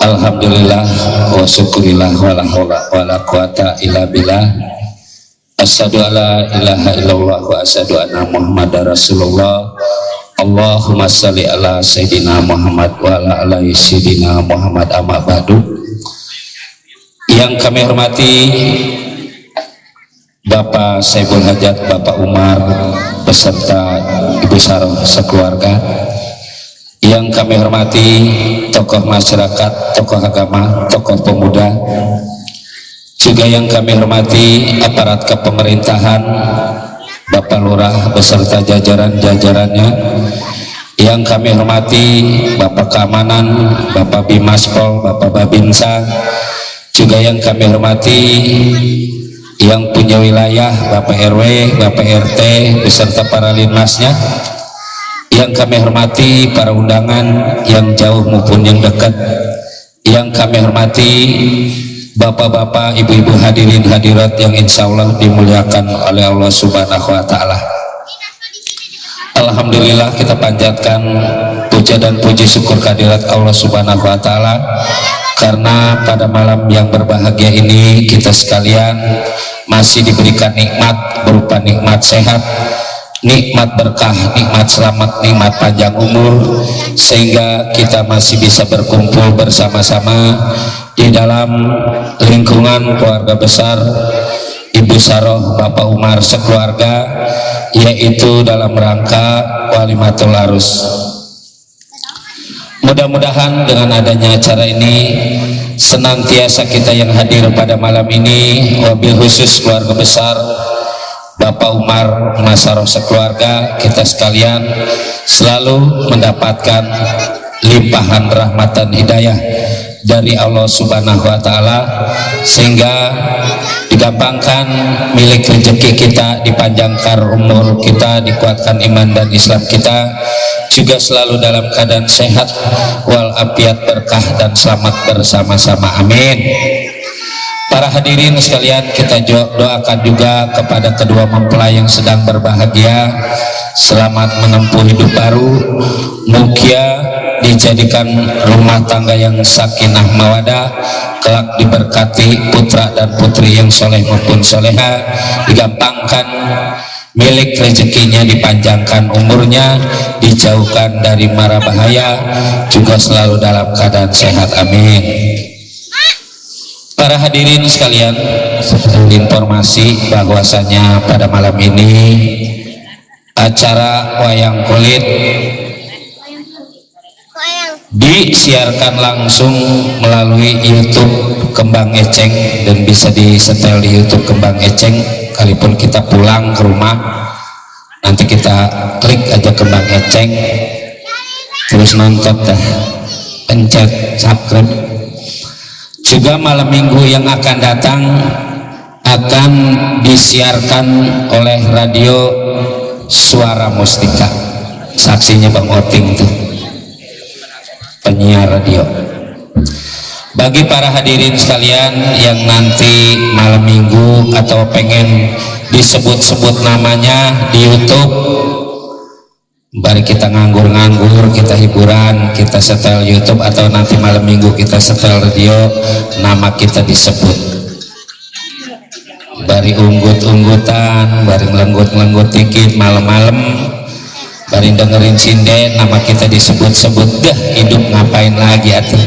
Alhamdulillah wa syukurillah wa la haula wa la quwata illa billah. Asyhadu alla ilaha illallah wa asyhadu anna Muhammadar Rasulullah. Allahumma shalli ala sayyidina Muhammad wa ala ali sayyidina Muhammad, amma ba'du. Yang kami hormati Bapak Saiful Hajat, Bapak Umar beserta Ibu Saroh sekeluarga. Yang kami hormati tokoh masyarakat, tokoh agama, tokoh pemuda, juga yang kami hormati aparat kepemerintahan, Bapak Lurah beserta jajaran-jajarannya. Yang kami hormati Bapak Keamanan, Bapak Bimaspol, Bapak Babinsa, juga yang kami hormati yang punya wilayah, Bapak RW, Bapak RT beserta para linmasnya. Yang kami hormati para undangan yang jauh maupun yang dekat. Yang kami hormati bapak-bapak, ibu-ibu hadirin hadirat yang insya Allah dimuliakan oleh Allah Subhanahu wa Ta'ala. Alhamdulillah, kita panjatkan puja dan puji syukur kehadirat Allah Subhanahu wa Ta'ala, karena pada malam yang berbahagia ini kita sekalian masih diberikan nikmat berupa nikmat sehat, nikmat berkah, nikmat selamat, nikmat panjang umur, sehingga kita masih bisa berkumpul bersama-sama di dalam lingkungan keluarga besar Ibu Saroh, Bapak Umar sekeluarga, yaitu dalam rangka Walimatul Arus. Mudah-mudahan dengan adanya acara ini senantiasa kita yang hadir pada malam ini, wabil khusus keluarga besar Bapak Umar Masaroh sekeluarga, kita sekalian selalu mendapatkan limpahan rahmatan hidayah dari Allah Subhanahu wa Ta'ala, sehingga digampangkan milik rezeki kita, dipanjangkan umur kita, dikuatkan iman dan Islam kita, juga selalu dalam keadaan sehat walafiat, berkah dan selamat bersama-sama, amin. Para hadirin sekalian, kita doakan juga kepada kedua mempelai yang sedang berbahagia, selamat menempuh hidup baru, mugia dijadikan rumah tangga yang sakinah mawadah, kelak diberkati putra dan putri yang soleh maupun soleha, digampangkan milik rezekinya, dipanjangkan umurnya, dijauhkan dari mara bahaya, juga selalu dalam keadaan sehat, amin. Para hadirin sekalian, informasi bahwasanya pada malam ini acara wayang kulit disiarkan langsung melalui YouTube Kembang Eceng, dan bisa disetel di YouTube Kembang Eceng. Kalaupun kita pulang ke rumah, nanti kita klik aja Kembang Eceng, terus nonton dah, pencet subscribe. Juga malam minggu yang akan datang akan disiarkan oleh radio Suara Mustika, saksinya Bang Oting tuh, penyiar radio. Bagi para hadirin sekalian yang nanti malam minggu atau pengen disebut-sebut namanya di YouTube, bari kita nganggur-nganggur, kita hiburan, kita setel YouTube, atau nanti malam minggu kita setel radio, nama kita disebut. Bari unggut-unggutan, bari melenggut-melenggut dikit malam-malam, bari dengerin sinden, nama kita disebut-sebut, dah hidup ngapain lagi atuh.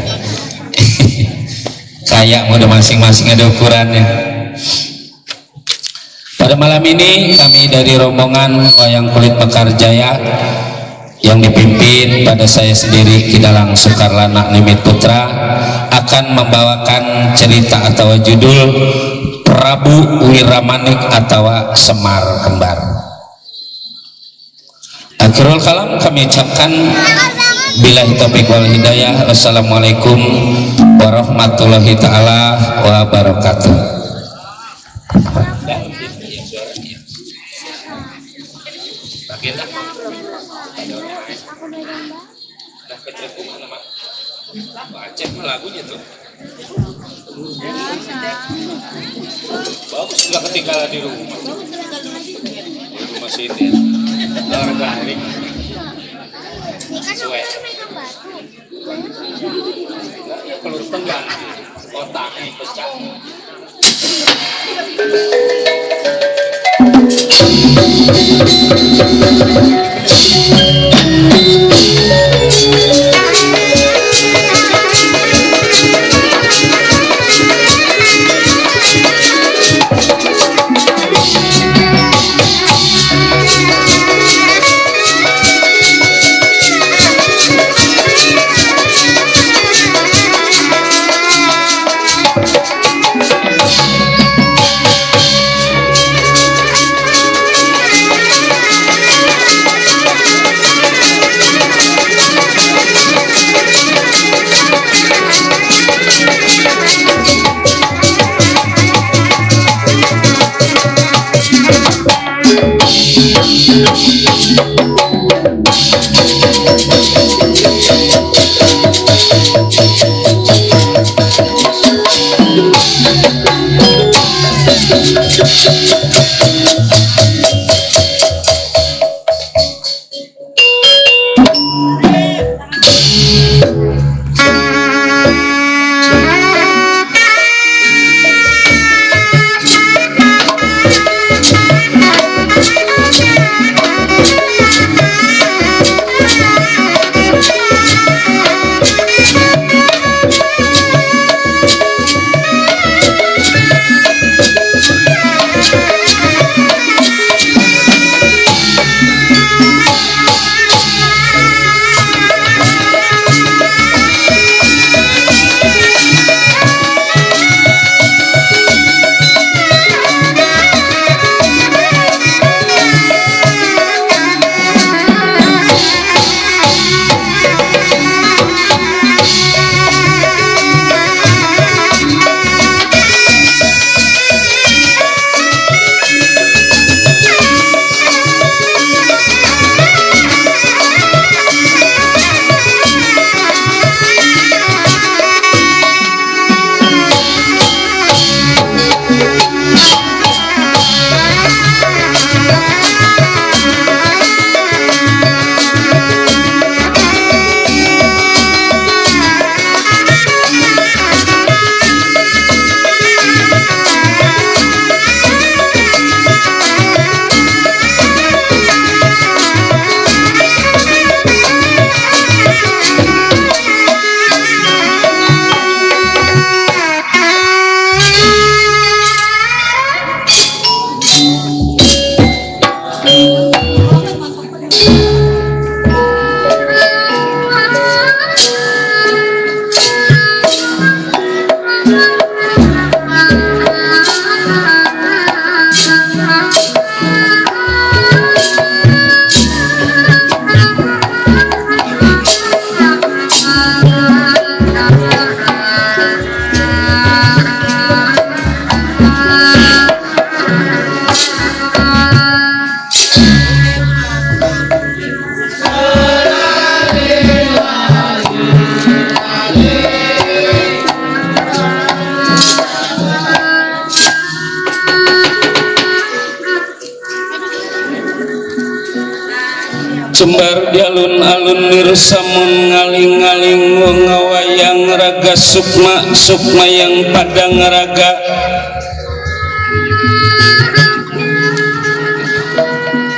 Kayak udah masing-masing ada ukurannya. Pada malam ini kami dari rombongan Wayang Kulit Mekarjaya yang dipimpin pada saya sendiri Kidalang Sukarlana Nimit Putra akan membawakan cerita atau judul Prabu Wiramanik atau Semar Kembar. Akhirul kalam kami ucapkan billahi taufiq wal hidayah. Wassalamualaikum warahmatullahi taala wabarakatuh. Cek lagunya tuh bagus, nggak ketinggalan di rumah sini. Orang garing sesuai. pengganti otak pecah. Jembar di alun-alun nirsamun ngaling-ngaling ngawayang raga sukma yang padang raga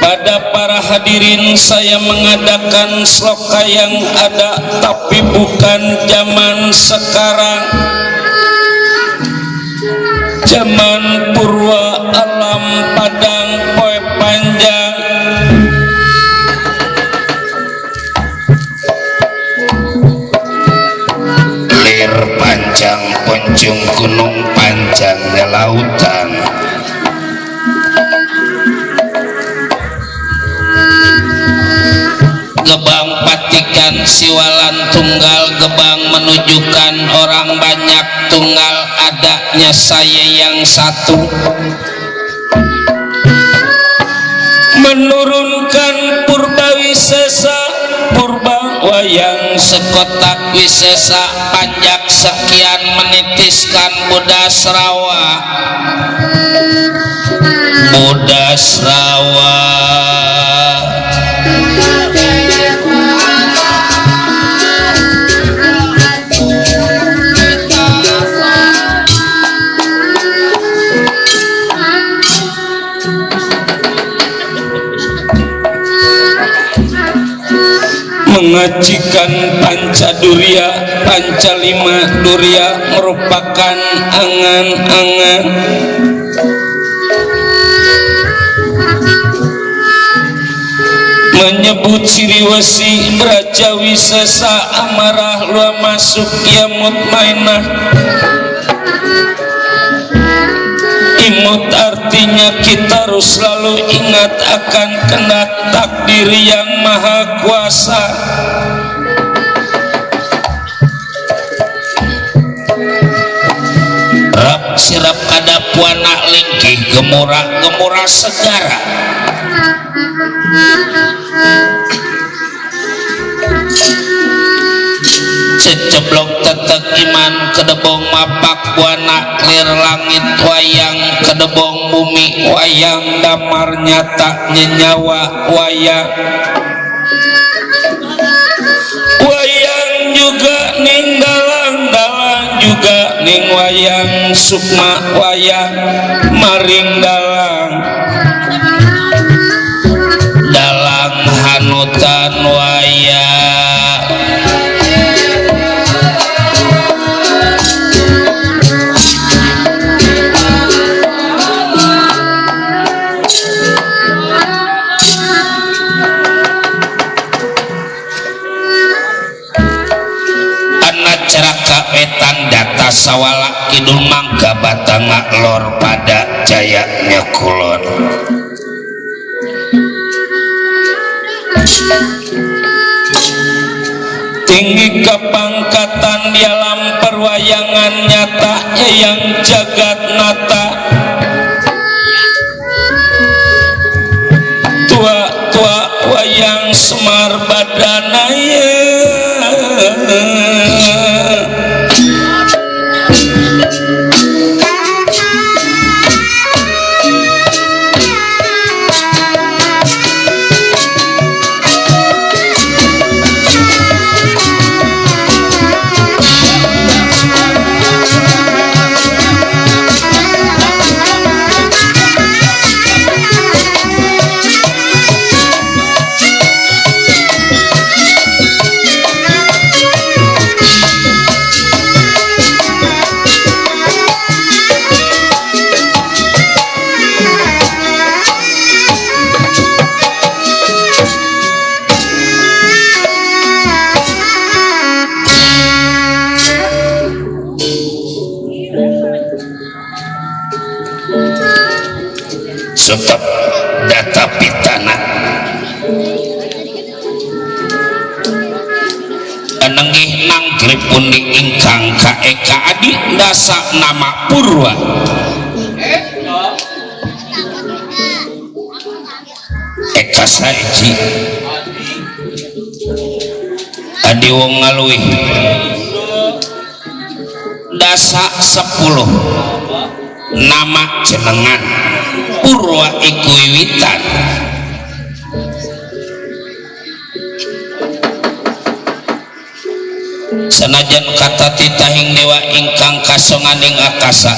pada para hadirin saya mengadakan sloka yang ada tapi bukan zaman sekarang, zaman purwa alam padang poe panjang. Panjang ponjong gunung panjangnya lautan, gebang patikan siwalan tunggal, gebang menunjukkan orang banyak tunggal adanya saya yang satu, menurunkan purba wisesa purba wayang sekotak wisesa panjak sekian menitiskan budas rawa majikan Pancadurya Pancalima Durya merupakan angan-angan menyebut ciri wasi Brajawi sesa amarah lua masuk ya mutmainah. Imut artinya kita harus selalu ingat akan kehendak takdir yang maha kuasa. Rap sirap kada puana lingkih gemura segara. Ceceblok tetek iman kedebong mapak buana clear langit wayang kedebong bumi wayang damar nyata nyenyawa wayang juga ning dalang juga ning wayang sukma wayang maring dalang hanutan wayang wetan data sawala kidul mangga batanga lor pada jayanya kulon tinggi kepangkatan di alam perwayangan nyata yang jagat nata tua wayang semar badanaya tetap data pitana anenggih nanggrip pundi ingkang kaeka adi dasa nama Purwa eka saiji adi wong ngaluih dasa 10 nama jenengan Purwa iku wiwitan sanajan kata titahing dewa ingkang kasonganing akasa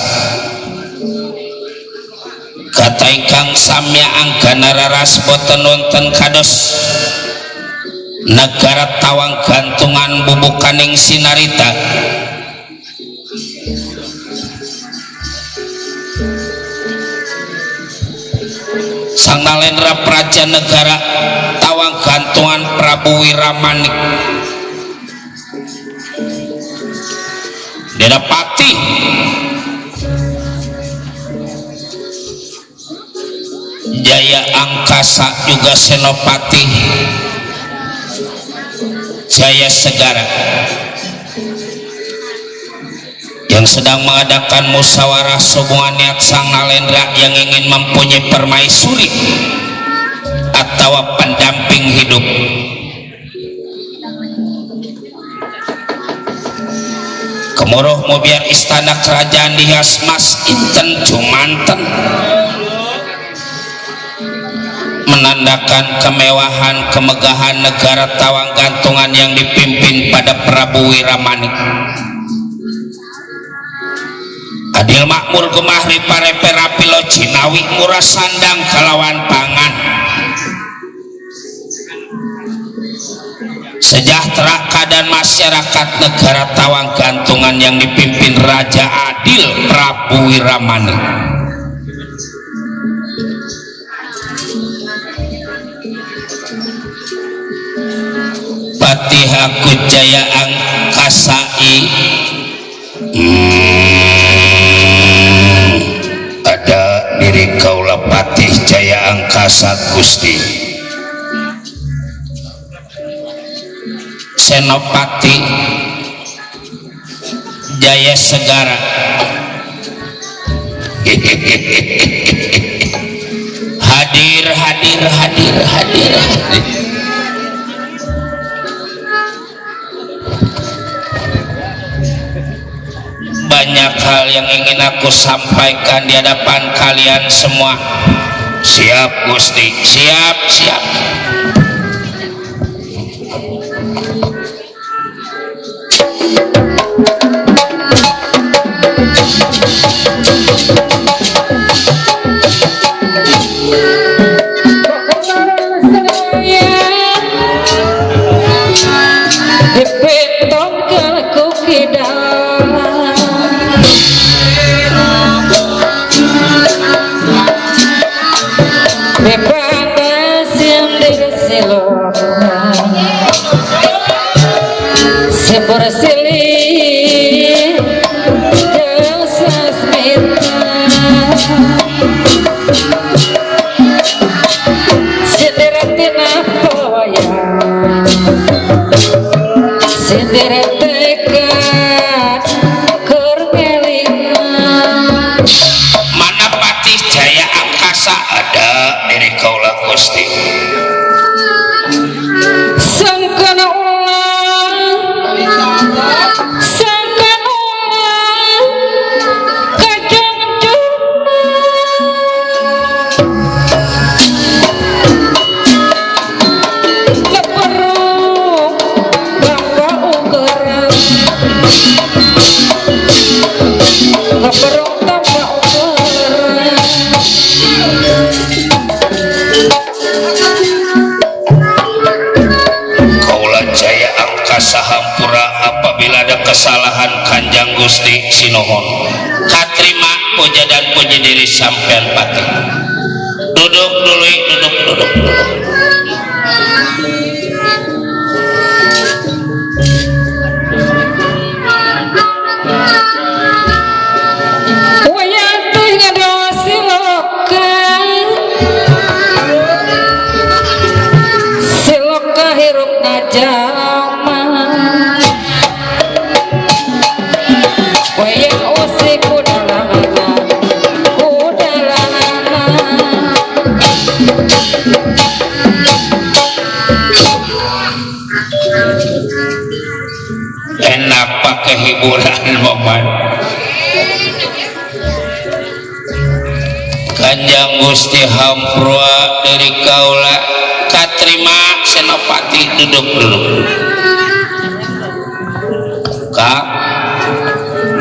kata ingkang samya anggana raras boten wonten kados negara tawang gantungan bubukaning sinarita Sang Nalendra Praja Negara tawang gantungan Prabu Wiramanik Dedapati Jaya Angkasa juga Senopati Jaya Segara yang sedang mengadakan musyawarah semua niat Sang Nalendra yang ingin mempunyai permaisuri atau pendamping hidup. Kemuruh mobiar istana kerajaan dihias mas inten jumanten menandakan kemewahan kemegahan negara tawang gantungan yang dipimpin pada Prabu Wiramanik. Adil makmur gemah ripare perapilo Cinawi murah sandang kalawan pangan sejahtera keadaan masyarakat negara Tawang Gantungan yang dipimpin Raja Adil Prabu Wiramani. Patih aku Jaya Angkasai, ada diri kaula Patih Jaya Angkasa Gusti Senopati Jaya Segara. Hadir, hadir, hadir, hadir, hadir. Banyak hal yang ingin aku sampaikan di hadapan kalian semua. Siap Gusti, siap, siap. Mana Patih Jaya Angkasa ada diri kaula Gusti. Sangkana ulang, sangkana ulang, kadang cuma leperung bapak ukuran, leperung tambah ukuran. Jaya Angkasa hampura apabila ada kesalahan Kanjang Gusti Sinohon. Katrima puja dan puji diri sampean Patih. Duduk dulu, duduk, duduk, duduk. Enak pakai hiburan momen. Kanjang Gusti hampura dari kaula katrima Senopati. Duduk dulu, Kak.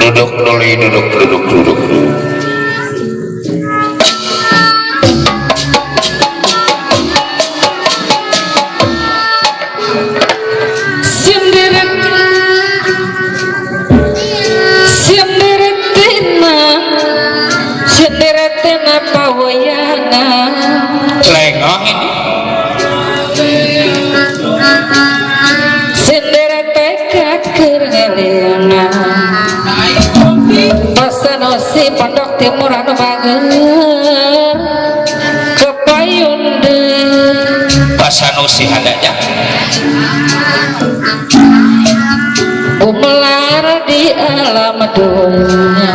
Duduk dulu, duduk, duduk, duduk, duduk. Lengah ini sendera pekat kerengeliana pasanosi pondok timur anu bager kepayun deui Pasanusi hadanya umelar di alam dunia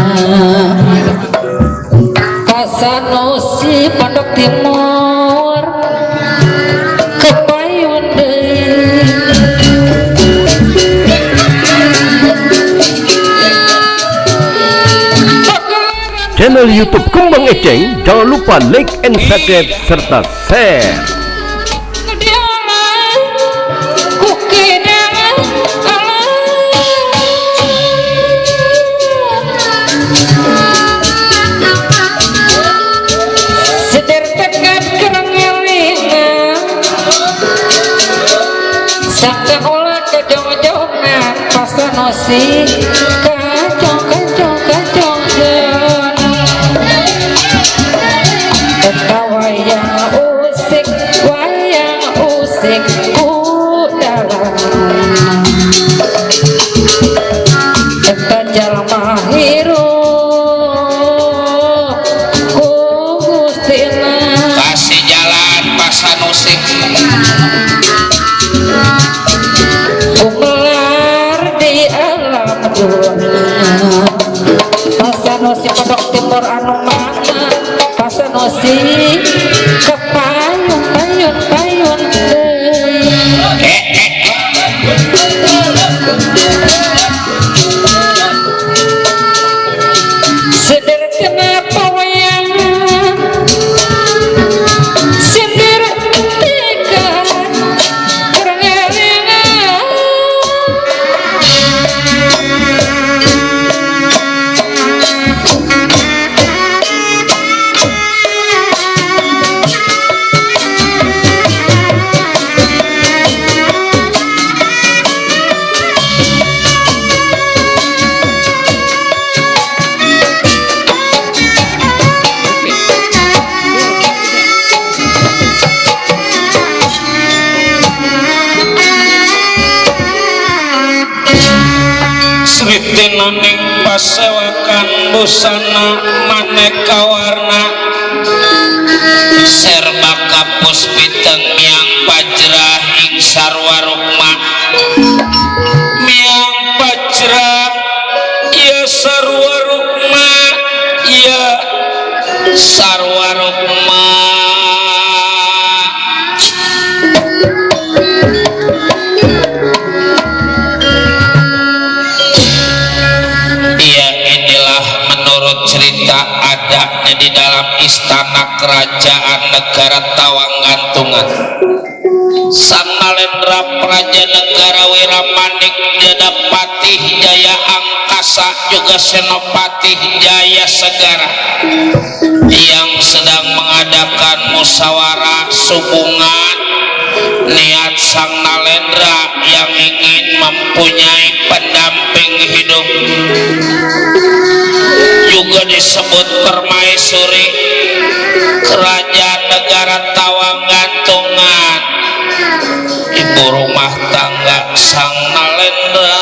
pasanosi pondok timur kepayun deui. Channel YouTube Kembang Eceng, jangan lupa like and subscribe serta share. Sangka pasanosi kacong kacong kacong eta wayang usik kudalan eta jalma hirup ku Gustina kasih jalan pasanusik Kumlar di alam dunia pasanosi Pondok Timur anu mana pasanosi kepayun payun payun seder kenapa wayang seder tika kerengarengan Sritinaning pasewakan busana maneka warna serba kapus piteng miang pajrah ing sarwa rukma miang pajrah ya sarwa rukma ya sarwa rukma cerita adanya di dalam istana kerajaan negara Tawang Gantungan. Sang Nalendra Praja Negara Wiramanik Jadapati Jaya Angkasa juga Senopati Jaya Segara yang sedang mengadakan musyawarah hubungan niat Sang Nalendra yang ingin mempunyai pendamping hidup juga disebut permaisuri kerajaan negara Tawang Gantungan, ibu rumah tangga Sang Nalendra.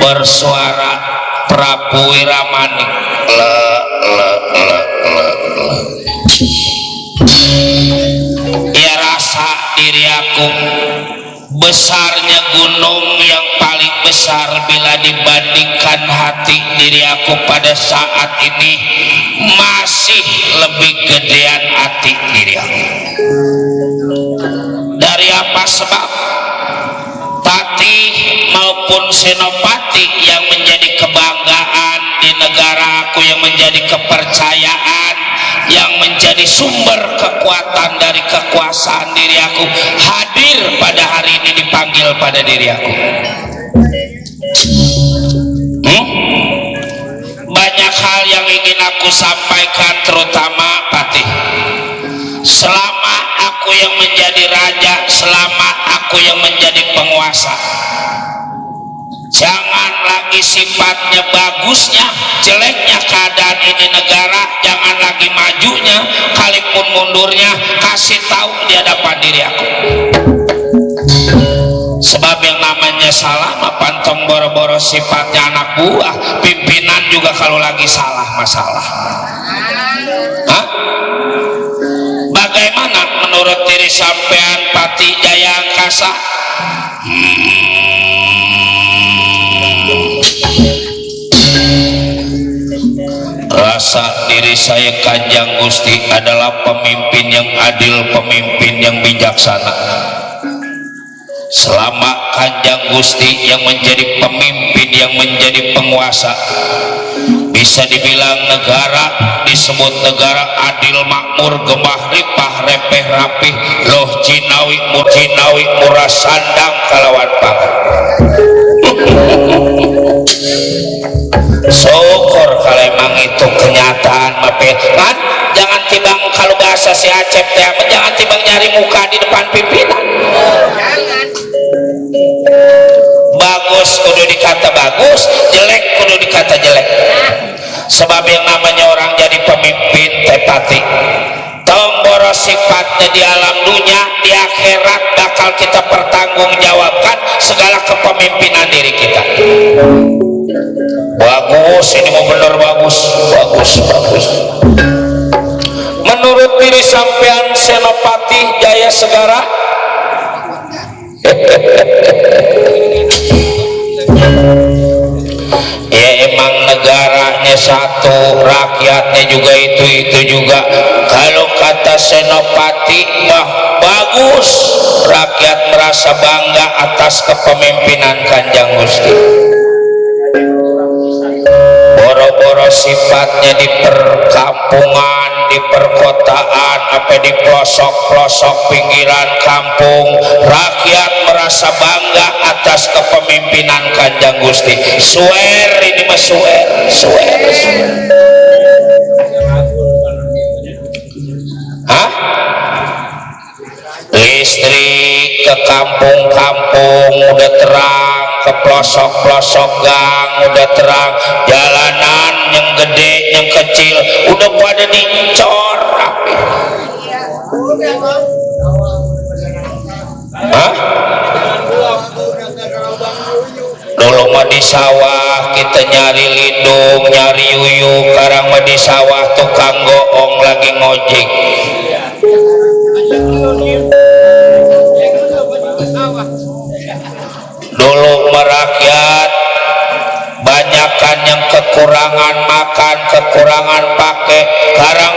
Bersuara Prabu Wiramanik, ya rasa diri aku besarnya gunung yang paling besar bila dibandingkan hati diri aku pada saat ini masih lebih gedean hati diri aku. Dari apa sebab? Patih maupun senopati yang menjadi kebanggaan di negara aku, yang menjadi kepercayaan, yang menjadi sumber kekuatan dari kekuasaan diri aku, hadir pada hari ini, dipanggil pada diri aku. Banyak hal yang ingin aku sampaikan, terutama Patih. Selama aku yang menjadi raja, selama aku yang menjadi penguasa, jangan lagi sifatnya bagusnya, jeleknya keadaan ini negara, jangan lagi majunya, kalipun mundurnya, kasih tahu di hadapan diri aku. Sebab yang namanya salah mah pantong boro-boro sifatnya anak buah, pimpinan juga kalau lagi salah masalah. Hah? Bagaimana menurut diri sampean Pati Jaya Angkasa? Rasa diri saya Kanjeng Gusti adalah pemimpin yang adil, pemimpin yang bijaksana. Selama Kanjeng Gusti yang menjadi pemimpin, yang menjadi penguasa, bisa dibilang negara disebut negara adil, makmur, gemah, ripah, repeh, rapih, loh jinawi, murjinawi, murah sandang kalawan pangan. Syukur kalau emang itu kenyataan, kan? Jangan tibang kalau bahasa si Acep teh, jangan tibang ketimbang nyari muka di depan pimpinan. Bagus kudu dikata bagus, jelek kudu dikata jelek. Sebab yang namanya orang jadi pemimpin tepati tomboro sifatnya di alam dunia, di akhirat bakal kita pertanggungjawabkan segala kepemimpinan diri kita. Bagus, ini mau bener bagus. Menurut diri sampean Senopati Jaya Segara, ya emang negaranya satu, rakyatnya juga itu juga. Kalau kata Senopati mah bagus, rakyat merasa bangga atas kepemimpinan Kanjeng Gusti. Boro-boro sifatnya di perkampungan, di perkotaan, apa di pelosok-pelosok pinggiran kampung, rakyat merasa bangga atas kepemimpinan Kanjeng Gusti. Swear ini mah swear. Hah? Listrik ke kampung-kampung udah terang, ke pelosok-pelosok gang udah terang, jalanan yang gede yang kecil udah pada dicor rapi. Hah? Dulu mah di sawah kita nyari lindung, nyari yuyuk, sekarang mah di sawah tukang goong lagi ngojek. Dulu merakyat banyakan yang kekurangan makan, kekurangan pakai, sekarang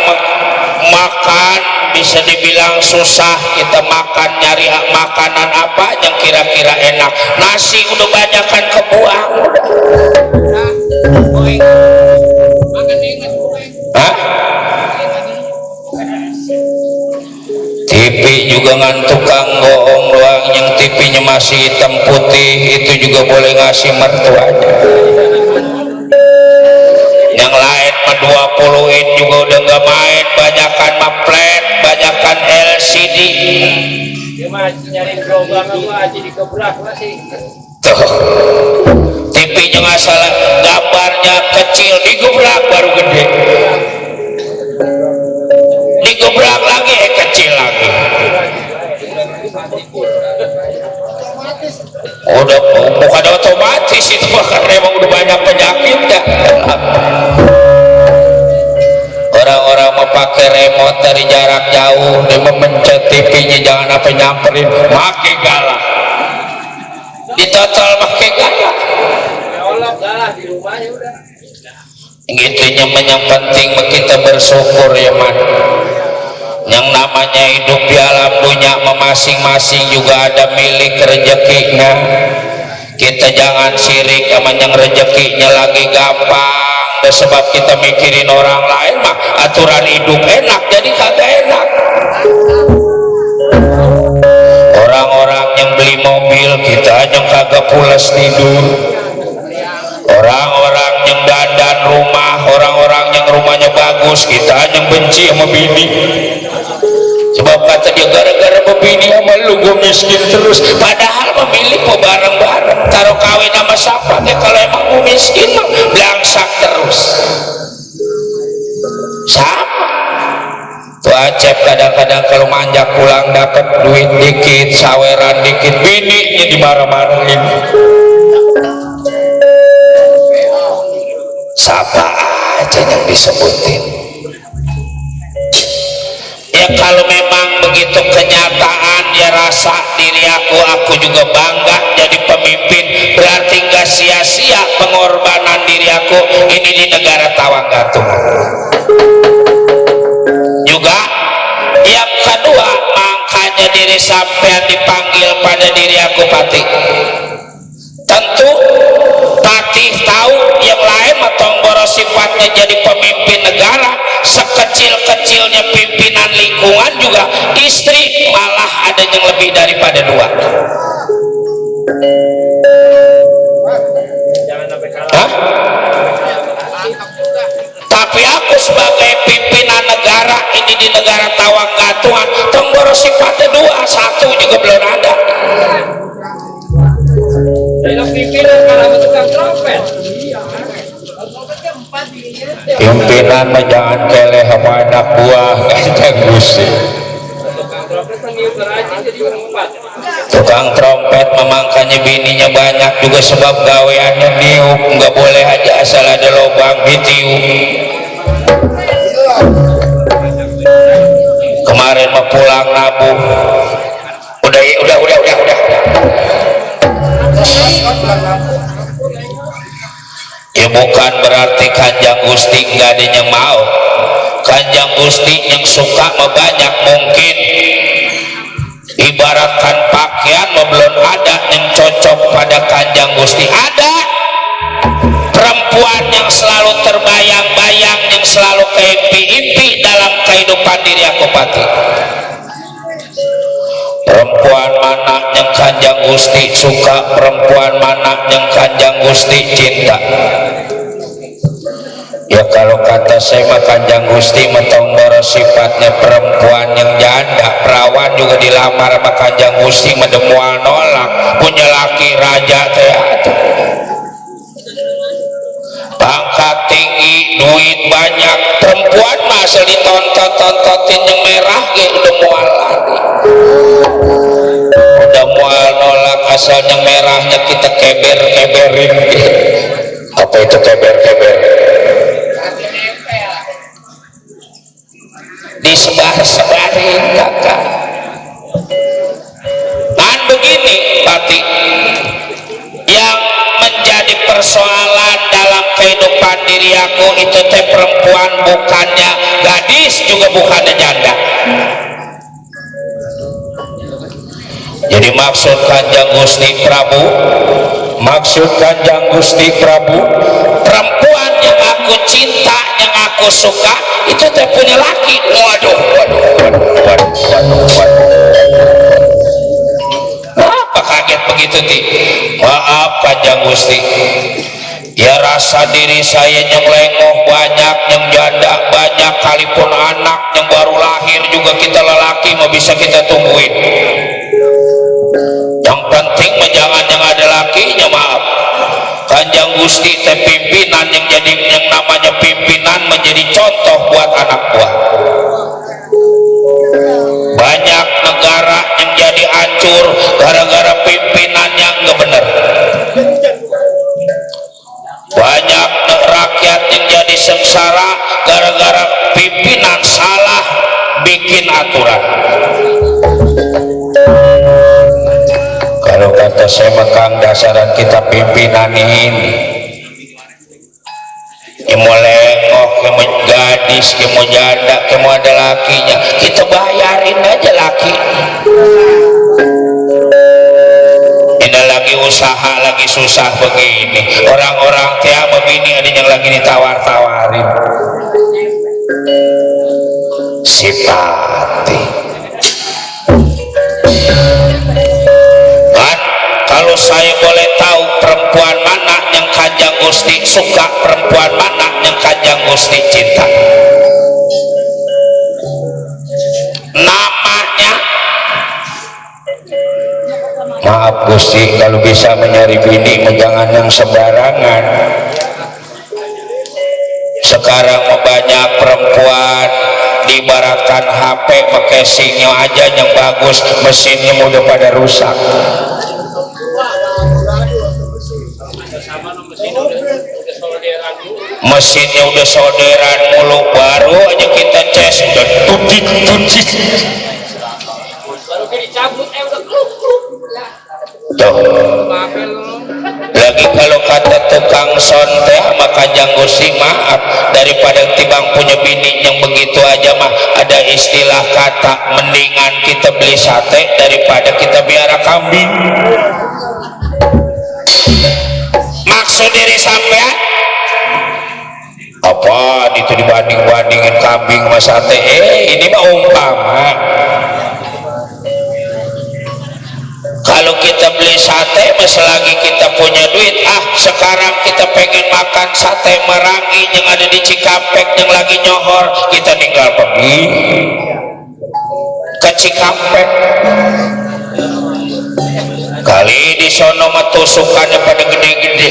makan bisa dibilang susah. Kita makan nyari makanan apa yang kira-kira enak, nasi udah banyakan kebuang. Hah? TV juga ngan tukang bohong doang, yang TV-nya masih hitam putih itu juga boleh ngasih mertuanya. Yang lain mah 20 in juga udah nggak main, banyakan mah flat, banyakan LCD. Dia mah nyari program apa aja dikebrak masih. Tuh, TV-nya nggak salah, gambarnya kecil digebrak baru gede, digebrak lagi kecil lagi. Udah bukan otomatis itu karena emang udah banyak penyakit ya. Orang-orang mau pakai remote dari jarak jauh, dia memencet TV-nya jangan apa nyamperin, pakai galak, ditotal pakai galak. Galak di rumahnya udah. Gitunya yang penting kita bersyukur ya man. Yang namanya hidup di alam dunia masing-masing juga ada milik rezekinya. Kita jangan sirik sama yang rezekinya lagi gampang. Sebab kita mikirin orang lain mah aturan hidup enak jadi kagak enak. Orang-orang yang beli mobil kita yang kagak pulas tidur. Orang-orang yang dandan rumah, orang-orang yang rumahnya bagus kita yang benci sama bini. Sebab kata dia gara-gara bebini sama lu gue miskin terus, padahal memilih mau bareng-bareng. Taruh kawin sama siapa ya, kalau emang gue miskin mah belangsak terus. Sama tuh Acep kadang-kadang kalau manjak pulang dapat duit dikit, saweran dikit, bininya dimarah-marahin. Siapa aja yang disebutin. Ya kalau memang begitu kenyataan ya rasa diri aku juga bangga jadi pemimpin, berarti gak sia-sia pengorbanan diri aku ini di negara Tawanggatung. Juga yang kedua, makanya diri sampean dipanggil pada diri aku Pati. Tentu Pati tahu yang lain atau boros sifatnya jadi pemimpin negara, sekecil-kecilnya pimpinan lingkungan juga istri malah ada yang lebih daripada 2. Hah? Tapi aku sebagai pimpinan negara ini di negara Tawanggatungan, tenggorosi pimpinan mah jangan keleh sama anak buah Kanjeng Gusti. Tukang trompet memangkanya bininya banyak juga sebab gaweannya niup, nggak boleh aja asal ada lubang ditiup. Kemarin mau pulang nabuh, udah. Ya bukan berarti Kanjeng Gusti nggak ada yang mau. Kanjeng Gusti yang suka mah banyak, mungkin ibaratkan pakaian mah belum ada yang cocok pada Kanjeng Gusti. Ada perempuan yang selalu terbayang-bayang, yang selalu keimpi-impi dalam kehidupan diri aku pati. Perempuan mana yang Kanjeng Gusti suka, perempuan mana yang Kanjeng Gusti cinta. Ya kalau kata saya mah Kanjeng Gusti metong boros sifatnya perempuan yang janda, perawan juga dilamar sama Kanjeng Gusti medemual nolak, punya laki raja teh pangkat tinggi, duit banyak, perempuan masih ditontot-tontotin yang merah gitu udah mual lari, udah mual nolak asal yang merahnya kita keber-keberin gitu. Apa itu keber-keber? Disebar-sebarin kakak. Dan begini Pati, yang menjadi persoalan dalam kehidupan diri aku itu teh perempuan bukannya gadis juga bukannya janda. Jadi maksud Kanjeng Gusti Prabu, perempuan yang aku cinta, yang aku suka itu teh punya laki. Waduh. Apa kaget begitu ti? Maaf Kanjeng Gusti, ya rasa diri saya yang lengoh banyak, yang janda banyak, kalipun anak yang baru lahir juga kita lelaki mau bisa kita tungguin. Yang penting jangan yang ada lakinya. Maaf Kanjeng Gusti teh pimpinan, yang jadi yang namanya pimpinan menjadi contoh buat anak buah. Banyak negara yang jadi hancur gara-gara pimpinannya nggak benar. Banyak rakyat yang jadi sengsara gara-gara pimpinan salah bikin aturan. Kalau kata saya Kang, dasaran kita pimpinan ini mau lengok, mau gadis, mau janda, mau ada lakinya, kita bayarin aja laki. Ini lagi usaha, lagi susah begini, orang-orang tiap begini ada yang lagi ditawar-tawarin. Sipati kan, kalau saya boleh tahu perempuan mana yang Kanjeng Gusti suka, perempuan mana yang Kanjeng Gusti cinta, namanya. Maaf Gusti, kalau bisa mencari bini jangan yang sembarangan. Sekarang banyak perempuan diibaratkan HP pakai sinyal aja yang bagus, mesinnya udah pada rusak. Mesinnya udah solderan mulu, baru aja kita ces udah tutik. Baru dicabut udah kluk. Tuh. Lagi kalau kata tukang son teh sama Kanjeng Gusti, maaf, daripada tibang punya bini yang begitu aja mah ada istilah kata mendingan kita beli sate daripada kita biara kambing. Maksud diri sampean apa itu dibanding-bandingin kambing sama sate? Ini mah umpama. Kalau kita beli sate, selagi kita punya duit, sekarang kita pengen makan sate Marangi yang ada di Cikampek yang lagi nyohor, kita tinggal pergi ke Cikampek. Kali di sono mah tusukannya pada gede-gede.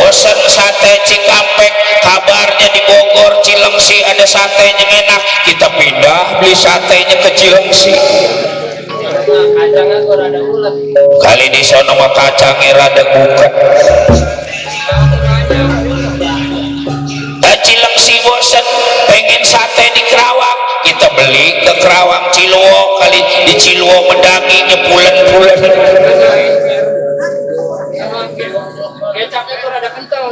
bosan sate Cikampek, kabarnya di Bogor Cilengsi ada sate yang enak, kita pindah beli satenya ke Cilengsi. Kacangnya gua rada ulet. Kali di sono mah kacangnya rada buka. Cilengsi bosan pengen sate di Kerawang, kita beli ke Kerawang Ciluwo. Kali di Ciluwo mendagingnya pulen-pulen. Kecapnya gua rada kental.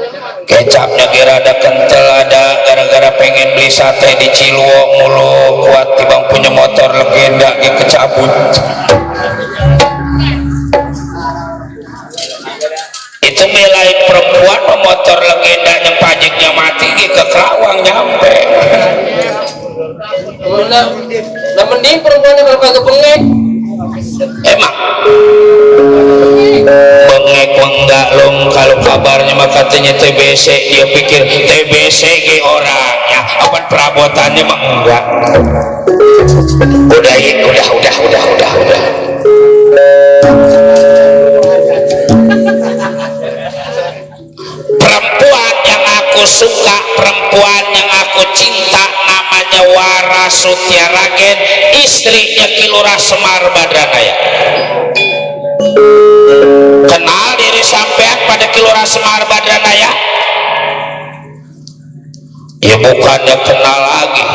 Kecapnya rada kental, ada gara-gara pengen beli sate di Ciluwo mulu kuat tibang punya motor legenda ge kecabut. Itu belain perempuan motor legenda yang pajaknya mati ge ke Kerawang nyampe. Nah mending perempuannya kalau kagak bengek. Emang bengek enggak long, kalau kabarnya mah katanya TBC, dia pikir TBC ge orangnya apa perabotannya mah enggak. Udah. Perempuan yang aku suka, perempuan yang aku cinta namanya Warasuti Ragen, istrinya Ki Lurah Semar Badranaya. Kenal diri sampean pada Ki Lurah Semar Badranaya? Ya bukannya kenal lagi.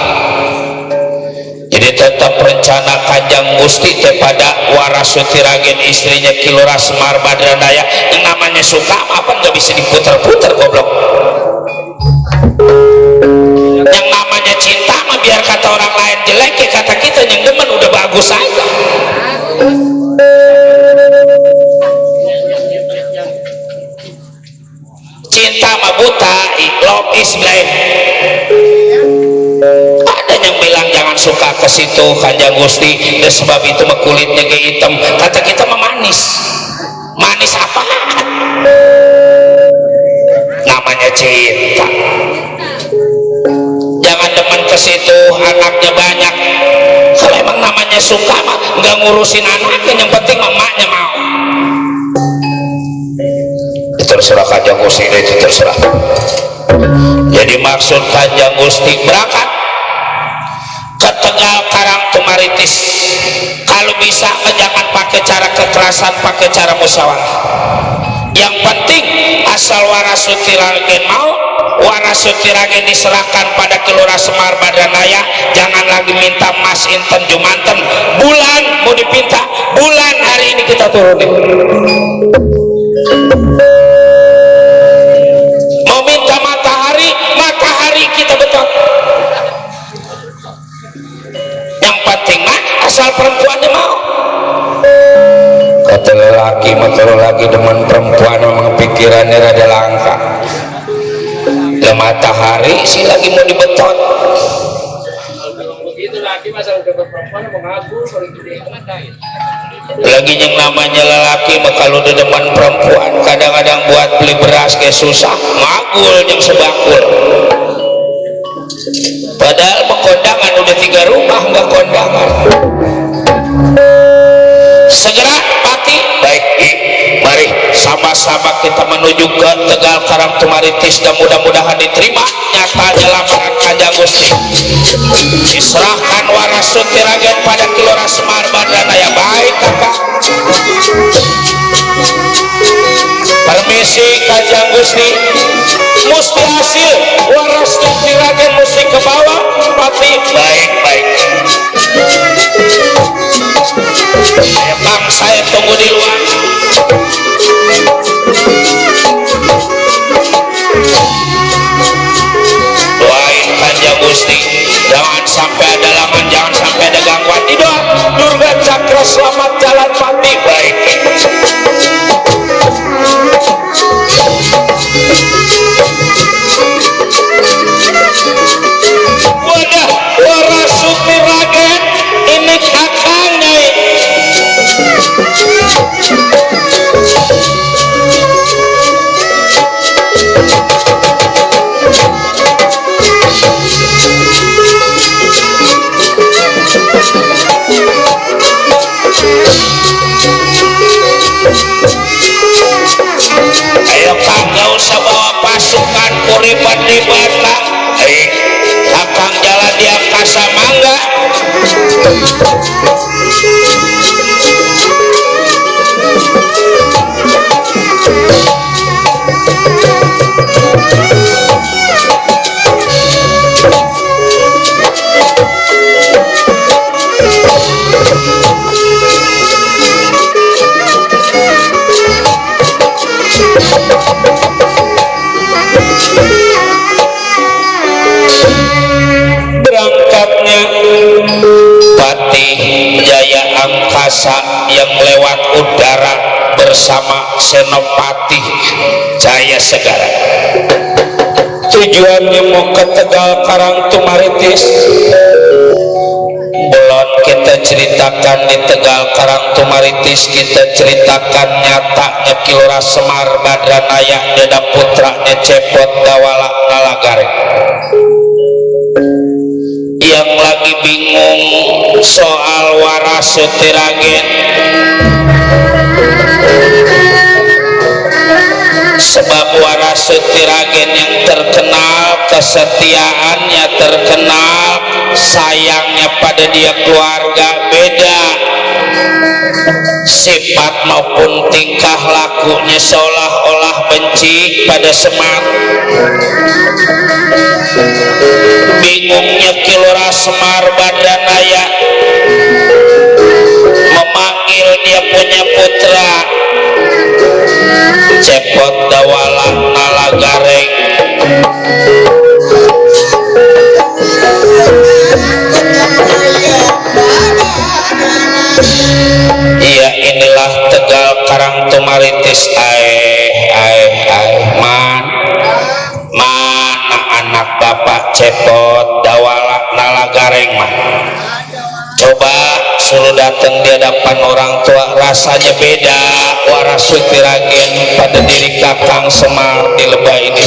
Jadi tetap rencana Kanjeng Gusti kepada Warasuti Ragen, istrinya Ki Lurah Semar Badranaya. Yang namanya suka apa nggak bisa diputar-putar goblok. Yang namanya cinta mah biar kata orang lain jelek, ya kata kita yang demen udah bagus aja. Cinta mah buta, love is blind. Ada yang bilang jangan suka ke situ Kanjeng Gusti, dan sebab itu mah kulitnya kayak hitam. Kata kita mah manis. Manis apa? Namanya cinta. Jangan demen ke situ, anaknya banyak. Kalau emang namanya suka mah nggak ngurusin anaknya, yang penting mamanya mau. Terserah Kanjeng Gusti, itu terserah. Jadi maksud Kanjeng Gusti berangkat ke Tegal Karang Tumaritis, kalau bisa jangan pakai cara kekerasan, pakai cara musyawarah. Yang penting asal Warasuti Ragen mau, Warasuti Ragen diserahkan pada Ki Lurah Semar Badranaya. Jangan lagi minta Mas Inten Jumanten, bulan mau dipinta, bulan hari ini kita turunin. Mau minta matahari, matahari kita betul. Yang penting mah asal perempuannya mau. Kata lelaki demen perempuan memang pikirannya rada langka. Le matahari sih lagi mau dibetot. Begitu lagi masalah dapat perempuan mau ngabur kalau gede ngatain. Lagi yang namanya lelaki mah kalau udah demen perempuan kadang-kadang buat beli beras kayak susah, magul yang sebakul. Padahal kondangan udah 3 rumah nggak kondangan. Segera pati baik, mari sama-sama kita menuju ke Tegal Karang Tumaritis dan mudah-mudahan diterima nyatanya lamaran Kanjeng Gusti. Diserahkan Warasuti Ragen pada Ki Lurah Semar Badranaya. Baik kakak, permisi Kanjeng Gusti, musti hasil Warasuti Ragen musti ke bawah pati. Baik Bang, saya tunggu di luar. Doain Kanjeng Gusti jangan sampai ada laman, jangan sampai ada gangguan. Didoa Durga Cakra selamat jalan pati. Baik. Wadah Warasuti Ragen ini kakaknya. Berangkatnya Patih Jaya Angkasa yang lewat udara bersama Senopati Jaya Segara. Tujuannya mau ke Tegal Karangtumaritis. Belum kita ceritakan di Tegal Karangtumaritis, kita ceritakan nyatanya Kilora Semar Badranaya Deda putranya Cepot Dawala Nalagare yang lagi bingung soal Warasutiragen. Sebab Warasutiragen yang terkenal kesetiaannya, terkenal sayangnya pada dia keluarga, beda sifat maupun tingkah lakunya seolah-olah benci pada Semar. Bingungnya Kilora Semar Badranaya memanggil dia punya putra Cepot Dawala Nalagareng. Iya, inilah Tegal Karangtumaritis. Mana anak bapak Cepot Dawala Nalagareng mah? Coba suruh datang di hadapan orang tua, rasanya beda Warasutiragen pada diri Kakang Semar di lebah ini.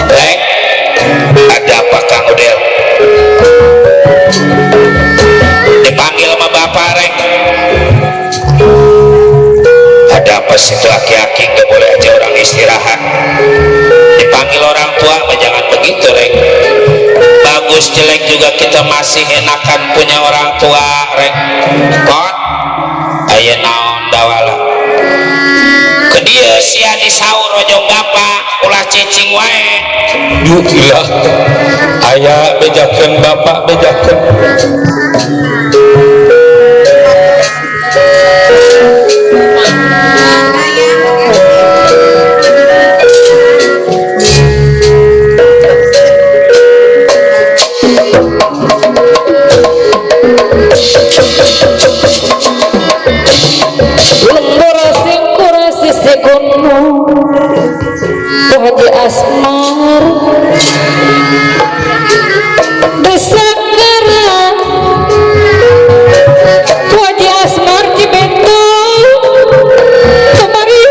Rek, ada apa Kang Udel? Dipanggil sama bapak, Rek. Ada apa sih itu aki-aki, nggak boleh aja orang istirahat. Dipanggil orang tua, jangan begitu, Rek. Bagus jelek juga kita masih enakan punya orang tua, Rek. Kot aya naon Dawala ke dia sia disaur ojong bapak ulah cicing wae. Yuk ilah aya bejakeun bapak bejakeun. Haji Asmar Besakara Haji Asmar di bentuk kemarin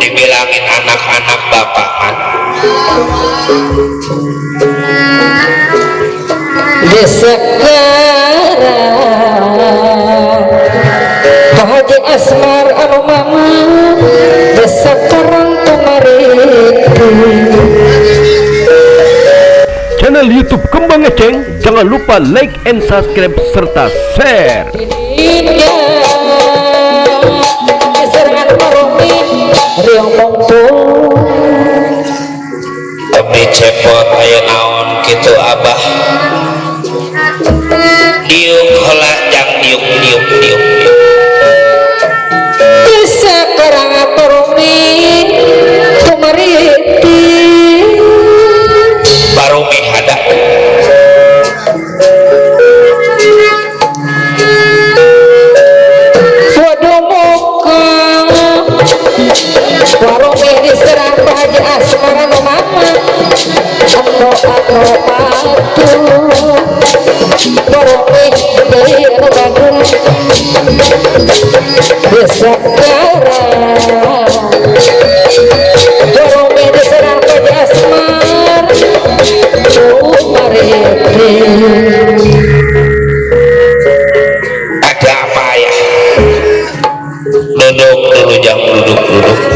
dibilangin anak-anak bapak man Desakarang Haji Asmar anu mama Desakarang tumaritu. Channel YouTube Kembang Eceng, jangan lupa like and subscribe serta share. Abdi Cepot aya naon kitu abah? Diuk heula jang diuk. Sekarang parumi kumariti Barumi hada Waduh warungi diserang Haji Asmar anu mama anu patu sekarang Joromi diserang Raja Asmar Mariti. Ada apa ya? Duduk dulu, jangan duduk.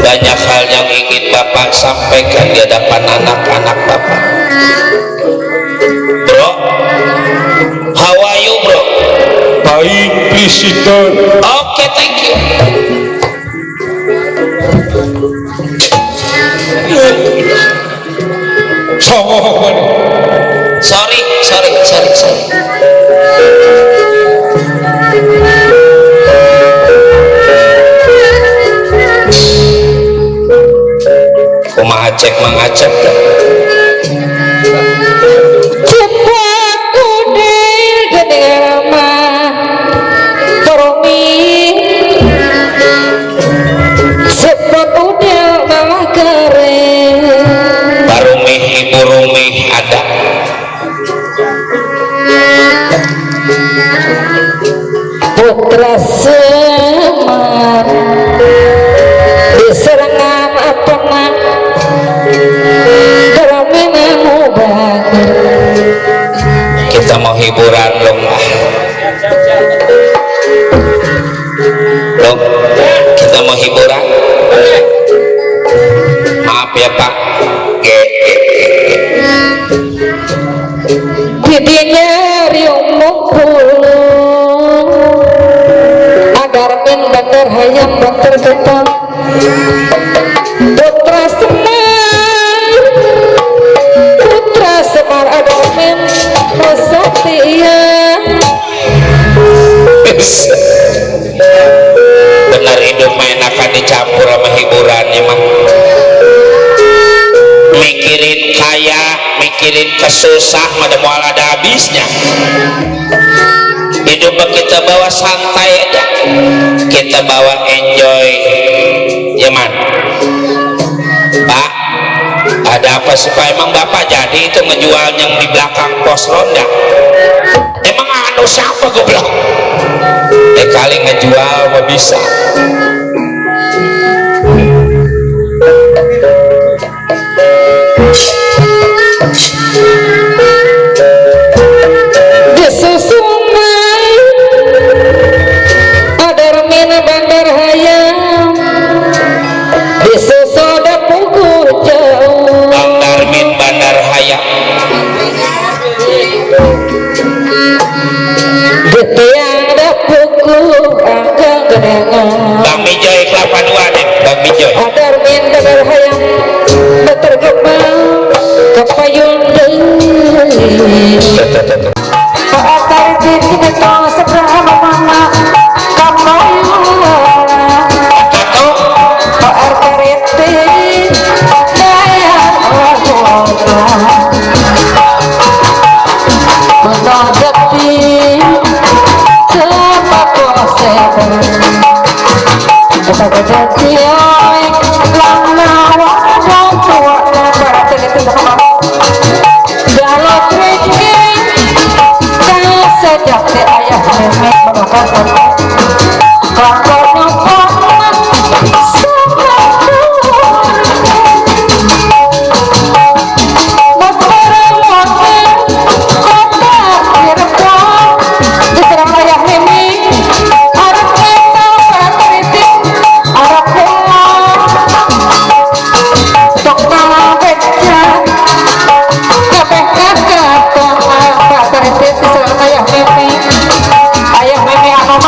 Banyak hal yang ingin Bapak sampaikan di hadapan anak-anak Bapak. Bro, how are you, bro? Baik, please sit down. Okay, thank you. Sorry. Kumaha cek mangacep dah. Cepat kudil gede ramah Joromi cepat kudil malah keren Barumih ibu rumih ada. Putra Semar diserang apa nak Joromi mengubah Kita mau hiburan dong lah. Dong, kita mau hiburan. Maaf ya Pak. didinya riung mumpul agar min bandar hayam banter ketang Putra Semar agar min Nusatia Benar hidup main akan dicampur sama hiburannya mah. Mikirin kaya, mikirin kesusah, ada mual ada habisnya. Hidup kita bawa santai aja, kita bawa enjoy, ya man. Pak, ada apa sih Pak? Emang Bapak jadi itu ngejual yang di belakang pos ronda? Emang anu siapa goblok? Kali ngejual mah bisa. disusumai ada mina bandar hayam disusoda pugu jauh Bang Darmin Bandar Hayam. gitu yang ada pugu angka gedengan Bang Mijoy Kelapa Dua deh, Bang Mijoy. ada min bandar hayam berterkembang kepayun Pak kita tahu seberapa mama kamu Pak Arkarete daya menghadapi tempat kuasa kita kejadian lama wajah tua dan barat itu dalam trekking sejak si ayah nenek mengatakan kapan ayah meme anu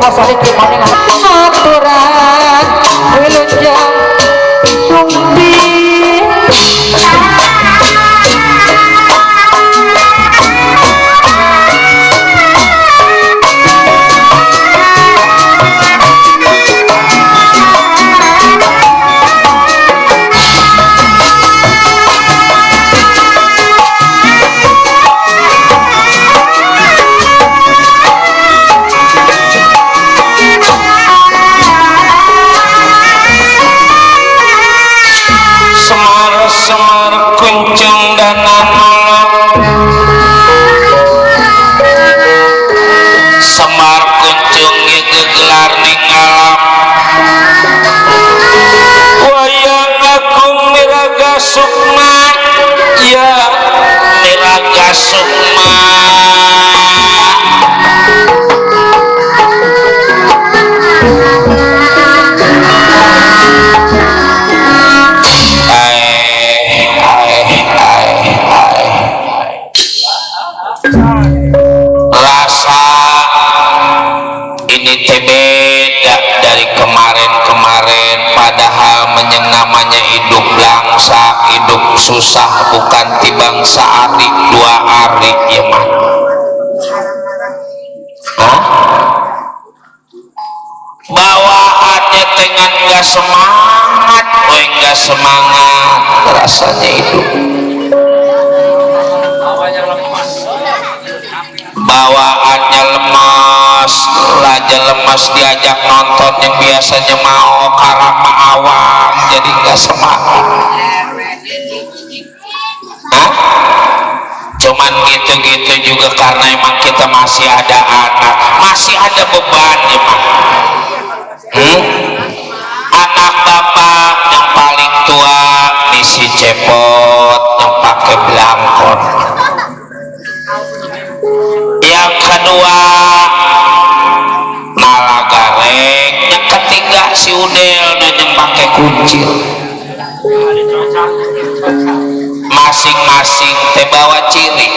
pasal iki maning aturan wilujeng sumpi Semar kuncung danan Semar kuncung gegelar ning alam wayang agung miraga sukma ya miraga sukma rasa ini teh beda dari kemarin-kemarin, padahal namanya hidup langsa, hidup susah, bukan tibang sehari dua hari ya mah. Bawaannya dengan gak semangat, gak semangat rasanya hidup. Bawaannya lemas, raja lemas diajak nonton yang biasanya mau karama awam jadi nggak semangat. Cuman gitu-gitu juga karena emang kita masih ada anak, masih ada beban ya Pak. Anak bapak yang paling tua misi cepot yang pakai belangkon. Yang kedua nalagareng, yang ketiga si Udel yang pakai kuncil. Masing-masing teh bawa ciri.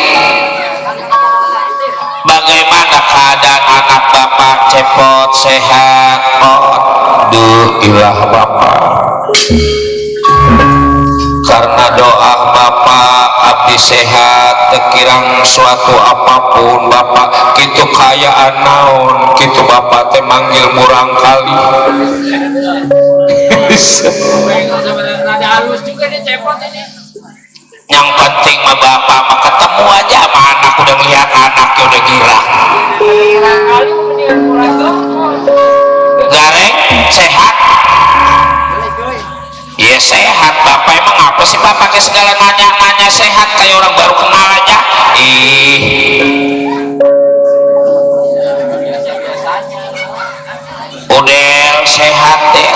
Bagaimana keadaan anak bapak cepot sehat? Alhamdulillah bapak. Karena doa bapak abdi sehat tekirang suatu apapun bapak gitu kayaan naon gitu bapak teh manggil murang kali. Yang penting mah bapak mah ketemu aja sama anak, udah melihat anaknya udah girang. Gareng sehat. Ya sehat bapak, emang apa sih bapak pakai segala nanya-nanya sehat kayak orang baru kenal aja. Udel sehat deh.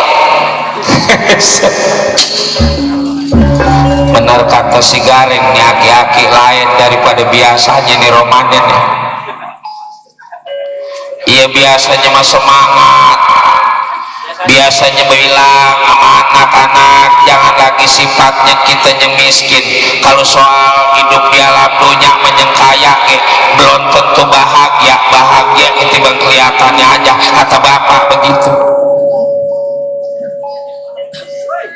Benar kata si Gareng nih, aki-aki lain daripada biasanya nih Romanen nih. Iya biasanya mah semangat, biasanya bilang sama anak-anak jangan lagi sifatnya kita miskin, kalau soal hidup di alam dunia menyengkaya belum tentu bahagia, bahagia ketimbang kelihatannya aja, kata bapak begitu.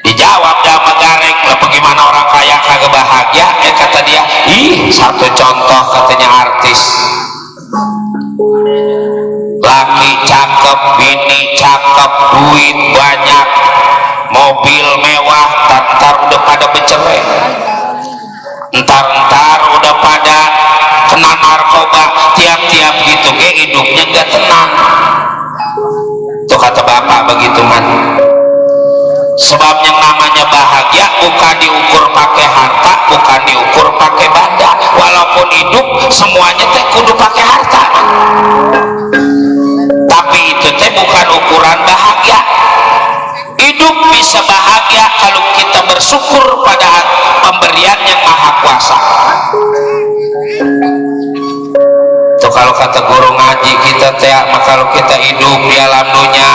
Dijawab sama Gareng, lah bagaimana orang kaya kagak bahagia? Kata dia, satu contoh katanya artis, laki cakep, bini cakep, duit banyak, mobil mewah, ntar udah pada bercerai, ntar udah pada kena narkoba, tiap-tiap gitu hidupnya gak tenang. Tuh kata bapak begitu man. Sebab yang namanya bahagia bukan diukur pakai harta, bukan diukur pakai badan. Walaupun hidup semuanya teh kudu pakai harta, tapi itu teh bukan ukuran bahagia. Hidup bisa bahagia kalau kita bersyukur pada pemberian yang maha kuasa. Tuh kalau kata guru ngaji kita teh, kalau kita hidup di alam dunia,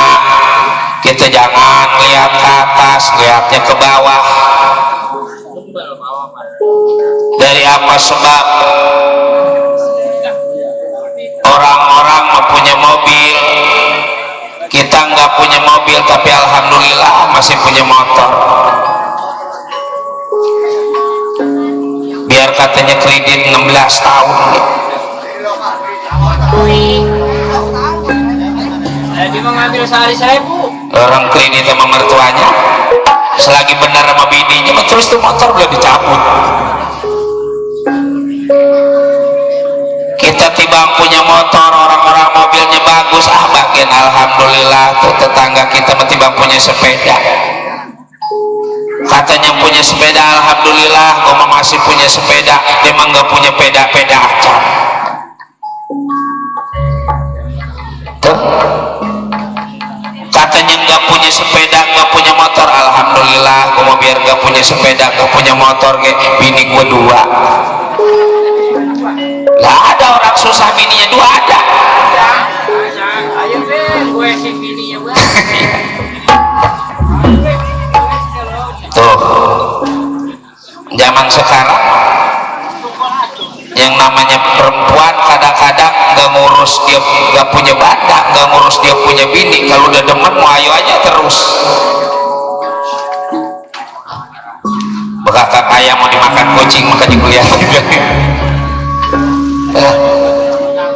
kita jangan lihat ke atas, lihatnya ke bawah. Dari apa sebab? Orang-orang mempunyai mobil, mobil tapi alhamdulillah masih punya motor. Biar katanya kredit 16 tahun Jadi mau ngambil sehari 1.000. orang kredit sama mertuanya, selagi benar sama bininya terus tuh motor udah dicabut. Kita tibang punya motor, orang-orang mobilnya bagus, bagian alhamdulillah. Tuh tetangga kita tibang punya sepeda, katanya punya sepeda, alhamdulillah. Gua masih punya sepeda, dia emang gak punya peda acan. Tuh katanya nggak punya sepeda, nggak punya motor, alhamdulillah. Gua mau biar nggak punya sepeda, nggak punya motor, bini gua 2. Lah ada orang susah bininya 2 ada. Ayo deh, gue sih bininya gue. Tuh zaman sekarang yang namanya perempuan kadang-kadang nggak ngurus dia nggak punya badak, nggak ngurus dia punya bini, kalau udah demen mau ayo aja terus. Bekakak ayam mau dimakan kucing makanya kuliah juga.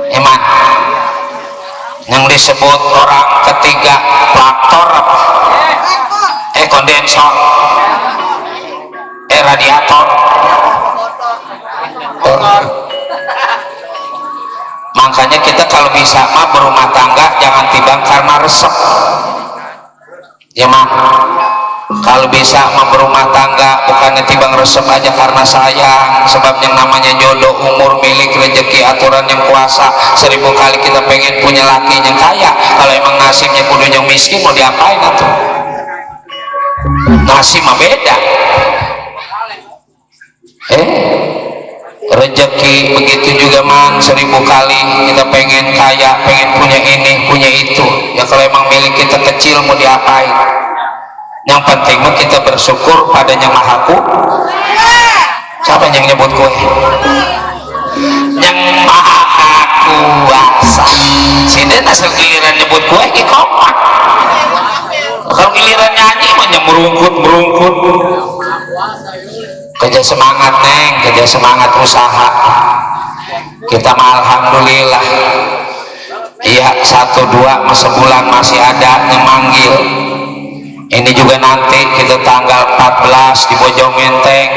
Eman yang disebut orang ketiga traktor apa? Kondensor, radiator. Makanya kita kalau bisa mah berumah tangga jangan tibang karena resep ya mah. Kalau bisa mah berumah tangga bukannya tibang resep aja karena sayang. Sebab yang namanya jodoh, umur, milik, rezeki, aturan yang kuasa. 1000 kali kita pengen punya laki yang kaya, kalau emang nasibnya kudu yang miskin mau diapain atuh? Nasib mah beda. Rezeki begitu juga man. 1000 kali kita pengen kaya, pengen punya ini punya itu, ya kalau emang milik kita kecil mau diapain? Yang penting mah kita bersyukur pada yang maha siapa yang nyebut kue? Yang maha kuasa. Sini asal giliran nyebut kue ki kompak, kalau giliran nyanyi mah merungkut kerja semangat neng, kerja semangat usaha kita mah alhamdulillah. Iya 1-2 sebulan masih ada yang manggil. Ini juga nanti kita tanggal 14 di Bojong Menteng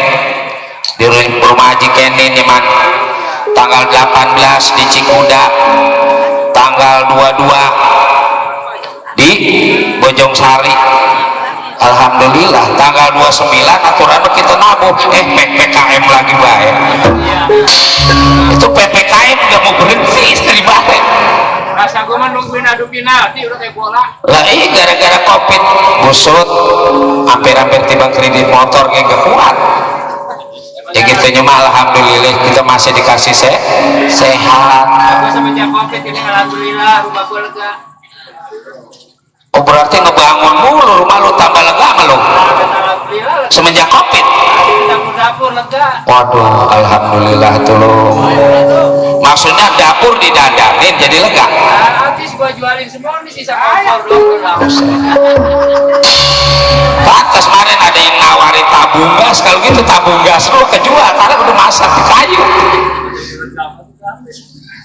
di rumah Haji Kenin nih man. Tanggal 18 di Cikuda, tanggal 22 di Bojong Sari. Alhamdulillah tanggal 29 aturan kita nabuh PPKM lagi baik. Itu PPKM gak mau berhenti dari baik. Rasa gue mah nungguin adu penalti udah kayak bola. Lah gara-gara covid busut hampir-hampir timbang kredit motor gak kuat. Ya gitu mah alhamdulillah kita masih dikasih sehat. Gue semenjak covid ini alhamdulillah rumah gue lega. Oh berarti ngebangun mulu rumah lu tambah lega sama lu semenjak covid. Dapur lega. Waduh alhamdulillah tuh lu. Maksudnya dapur didandanin jadi lega. Habis gua jualin semua nih sisa kompor doang. Pantas kemarin ada yang nawarin tabung gas, kalau gitu tabung gas lu kejual karena udah masak di kayu.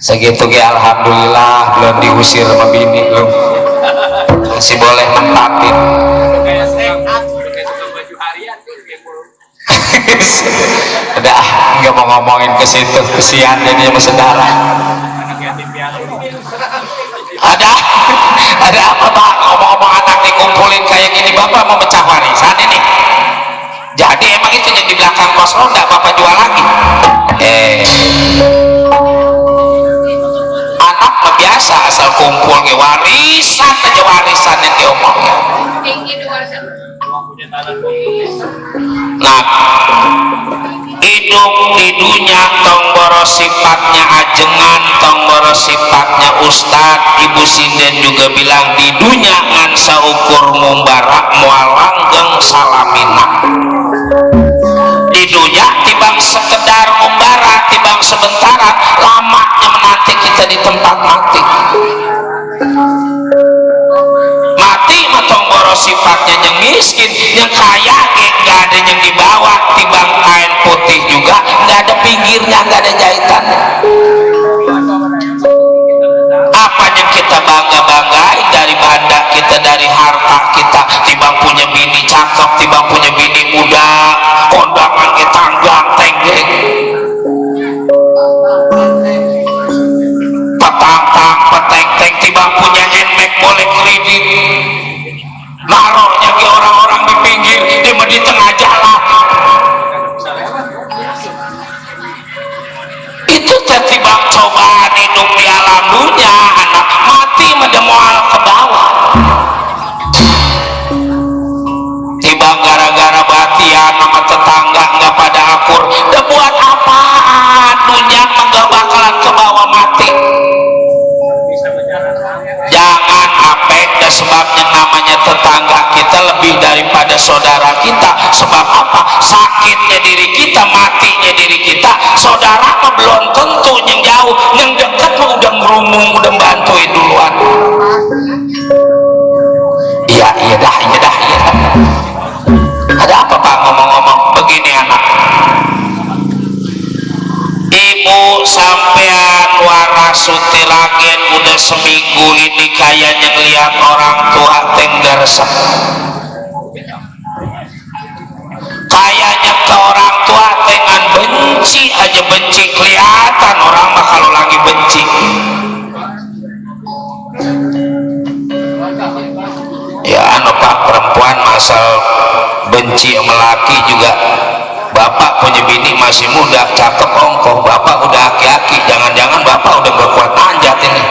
Segitu ya alhamdulillah belum diusir sama bini lu. Masih boleh nempatin. Kayak sehat, kayak tukang baju harian tuh kayak udah nggak mau ngomongin ke situ, kesian jadinya sama saudara. Ada apa pak? Ngomong-ngomong anak dikumpulin kayak gini, bapak mau pecah warisan ini. Jadi emang itu yang di belakang pos ronda bapak jual lagi. Anak mah biasa asal kumpul ke warisan aja, warisan yang diomongin. Nah hidup di dunia tong boros sifatnya ajengan, tong boros sifatnya ustad. Ibu sinden juga bilang di dunia ngan saukur mumbara mual langgeng salamina. Di dunia tibang sekedar mumbara, tibang sementara, lamanya menanti kita di tempat mati. Mati matong miskin yang kaya nggak ada yang dibawa tibang kain putih juga nggak ada pinggirnya, nggak ada jahitan. Apa yang kita bangga-banggain dari banda kita, dari harta kita, tibang punya bini cakep, tibang punya bini muda, kondangan kita ganteng deh, petang-tang peteng-teng, tibang punya handbag boleh kredit, naruhnya ke orang-orang di pinggir, di tengah jalan. Itu tibang cobaan hidup di alam dunia, anak mati medemual ke bawah. Tibang gara-gara batian sama tetangga nggak pada akur, udah buat apaan dunia nggak bakalan ke bawah mati. Jangan ape, dan sebabnya namanya tetangga kita lebih daripada saudara kita. Sebab apa? Sakitnya diri kita, matinya diri kita. Saudara mah belum tentu, yang jauh, yang dekat mah udah ngerumung, udah bantuin duluan. Iya dah. Ada apa Pak ngomong-ngomong begini anak? Ibu sampean warasuti ragen udah seminggu ini kayaknya ngeliat orang tua tenggersem. Kayaknya ke orang tua dengan benci aja, benci kelihatan orang mah kalau lagi benci. Ya anu Pak, perempuan masal benci sama laki juga. Bapak punya bini masih muda, cakep, ongkoh, bapak udah aki-aki, jangan-jangan bapak udah berkuat manjat ini.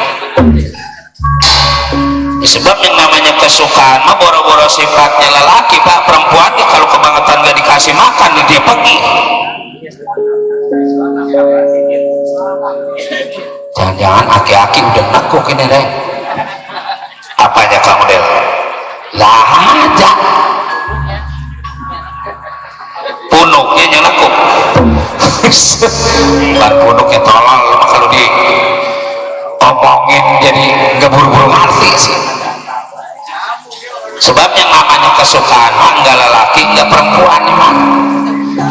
Sebab yang namanya kesukaan mah boro-boro sifatnya lelaki Pak. Perempuan kalau kebangetan gak dikasih makan dia pergi. Jangan-jangan aki-aki udah nekuk ini deh. Apanya kamu deh? Lah aja punuknya nyelekuk. Bar punuknya tolol kalau di omongin jadi nggak buru-buru ngerti sih. Sebab yang namanya kesukaan mah nggak lelaki nggak perempuan mah.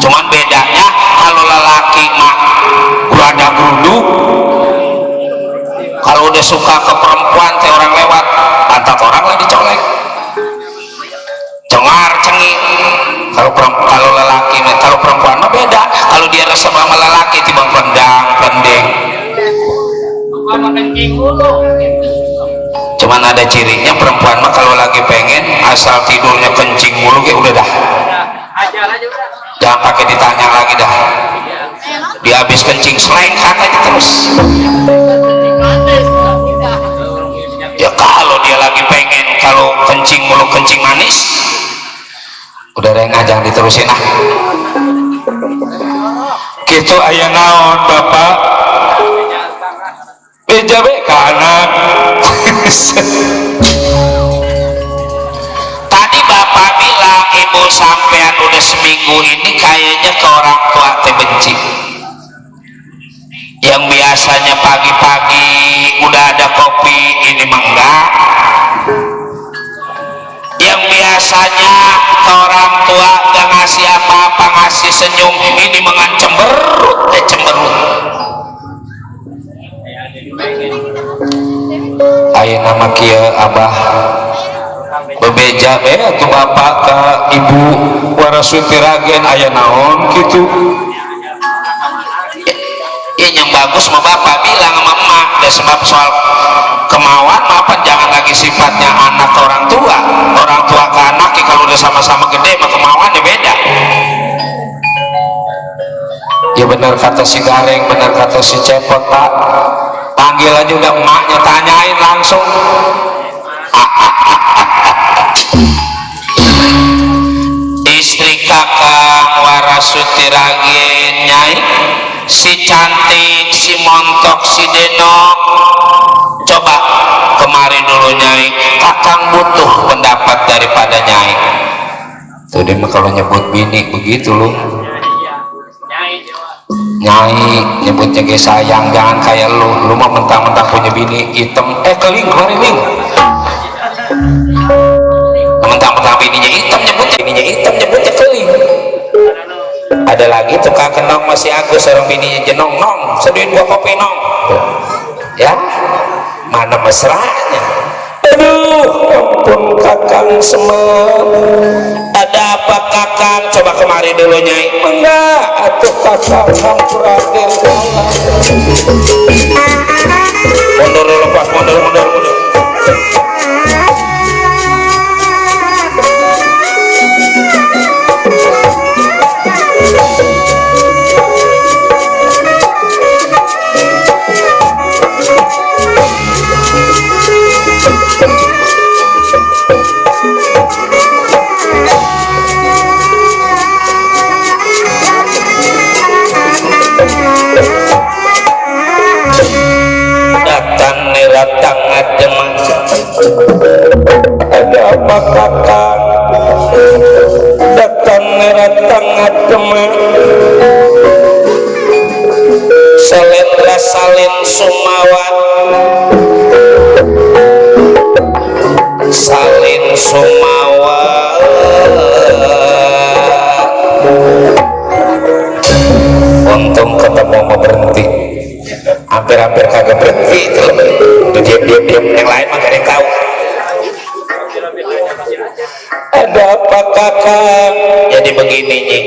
Cuman bedanya kalau lelaki mah berada duduk, kalau udah suka ke perempuan teh orang lewat pantat orang lah dicolek, cengar cengik. Kalau lelaki, kalau perempuan mah beda. Kalau dia resep sama lelaki timbang pendang pendeng. Cuman ada cirinya perempuan mah kalau lagi pengen asal tidurnya kencing mulu kayak udah dah. Jangan pakai ditanya lagi dah. Dia habis kencing selengkat aja terus. Ya kalau dia lagi pengen kalau kencing mulu kencing manis, udah rengah jangan diterusin ah. Gitu aya naon Bapak bejabe ka anak. Tadi Bapak bilang ibu sampean udah seminggu ini kayaknya ke orang tua teh benci. Yang biasanya pagi-pagi udah ada kopi, ini mah enggak. Yang biasanya ke orang tua gak ngasih apa-apa, ngasih senyum, ini mengancam cemberut cemberut. Aya nama kieu Abah bebeja tuh bapak ke ibu warasuti ragen aya naon gitu. Ya yang bagus mah bapak bilang sama emak deh, sebab soal kemauan apa jangan lagi sifatnya anak ke orang tua ke anak ya, kalau udah sama-sama gede mah kemauannya beda. Ya benar kata si Gareng, benar kata si Cepot Pak, panggil aja udah emaknya tanyain langsung. Istri kakak warasuti ragen nyai, si cantik, si montok, si denok. Coba kemarin dulu nyai, kakang butuh pendapat daripada nyai. Tuh dia mah kalau nyebut bini begitu loh. Nyai nyebutnya ge sayang, jangan kayak lu mah mentang-mentang punya bini hitam keling kemarin ling, mentang-mentang bininya hitam nyebutnya keling. Ada lagi tukang kenong masih Agus, orang bininya jenong, nong seduin gua kopi nong, ya mana mesranya. Aduh ampun kakang Semar, ada apa kakang? Coba kemari dulu Nyai. Enggak atuh kakang Sampuraden kalah. Mundur dulu Pak, mundur. Datang adem, ada apa kakak? Datang adem, selendra salin sumawa, salin sumawa. Untung ketemu mau berhenti, hampir kagak berhenti itu lebih. Diam yang lain mah gak ada yang tahu. Ada apa kakak? Jadi begini Nyi,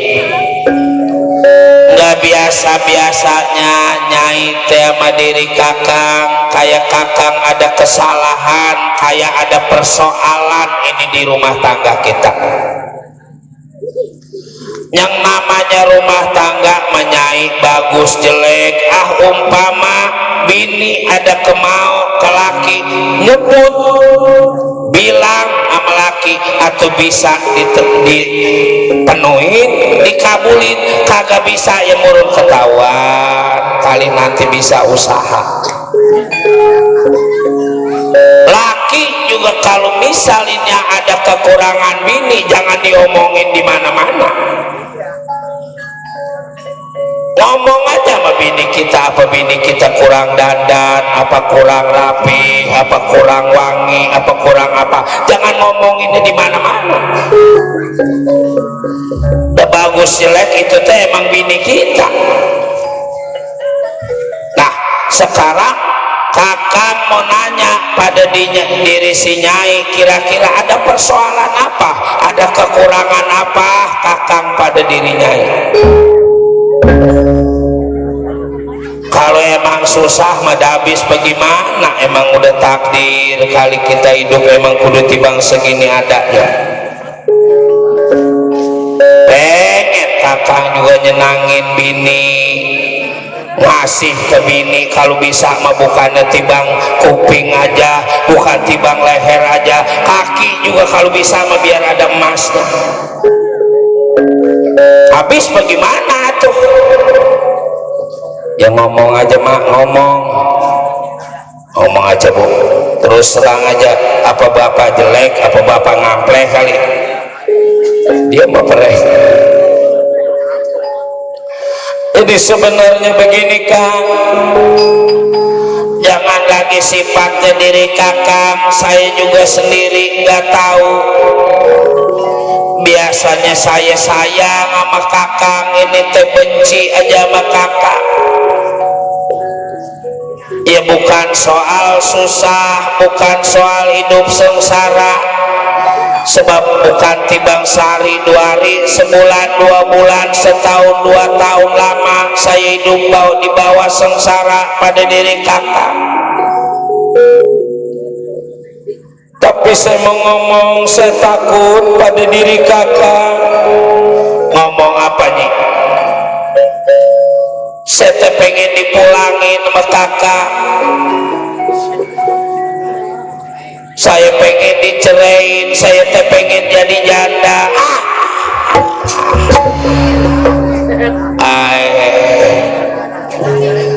nggak biasanya Nyai teh sama diri kakang, kayak kakang ada kesalahan, kayak ada persoalan ini di rumah tangga kita. Yang namanya rumah tangga menyai bagus jelek, umpama bini ada kemau ke laki nyebut bilang sama laki atau bisa dipenuhin dikabulin, kagak bisa ya murun ketahuan, kali nanti bisa usaha. Laki juga kalau misalnya ada kekurangan bini jangan diomongin di mana-mana. Ngomong aja sama bini kita, apa bini kita kurang dandan, apa kurang rapi, apa kurang wangi, apa kurang apa. Jangan ngomonginnya di mana-mana. Udah bagus jelek itu teh emang bini kita. Nah, sekarang kakak mau nanya pada diri si Nyai, kira-kira ada persoalan apa, ada kekurangan apa kakang pada diri Nyai? Kalau emang susah mah habis bagaimana, emang udah takdir kali kita hidup emang kudu tibang segini adanya. Pengen kakang juga nyenangin bini, ngasih ke bini, kalau bisa mah bukannya tibang kuping aja, bukan tibang leher aja, kaki juga kalau bisa mah biar ada emasnya. Habis bagaimana tuh? Ya ngomong aja mak, ngomong aja Bu, terus terang aja, apa bapak jelek, apa bapak ngampleh kali, dia mau pereh. Jadi sebenarnya begini Kang, jangan lagi sifatnya diri kakang, saya juga sendiri nggak tahu. Biasanya saya sayang sama kakang, ini teh benci aja sama kakang. Ya bukan soal susah, bukan soal hidup sengsara, sebab bukan tibang sehari dua hari, sebulan dua bulan, setahun dua tahun lama saya hidup di bawah sengsara pada diri kakak. Tapi saya mau ngomong, saya takut pada diri kakak. Ngomong apa nih? Saya teh pengen dipulangin sama kakak, saya pengen diceraiin, saya teh pengen jadi janda.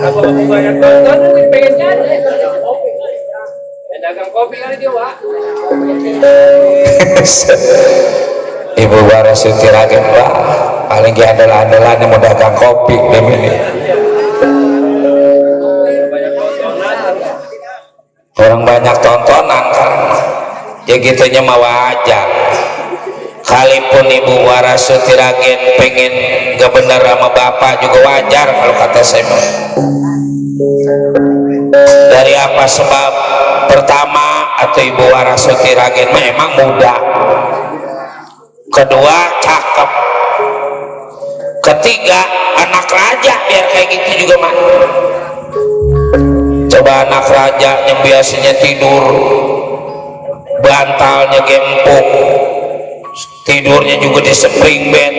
Aku banyak tonton, pengen jadi dagang kopi kali dia Wak. Ibu Baras Sutiragen Pak, paling gak andalan yang mau dagang kopi demi ini. Orang banyak tontonan kan, ya gitunya mah wajar. kalipun Ibu Warasuti Ragen pengen gak bener sama bapak juga wajar kalau kata saya mah. Dari apa sebab? Pertama, atau Ibu Warasuti Ragen memang muda, kedua cakep, ketiga anak raja, biar kayak gitu juga mah. Coba anak raja yang biasanya tidur bantalnya gempuk, tidurnya juga di spring bed,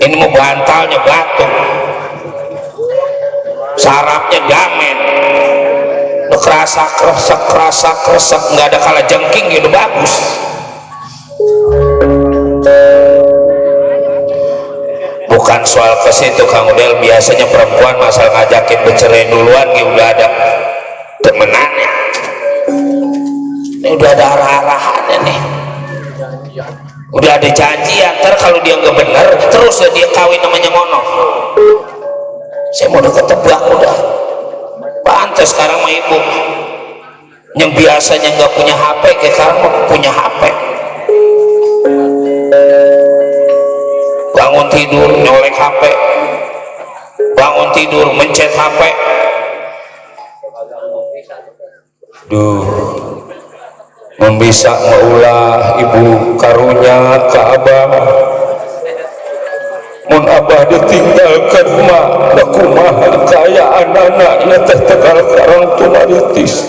ini mau bantalnya batu, sarapnya gamen, kerasa kresek, nggak ada kala jengking gitu, bagus. Bukan soal ke situ Kang Udel, biasanya perempuan masalah ngajakin bercerai duluan gitu udah ada temenannya, ini udah ada arah-arahannya nih, udah ada janjian. Ntar kalau dia nggak bener terus dia kawin namanya ngono. Saya mau udah ketebak udah pantas sekarang mah ibu yang biasanya nggak punya HP sekarang mah punya HP, bangun tidur nyolek HP, bangun tidur mencet HP. Duh, membisa maulah ibu karunya ke abah, mun abah ditinggalkan mak kumaha kaya anak-anaknya teh tegal karang tumaritis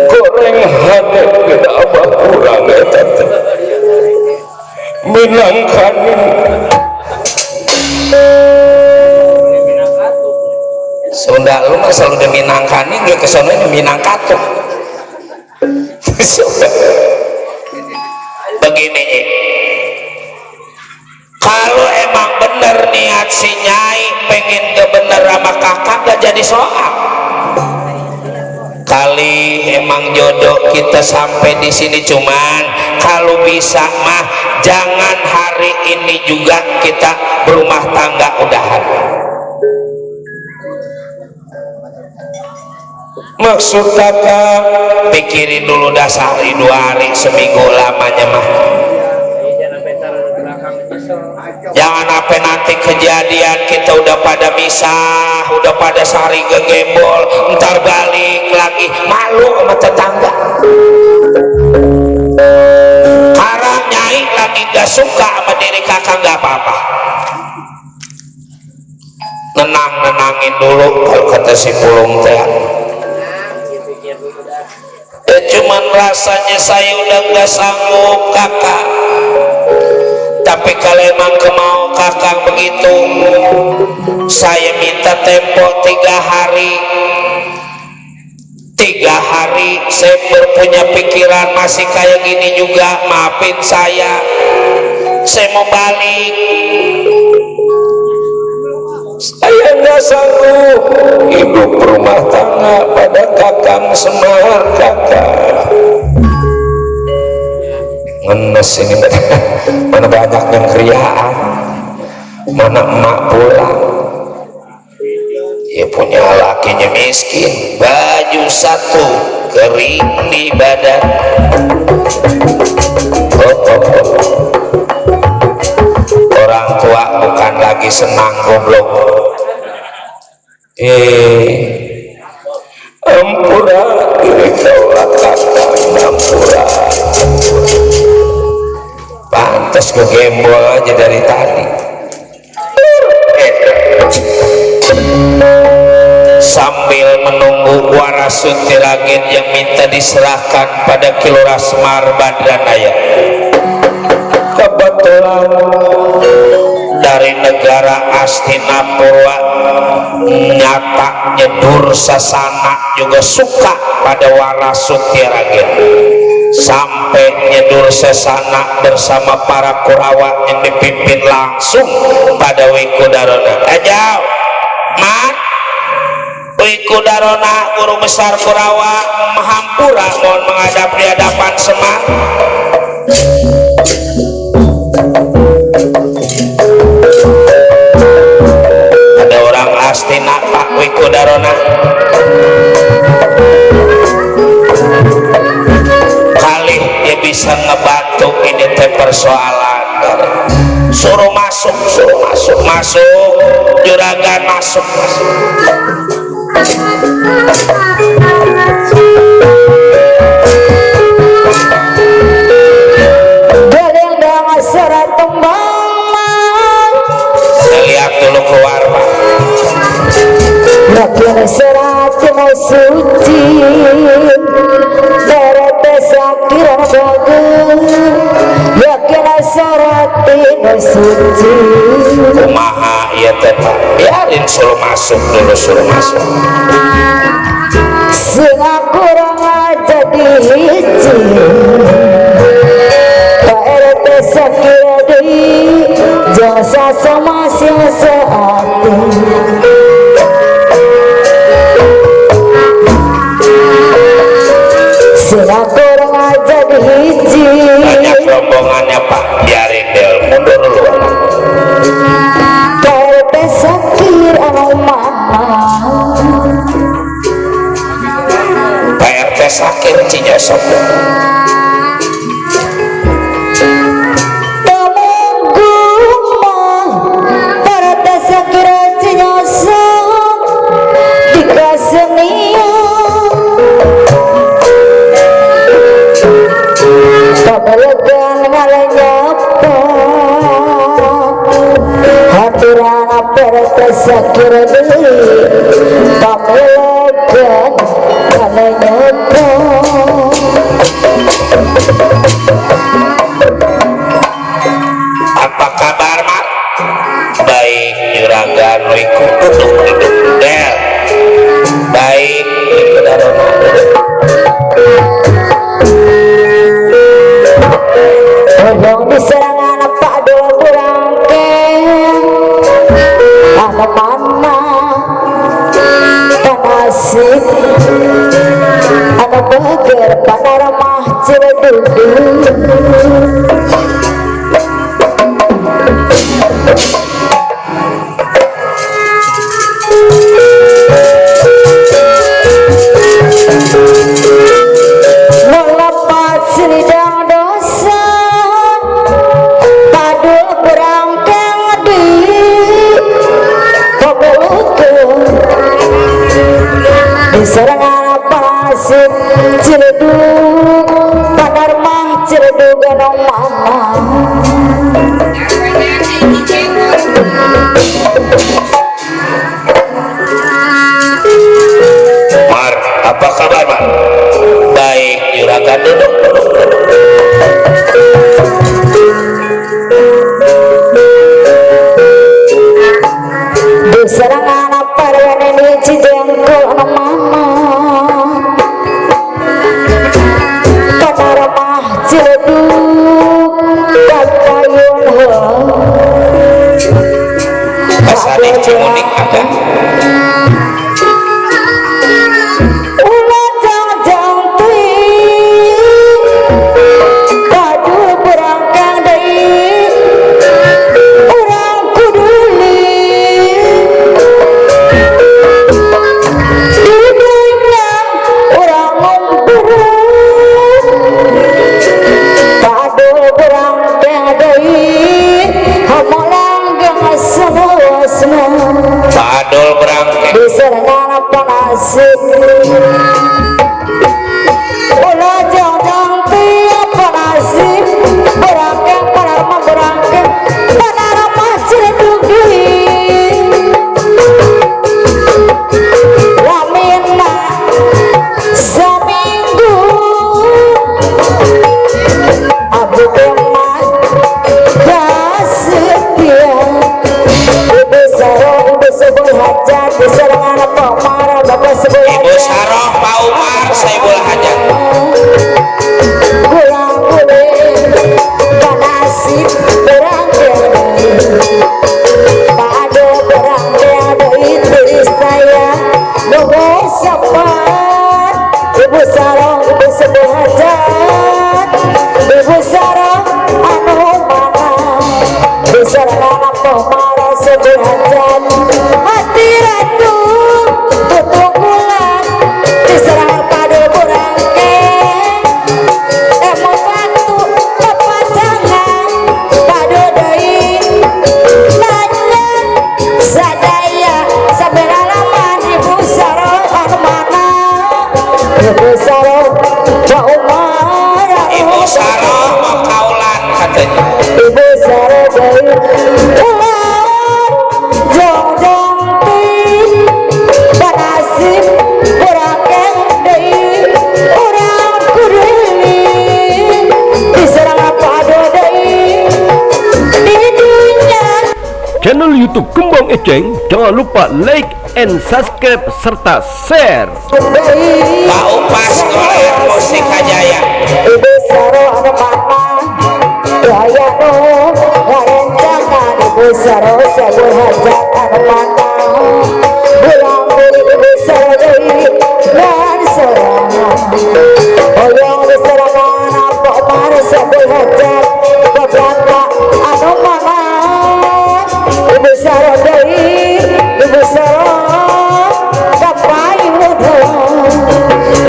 goreng hane beda abah kurang eta teh minangkanin Sunda lu mah selalu udah minangkanin gak kesana minangkatu. Begini, kalau emang bener niat si Nyai pengen gak bener sama kakak gak jadi soal. Kali emang jodoh kita sampai di sini, cuman kalau bisa mah jangan hari ini juga kita berumah tangga udahan. Maksud kakak pikirin dulu dah sehari 2 hari seminggu lamanya mah. Jangan apa nanti kejadian kita udah pada misah, udah pada sehari gegembol, ntar balik lagi malu sama tetangga. Karang Nyai lagi gak suka sama diri kakak gak apa-apa, nenangin dulu kalau kata si Pulung teh. Cuman rasanya saya udah gak sanggup kakak, tapi kalau emang kemau kakak begitu, saya minta tempo 3 hari. 3 hari saya berpunya pikiran masih kayak gini juga, maafin saya mau balik. Saya nggak sanggup hidup rumah tangga pada kakang Semar kakak. Ngenes ini mana banyak yang kriaan, mana emak pulang, ya punya lakinya miskin, baju 1 kering di badan. Orang tua bukan lagi senang goblok. Ampura diri kaulah kakak, ampura. Pantes ke gembol aja dari tadi. Sambil menunggu Warasuti Ragen yang minta diserahkan pada Kilora Semar Badranaya, kebetulan dari negara Astinapura nyata Nyedur Sasana juga suka pada Warasuti Ragen. Sampai Nyedur Sasana bersama para Kurawa yang dipimpin langsung pada Wikudarona. Aja mat Wikudarona guru besar Kurawa Mahampura mohon menghadap di hadapan Semar. Ada orang Astina Pak Wikudarona. Kali dia bisa persoalan. Suruh masuk, masuk juragan, masuk. Lihat dulu keluar Pak. Makin serat mau suci berete sakiran bagus yakin serat mau suci Kumaha iya teh Pak, biarin suruh masuk dulu, suruh masuk. singa kurang aja dihici berete sakiran di jasa sama sesuatu singa kurang aja dihici Banyak rombongannya Pak, biarin Del, mundur dulu. berete sakir anu mana PRT sakit cinya sopo. sakir deui pamelekeun kalanyapa Apa kabar Mak? Baik juragan Wiku, duduk Del. Baik Odong diserangan Pak Dul Burangkeng anu mana panasih anu beger panorama Ciledug melepas sidang dosa Padul Burangkeng di Pabulukeun diserangan pasir Ciledug panorama Ciledug anu mana Mar, apa kabar Mar? Baik juragan, duduk. diserangan parwane di Cijengkol anu mana panorama Ciledug kakayun Pasadik Cimunik ada. ulah jang-jang teuing Padul Burangkeng deui urang kuduli dudukna urang ngumpul Padul Burangkeng deui hamolanggeng seluasna Padul berangkat. diserangan panasih ulah jang-jang teuing panasih Burangkeng panorama Burangkeng panorama Ciledug deui lamina saminggu abdi mah kasetia ibu sarong ibu sebuah hajat diserangan pamara bapak sebuah Ibu Saroh Pak Umar Saibul Hajat. gulang-guling panasih Burangkeng Padul Burangkeng deui tulis saya nunggu sapat ibu sarong ibu sebuah hajat ibu sarong anu mana diserangan pamara sebuah hajat hati ratu tutunggulan diserangan Padul Burangkeng emot ratu pepajangan YouTube Kembang Eceng, jangan lupa like and subscribe serta share. Pak Upas oleh Mustika Jaya. Ibu Saro ada mana? Raya no, rencangan Ibu Saro sebut hajat ada mana? Bulang buli Ibu Saro dari dan sorangan. Oyong di serangan apa mana sebut hajat? Berkata anu mana? Ibu Saro dari Ibu Saro kapai wudhu.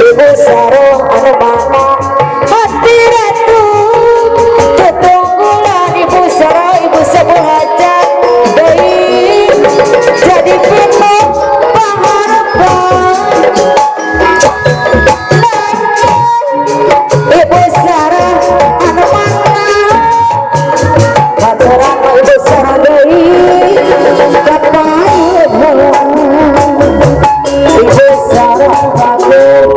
Ibu Saro anu mana? Hati ratu ketunggulan Ibu Saro Ibu sebut hajat deui jadi pilu pangharapan. Ibu Saro anu mana? Haturan Ibu Saro deui kapai wudhu. Ibu Saro bagus.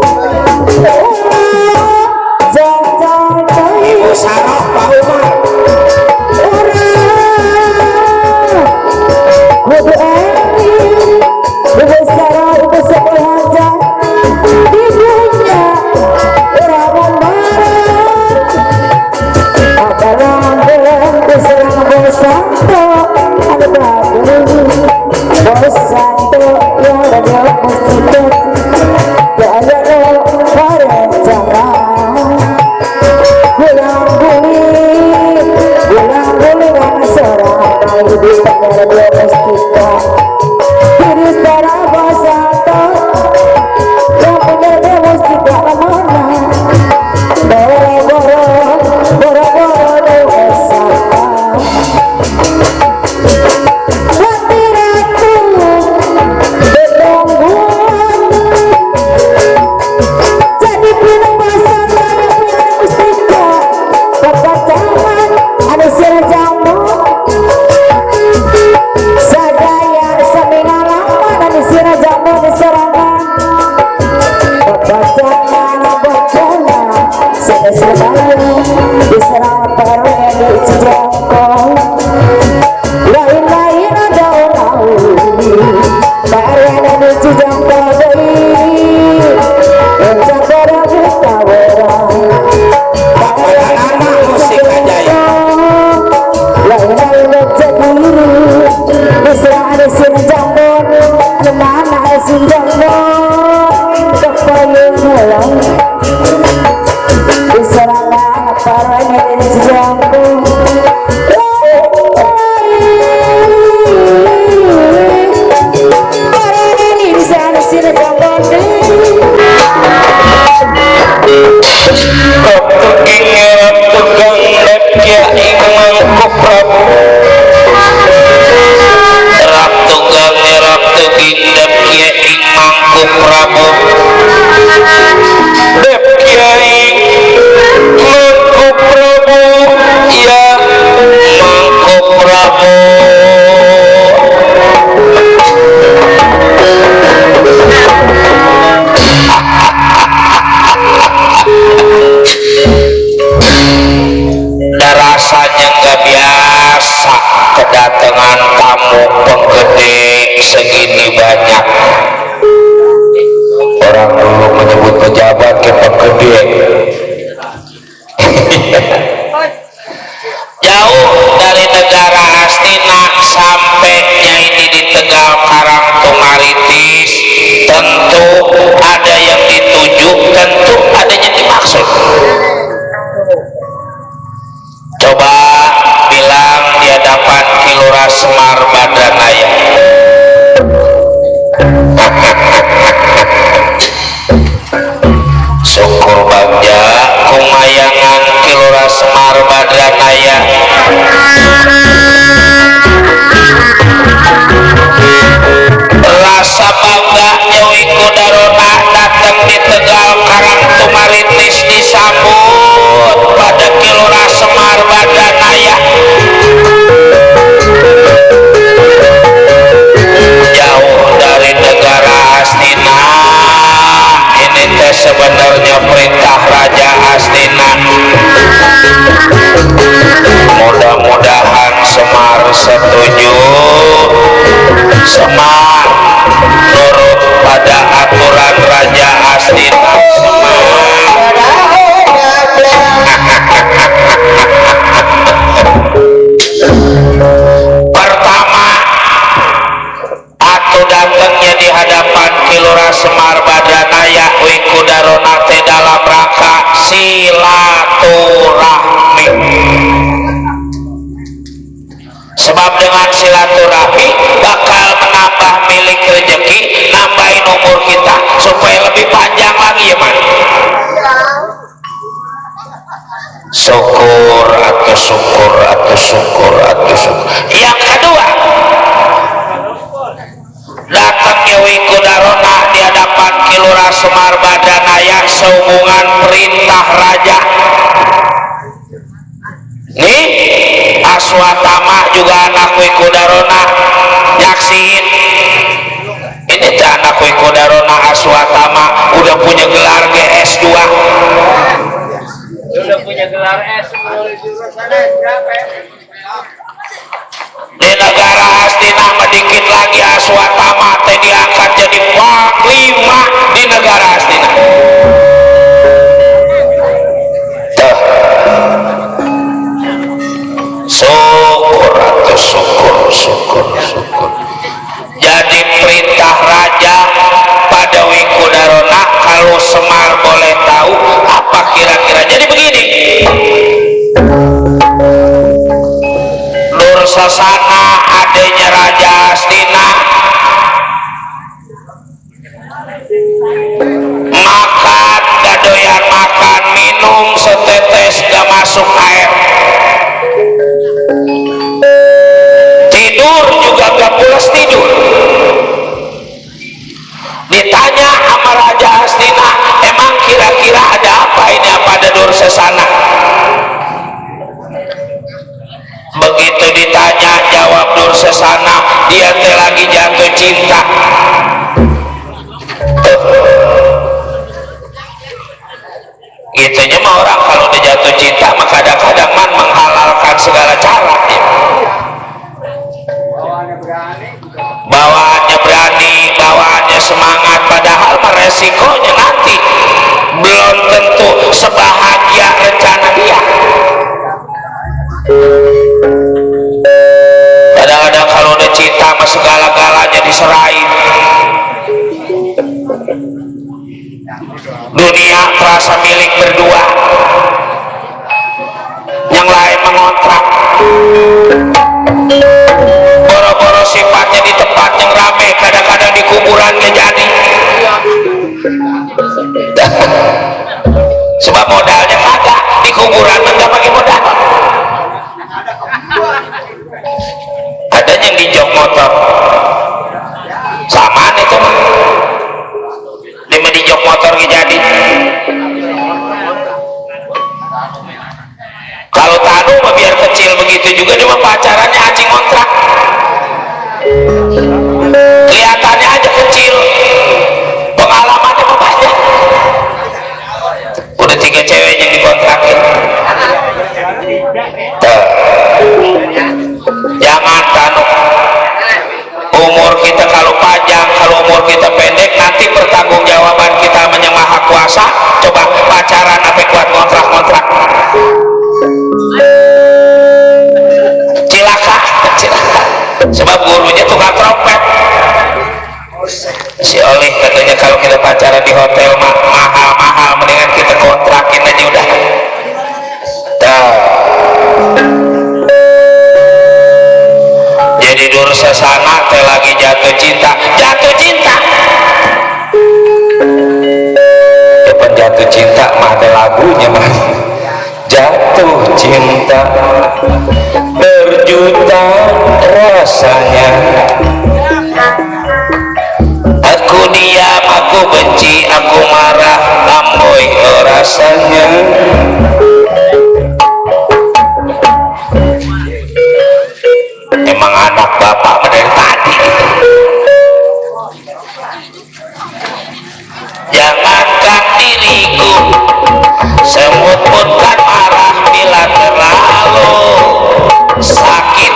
Ibu Saro Pak Umar. Rasanya nggak biasa kedatangan tamu penggede segini banyak. Orang dulu menyebut pejabat ke penggede. Jauh dari negara Astina sampainya ini di Tegal Karang Tumaritis, tentu ada yang dituju, tentu ada yang dimaksud. Coba bilang di hadapan Kilura Semar Badranaya. Syukur bagja kumayangan Kilura Semar Badranaya. Rasa bangga Jawi Kudarona datang di Tegal Karang Tumaritis disambut pada Kilura Semar Badranaya. Jauh dari negara Astina, ini teh sebenarnya perintah Raja Astina. Mudah-mudahan Semar setuju, Semar nurut pada aturan Raja Astina. Semar pertama atuh datangnya di hadapan Kilura Semar Badanaya Wikudarona teh dalam rangka silaturahmi. Sebab dengan silaturahmi bakal menambah milik rezeki, nambahin umur kita supaya lebih panjang lagi ya man. Syukur atau syukur atau syukur atau syukur. Yang kedua, datangnya Wikudarona di hadapan Kilura Semar Badanaya sehubungan perintah raja. Nih Aswatama juga anak Wikudarona, nyaksiin ini teh anak Wikudarona Aswatama udah punya gelar GS2, Udah punya gelar S. di negara Hastina sedikit lagi Aswatama teh diangkat jadi panglima di negara Hastina. Syukur atau syukur syukur syukur. Jadi perintah raja pada Wikudarona kalau Semar boleh tahu apa kira-kira. Jadi begini, Dursasana adanya Raja Astina makan gak doyan makan, minum setetes gak masuk air, tidur juga gak pulas tidur. Ditanya sama Raja Astina, emang kira-kira ada apa ini pada Dursasana? Begitu ditanya jawab Dursasana, dia teh lagi jatuh cinta. Gitunya mah orang kalau udah jatuh cinta mah kadang-kadang man menghalalkan segala cara ya. Bawaannya berani, bawaannya semangat, padahal mah resikonya nanti belum tentu sebahagia rencana dia. Kadang-kadang kalau udah cinta mah segala-galanya diserahin. Dunia terasa milik berdua, yang lain mengontrak. Boro-boro sifatnya di tempat yang rame, kadang-kadang di kuburan gak jadi. Sebab modalnya kagak, di kuburan enggak pakai modal. Ada yang di jok motor, samaan itu mah. Lima di jok motor gak jadi. Kalau tanu mah biar kecil begitu juga dia mah pacarannya anjing kontrak. Kelihatannya aja kecil, pengalamannya mah banyak. Udah 3 cewek yang dikontrakin. Jangan tanu. Umur kita kalau panjang, kalau umur kita pendek, nanti pertanggungjawaban kita yang maha kuasa. Coba pacaran apa kuat kontrak-kontrak. Cilaka. Sebab gurunya tukang trompet. Si Oleh katanya kalau kita pacaran di hotel mahal-mahal, mendingan kita kontrakin aja udah. Jadi Dursasana teh lagi jatuh cinta. Depan jatuh cinta mah ada lagunya mah. Jatuh cinta berjuta rasanya, aku diam, aku benci, aku marah, amboi rasanya. Emang anak bapak dari tadi. Jangankan diriku, semut pun kan marah bila terlalu sakit.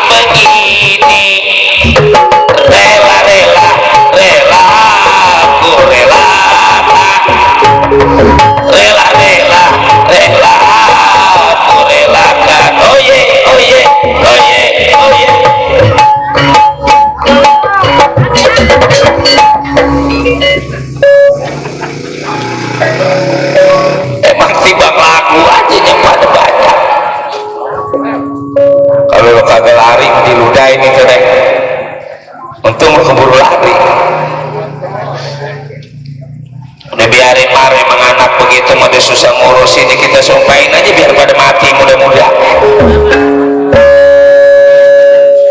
gitu mah susah ngurus ini, kita sumpahin aja biar pada mati mudah-mudah.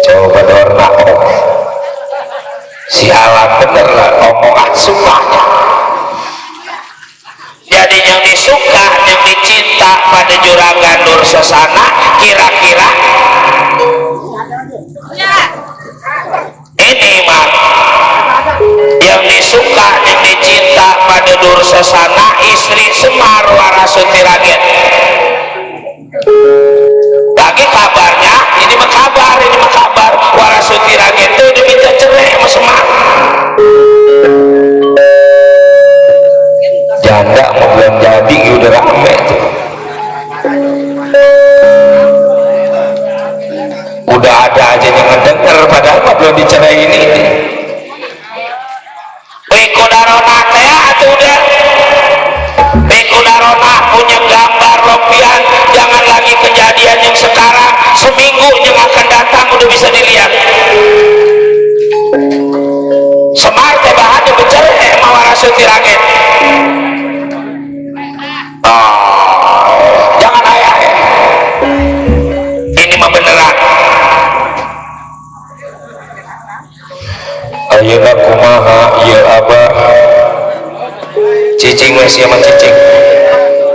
Coba dorna sialan bener lah omongan sumpahnya. Jadi yang disuka, yang dicinta pada juragan Dursasana kira-kira ini mah yang disuka, yang dicinta pada Dursasana istri Semar Warasuti Ragen. Lagi kabarnya, ini mah kabar Warasuti Ragen itu udah minta cerai sama Semar. Janda mau belum jadi udah rame tuh. Udah ada aja yang ngedenger padahal mah belum dicerai ini. Beko Darona teh atuh udah. Beko Darona punya gambar lopian, jangan lagi kejadian yang sekarang, seminggu yang akan datang udah bisa dilihat. Semar teh bahan yang bercerai sama Warasuti Ragen. Jangan ayah ya. Ini mah beneran. Ayeuna kumaha ieu abah cicing wes sama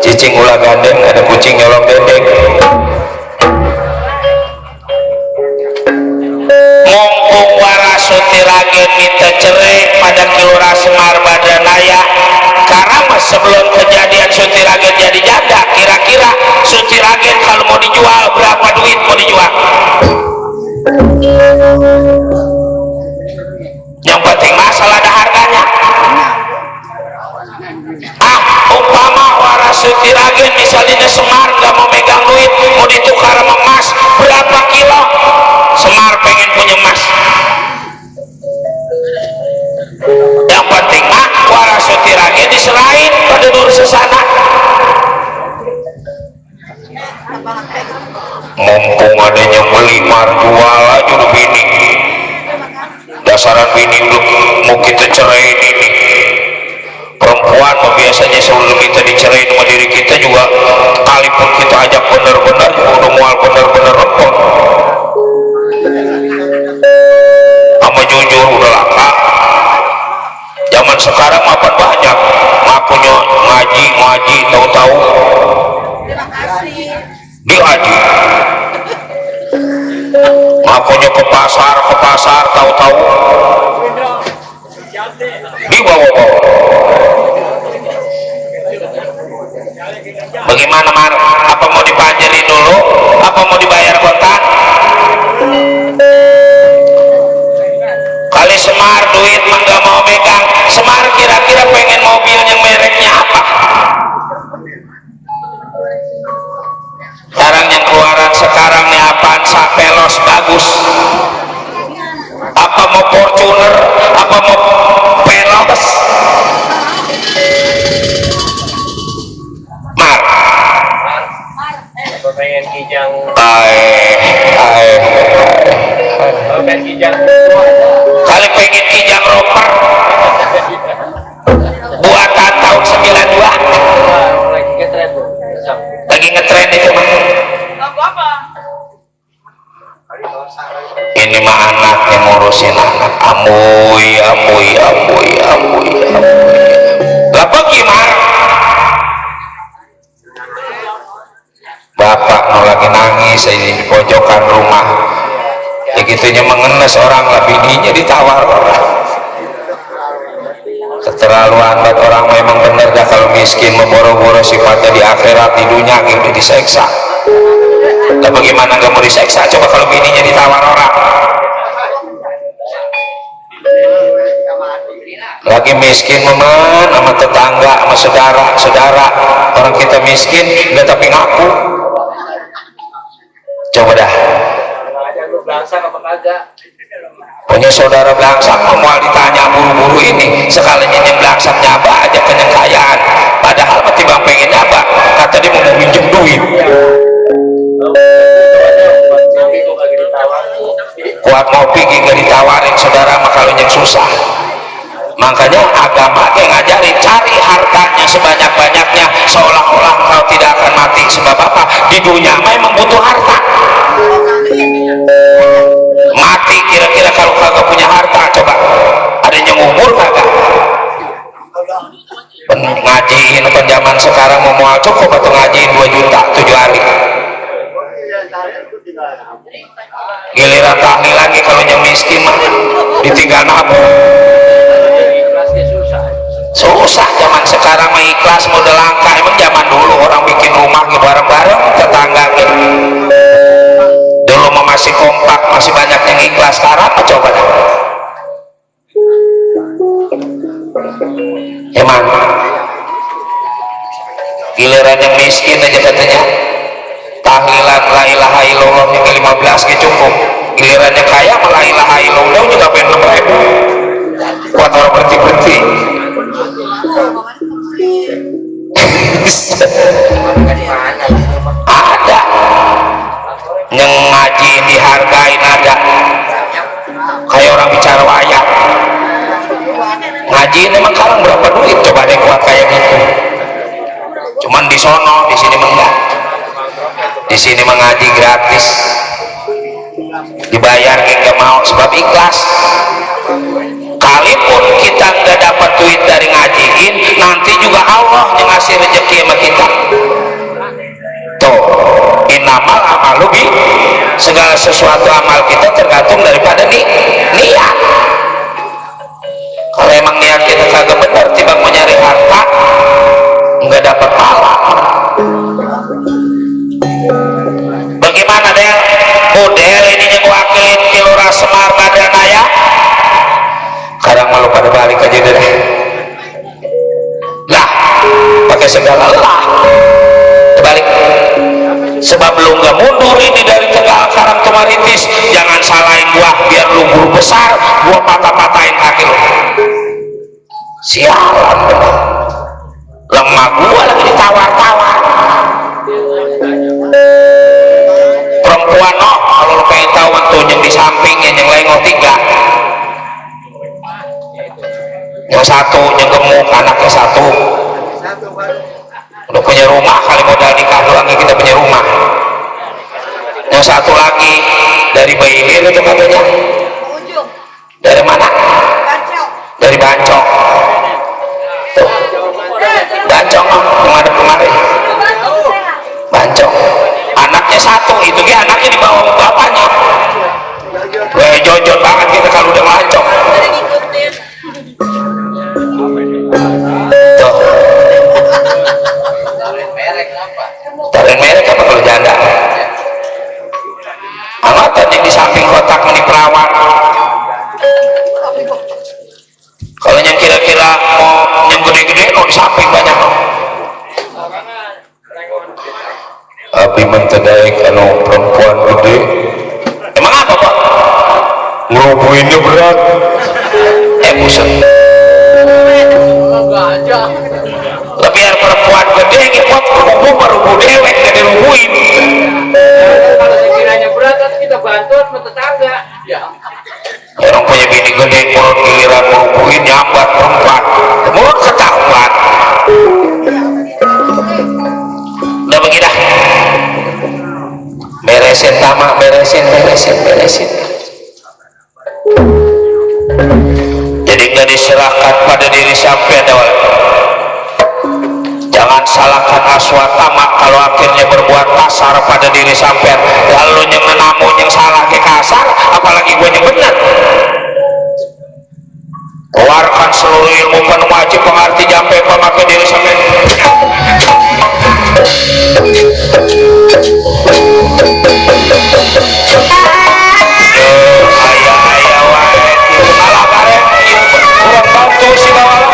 cicing ulah gandeng ada kucing nyolong dendeng. Mumpung Warasuti Ragen minta cerai pada Kilura Semar Badranaya, karena mas sebelum kejadian Suti Ragen jadi janda, kira-kira Suti Ragen kalau mau dijual berapa duit mau dijual? Yang penting masalah ada harganya. Umpama Warasuti Ragen misalnya Semar gak mau megang duit, mau ditukar sama emas berapa kilo, Semar pengen punya emas. Yang penting Warasuti Ragen diserahin pada Dursasana. Mumpung ada yang beli marjual aja udah bini. Dasaran bini udah mau kita ceraiin ini. Perempuan biasanya sebelum kita dicerain sama diri kita juga, kalipun kita ajak bener-bener udah mual bener-bener repot. Sama jujur udah langka. Zaman sekarang apa banyak ngakunya ngaji tahu-tahu dihaji, ngakunya ke pasar tahu-tahu dibawa-bawa. Bagaimana Mar? Apa mau dipanjerin dulu? Apa mau dibayar kontan? Kali Semar duit mah gak mau megang. Semar kira-kira pengen mobil yang mereknya apa? Sekarang yang keluaran sekarang nih Avanza Veloz bagus. Apa mau Fortuner? Apa mau Veloz? Mar. Apa pengen kijang? Pengen kijang. Kali pengen kijang roper buatan tahun 92. Lagi ngetren tuh. Lagi ngetren itu mah. Ini mah anak yang ngurusin anak. Amuy. Lah gimana? Bapak mau lagi nangis ini di pojokan rumah. Ya gitunya mengenes orang lah, bininya ditawar orang. Keterlaluan banget orang memang bener dah kalau miskin memboro-boro sifatnya di akhirat, di dunia gitu diseksa. Tapi bagaimana nggak mau diseksa coba kalau bininya ditawar orang? Lagi miskin meman sama tetangga sama saudara orang kita miskin nggak tapi ngaku. Coba dah. Punya saudara belangsak mau ditanya buru-buru ini sekalinya yang belangsak nyaba aja kenyangkayaan, padahal ketimbang pengen nyaba kata dia mau minjem duit. Kuat ngopi gak ditawarin saudara mah kalau yang susah. Makanya agama yang ngajarin cari hartanya sebanyak-banyaknya seolah-olah engkau tidak akan mati. Sebab apa? Di dunia memang butuh harta. Mati kira-kira kalau kagak punya harta, coba ada yang umur kagak? Ngajiin apa zaman sekarang mau cukup atau ngajiin 2 juta 7 hari, giliran tahlilan lagi kalau yang miskin mah ditinggal nabung. Susah zaman sekarang mah ikhlas modal langka. Emang zaman dulu orang bikin rumah gitu bareng-bareng tetangga gitu. Dulu mah masih kompak, masih banyak yang ikhlas. Sekarang apa coba dah? Emang giliran yang miskin aja katanya tahlilan la ilaha illallah yang ke-15 ke cukup. Giliran yang kaya mah la ilaha illallah juga pengen 6.000 buat orang berhenti-berhenti. Ada yang ngaji dihargain, ada kayak orang bicara wayang ngaji emang sekarang berapa duit coba deh kuat kayak gitu. Cuman di sono, di sini enggak. Di sini mengaji gratis, dibayar enggak mau sebab ikhlas. Kalipun kita nggak dapat duit dari ngajiin, nanti juga Allah yang ngasih rezeki sama kita. Tuh, innamal amalu bi, segala sesuatu amal kita tergantung daripada niat. Kalau emang niat kita kagak benar, tiba mau nyari harta, nggak dapat pahala. Bagaimana Del? Model ini yang wakilin Kilora Semar Badanaya. Kadang malu pada balik aja deh. Lah, pakai segala lah. Balik. Sebab lu nggak mundur ini dari Tegal Karang Tumaritis, jangan salahin gua biar lu guru besar, gua patah-patahin kaki lu. Sialan bener. Lemah gua lagi ditawar-tawar. Perempuan no, kalau lu pengen tahu tuh yang di sampingnya yang lengok 3. Yang satu yang gemuk, anaknya 1 udah punya rumah, kali modal nikah doang kita punya rumah. Yang satu lagi dari Bailir itu katanya. Dari mana? Dari Bancok. Tuh. Bancok menghadap kemarin. Bancok. Anaknya 1, itu dia anaknya di bawah bapaknya. Jojot banget kita kalau udah Bancok. Tuh. Tarik merek apa kalau janda? Angkatan yang di samping kotak meni perawan. Kalau yang kira-kira mau yang gede-gede mau di samping banyak. Abi mentedai kalau perempuan gede. Emang apa Pak? Ngerubuinnya berat. Buset. Biar perempuan gede ngikut rubu baru dewek gak dirubuin. Kalau sekiranya berat kita bantu sama tetangga. Ya. Orang punya bini gede kalau giliran merubuin nyambat perempuan. Mulut ketahuan. Udah begini dah. Beresin tamak, beresin. Jadi nggak diserahkan pada diri sampai ada. Jangan salahkan aswatama kalau akhirnya berbuat kasar pada diri sampean. Lalu yang menamun yang salah ke kasar, apalagi gue yang benar. Keluarkan seluruh ilmu penuh wajib pengerti jampe pemakai diri sampean. Ayah wae itu malah karen kurang bantu si bawah.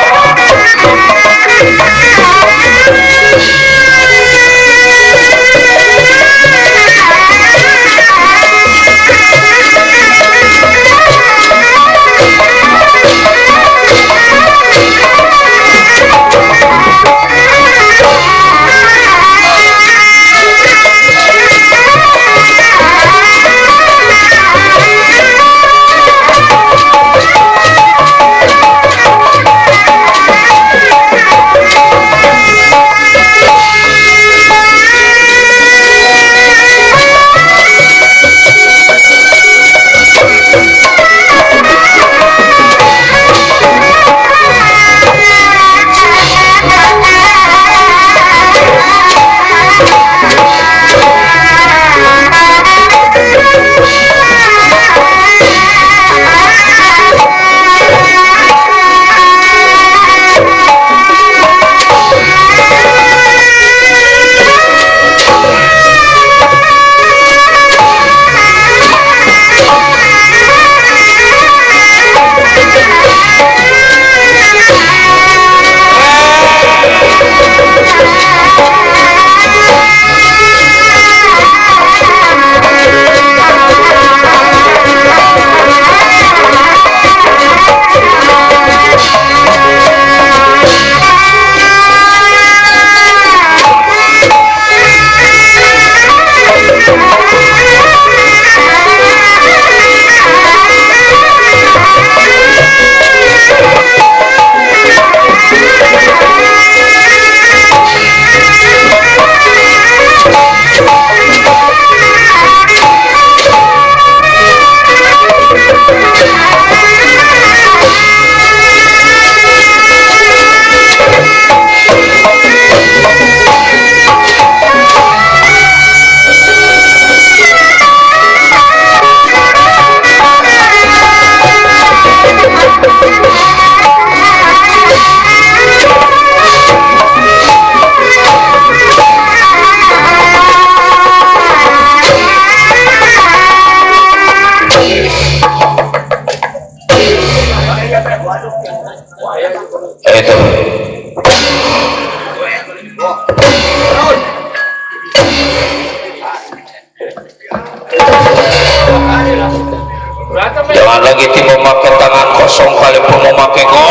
kosong kali pun mau make go.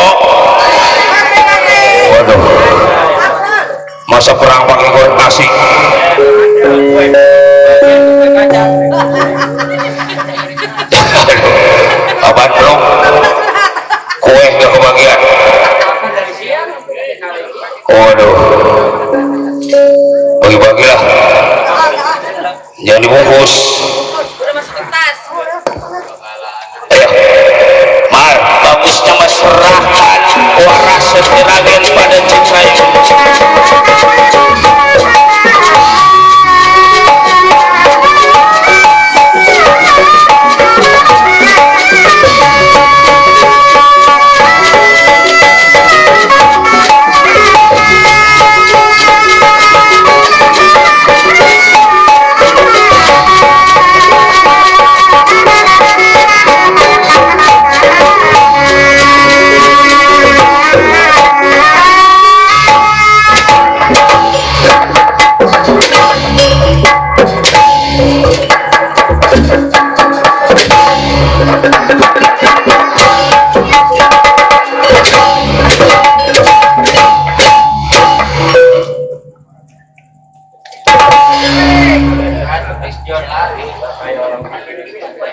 Waduh, masa perang pakai goreng nasi. Abang belum kue gak kebagian. Waduh, bagi-bagilah, jangan dibungkus. Ayo, Mar, bagusnya masyarakat waras setiragen pada Cipayung.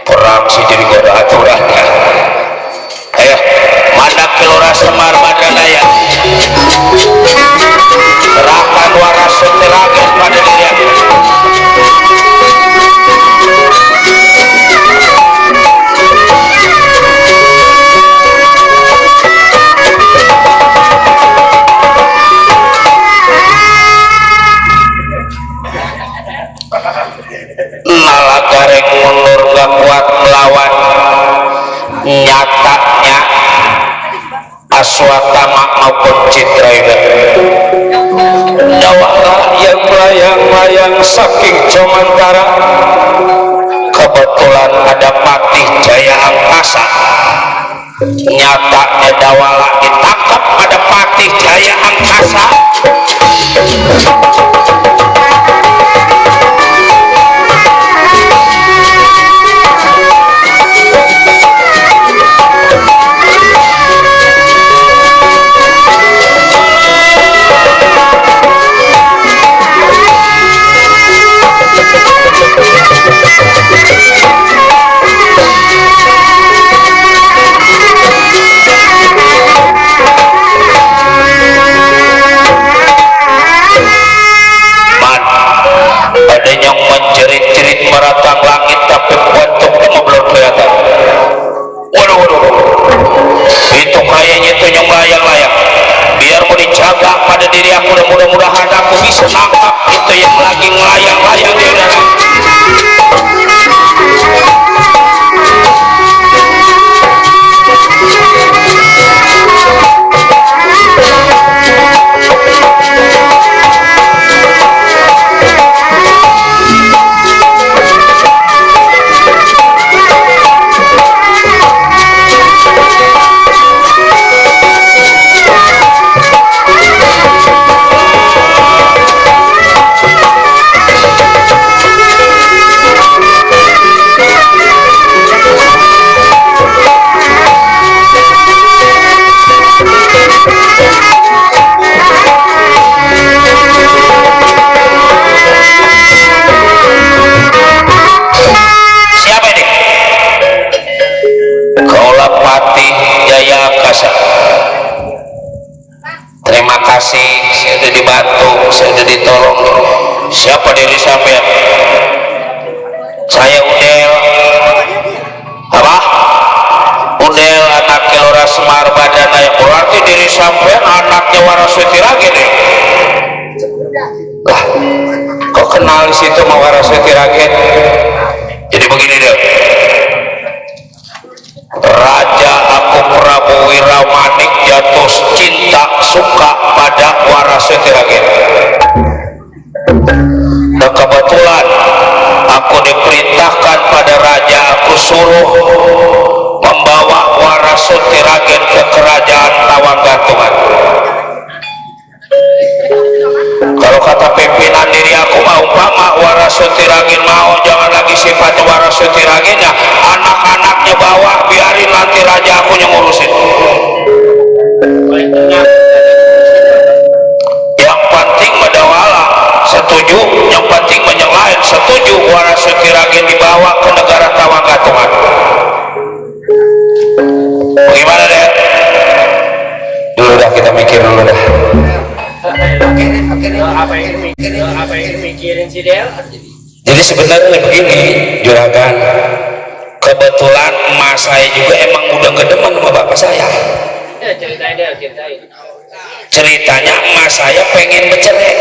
Perang sih jadi gak ada aturannya. Ayo, mana Kelora Semar Badanaya, serahkan waras setiragen pada diri aku. Nalagareng mundur gak kuat melawan, nyatanya Aswatama maupun Citraina Dawala yang melayang-layang saking Comantara. Kebetulan ada Patih Jaya Angkasa. Nyatanya Dawala ditangkap pada Patih Jaya Angkasa. Yang menjerit-jerit meratang langit tapi bentuknya mah belum kelihatan. Waduh, itu kayaknya itu yang layang-layang. Biar mau dijaga pada diri aku dan mudah-mudahan aku bisa nangkap itu yang lagi melayang-layang di udara. Terima kasih, saya sudah dibantu, saya sudah ditolong. Siapa diri sampean? Saya Udel. Apa? Udel anak Kelora Semar Badanaya. Berarti diri sampean anaknya Waraswati Ragen nih. Lah, kok kenal di situ sama Waraswati Ragen? Jadi begini deh. Raja aku Prabu Wiramanik jatuh cinta suka pada Waraswati Ragen. Dan kebetulan aku diperintahkan pada raja, aku suruh membawa Waraswati Ragen ke kerajaan Tawanggantungan. Kalau kata pimpinan diri aku mau umpama Waraswati Ragen mau, jangan lagi sifatnya Waraswati Ragennya, anak-anaknya bawa, biarin nanti raja aku yang ngurusin. apa yang dipikirin si Del? Jadi sebenarnya begini juragan, kebetulan emak saya juga emang udah gedeman sama bapak saya. Ya, ceritain Del, ceritain. Ceritanya emak saya pengen bercerai,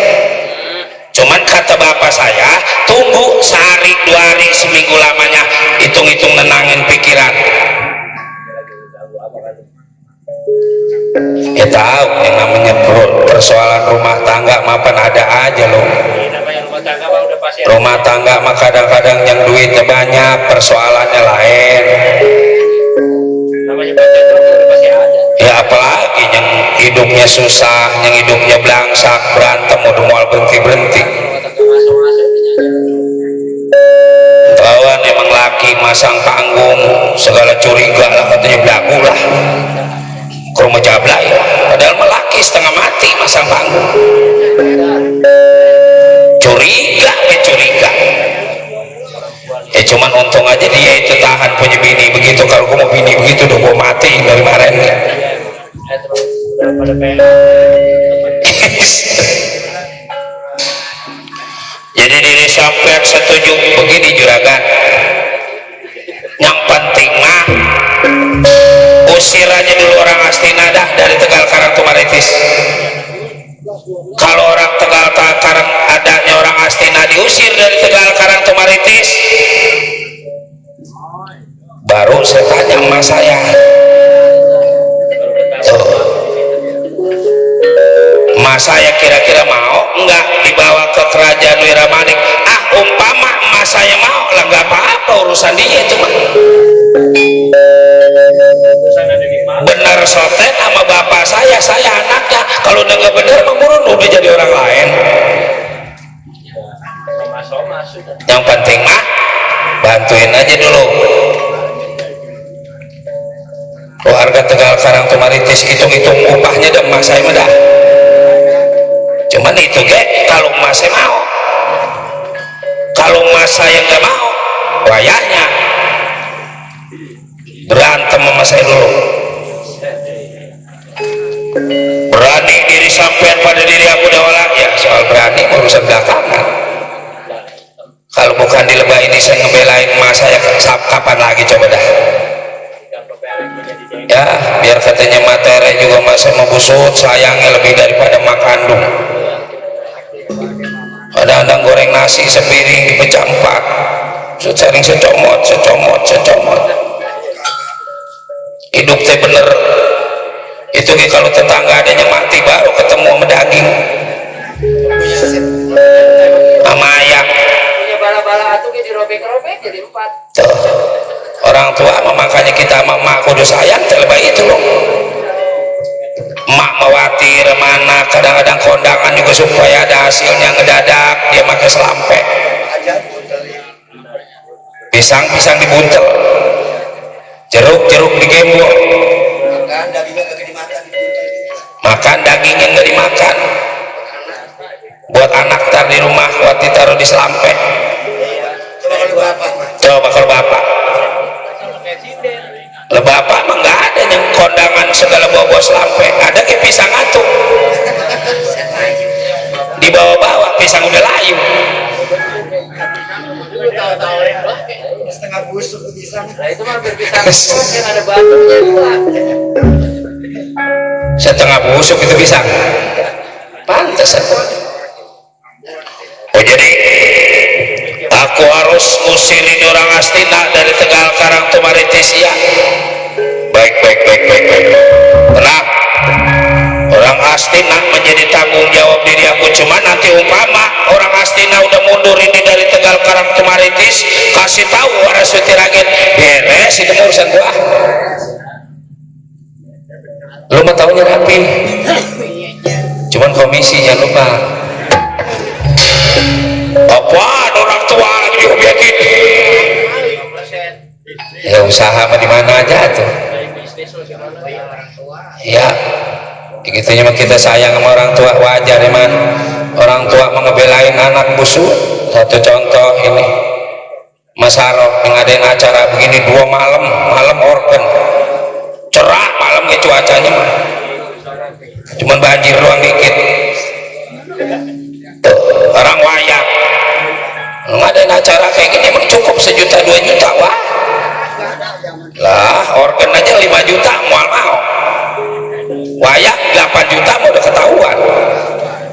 cuman kata bapak saya tunggu sehari 2 hari seminggu lamanya, hitung-hitung nenangin pikiran. Ya tahu yang namanya persoalan rumah tangga mapan ada aja loh. Namanya rumah tangga mah udah pasti. Rumah tangga mah kadang-kadang yang duitnya banyak persoalannya lain. Namanya pacar terus udah pasti ada. Ya apalagi yang hidupnya susah, yang hidupnya belangsak, berantem udah mual berhenti-berhenti. Rumah tangga masuk-masuk. Tawan emang laki masang panggung segala curiga lah, katanya belagu lah, ke rumah jablay lah, padahal melaki setengah mati masang panggung. Curiga cuman untung aja dia itu tahan punya bini begitu. Kalau gue mau bini begitu udah gue mati dari kemarin. Udah pada pengen. Jadi diri sampai setuju begini juragan, yang penting mah usir aja dulu orang Astina dah dari Tegal Karang Tumaritis. Kalau orang Tegal Karang adanya orang Astina diusir dari Tegal Karang Tumaritis, baru saya tanya emak saya, emak saya kira-kira mau enggak dibawa ke kerajaan Wiramanik? Umpama emak saya mau lah nggak apa-apa, urusan dia itu mah. Benar soten sama bapak saya anaknya, kalau udah nggak benar mengurun udah jadi orang lain. Yang penting mah bantuin aja dulu. Warga Tegal Karang Tumaritis hitung-hitung upahnya dan emak saya mah dah. Cuman itu kalau emak saya mau. Kalau emak saya nggak mau, wayahnya berantem sama saya dulu. Berani diri sampean pada diri aku dawala, ya soal berani urusan belakangan. Kalau bukan di lebah ini saya ngebelain emak saya, kapan lagi coba dah. Ya biar katanya materi juga masih mau busut, sayangnya lebih daripada mak kandung. Kadang-kadang goreng nasi sepiring dipecah 4, sering secomot. Hidup teh bener itu kalau tetangga adanya mati baru ketemu sama daging sama ayam. Punya bala-bala atuh dirobek-robek jadi 4. Tuh. Orang tua makanya kita sama emak kudu sayang terlebih itu loh. Emak khawatir mana kadang-kadang kondangan juga supaya ada hasilnya ngedadak dia pakai selampe, pisang dibuntel, jeruk digembok, makan dagingnya nggak dimakan, buat anak tar di rumah buat ditaruh di selampe. Coba kalau bapak bapak mah nggak ada yang kondangan segala bawa selampe, ada kayak pisang atuh dibawa-bawa, pisang udah layu setengah busuk pisang. Nah itu mah berpisang yang ada batunya Pak. setengah busuk itu pisang, pantes itu. Oh jadi aku harus ngusirin orang Astina dari Tegal Karang Tumaritis ya. Baik. Tenang. Orang Astina menjadi tanggung jawab diri aku. Cuma nanti umpama orang Astina udah mundur ini dari Tegal Karang Tumaritis, kasih tahu Warasuti Ragen, beres itu urusan gua. Lu mah taunya rapi. Cuman komisi jangan lupa. Apa orang tua lagi diobjekin? Ya usaha mah di mana aja tuh. Ya, begitunya mah kita sayang sama orang tua, wajar emang. Orang tua mengebelain anak busuk. Satu contoh ini, Mas Haroh yang ngadain acara begini 2 malam organ, cerah malam ke cuacanya mah, cuman banjir doang dikit.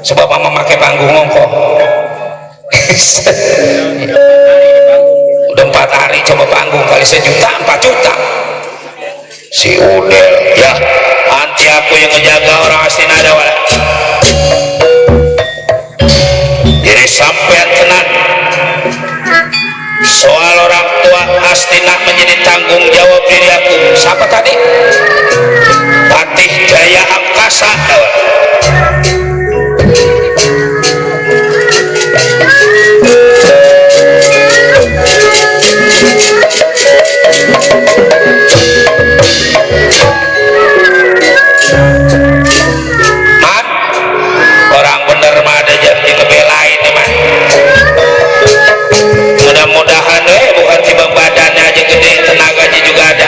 sebab mama pakai panggung ngongko. Udah 4 hari coba panggung kali sejuta 4 juta si Udel ya, nanti aku yang ngejaga orang asli nada wala. Jadi sampean tenang, soal orang tua Astina menjadi tanggung jawab diri aku. Siapa tadi? Patih Jaya Angkasa. Man, orang bener mah ada janji kebelain nih man. Mudah-mudahan bukan cuma badannya aja gede, tenaganya juga ada.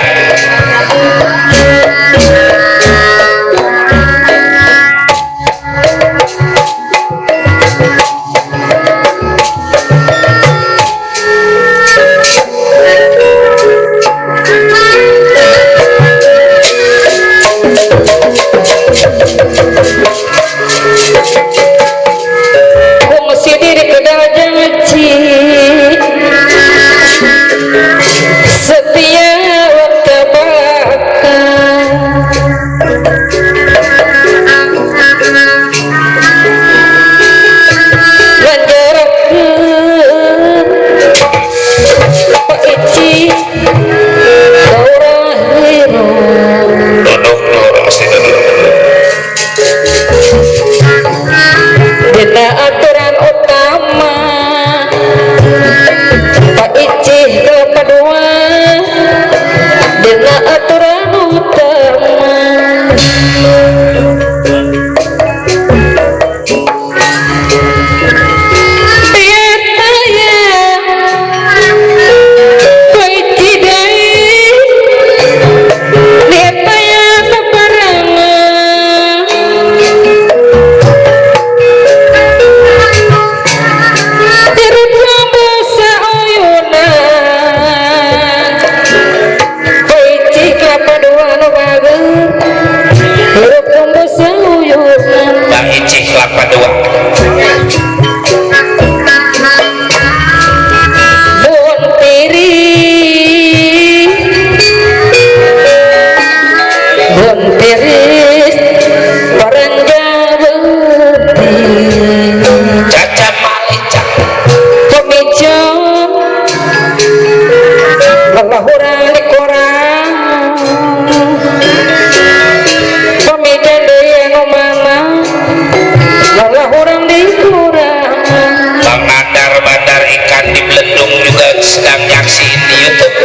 Sedang nyaksiin di YouTube.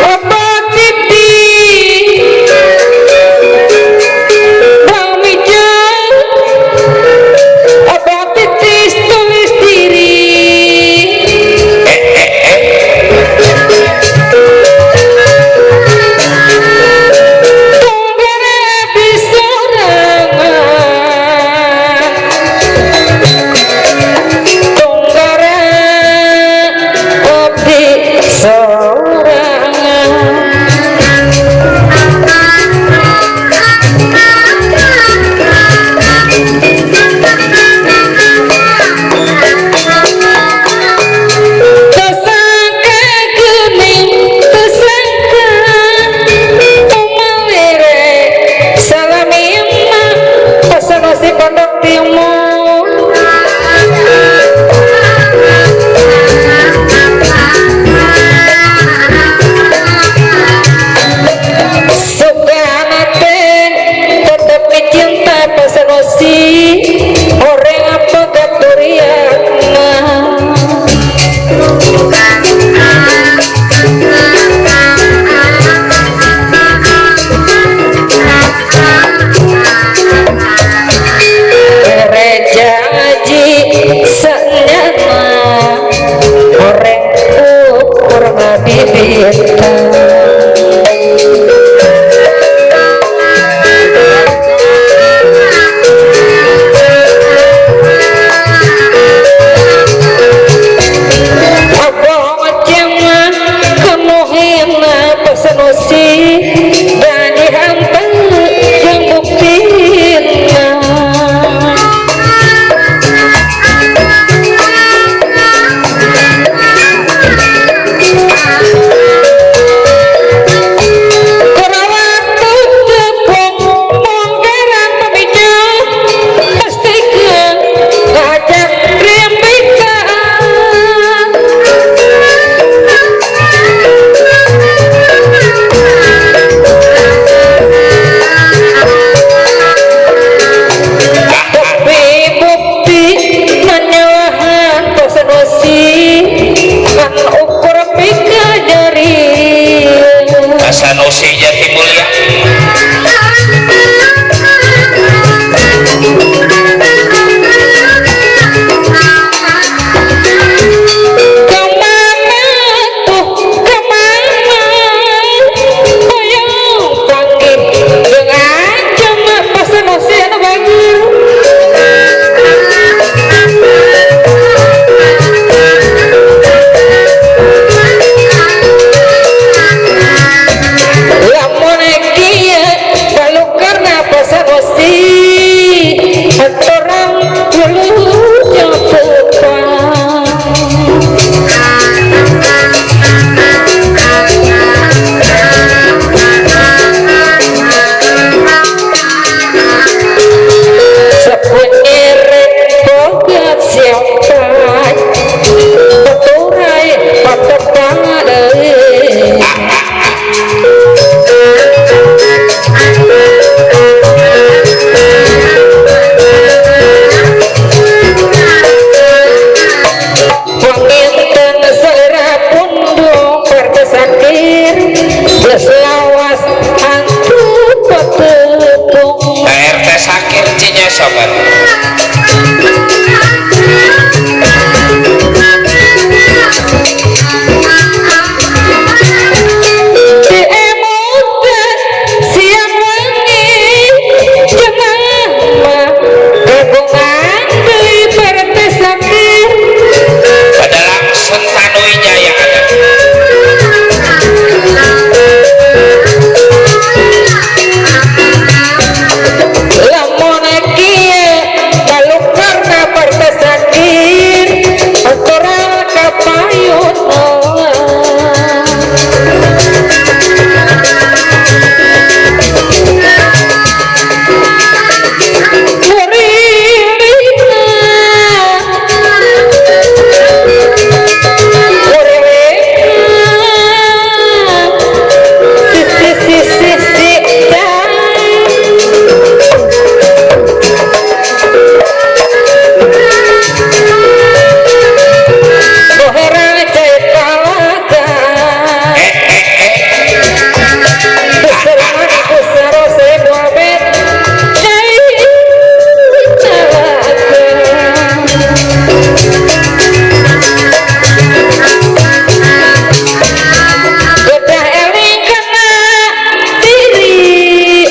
Apa titi pamijan, apa titis tulis diri. Tunggara bisa gosi orang dulunya bukan sebenarnya bogat siapa beturai patepan deh Wanginten serapun dong perkesakir Beslawas hantu petepung RT sakir cinya sobat Diemutan siang wangi Jangan mah gabungan dari perkesakir adalah Sentanu Jaya ada lamun kieu baluk karna perkesakir aturan kapayun Gedah eling kena diri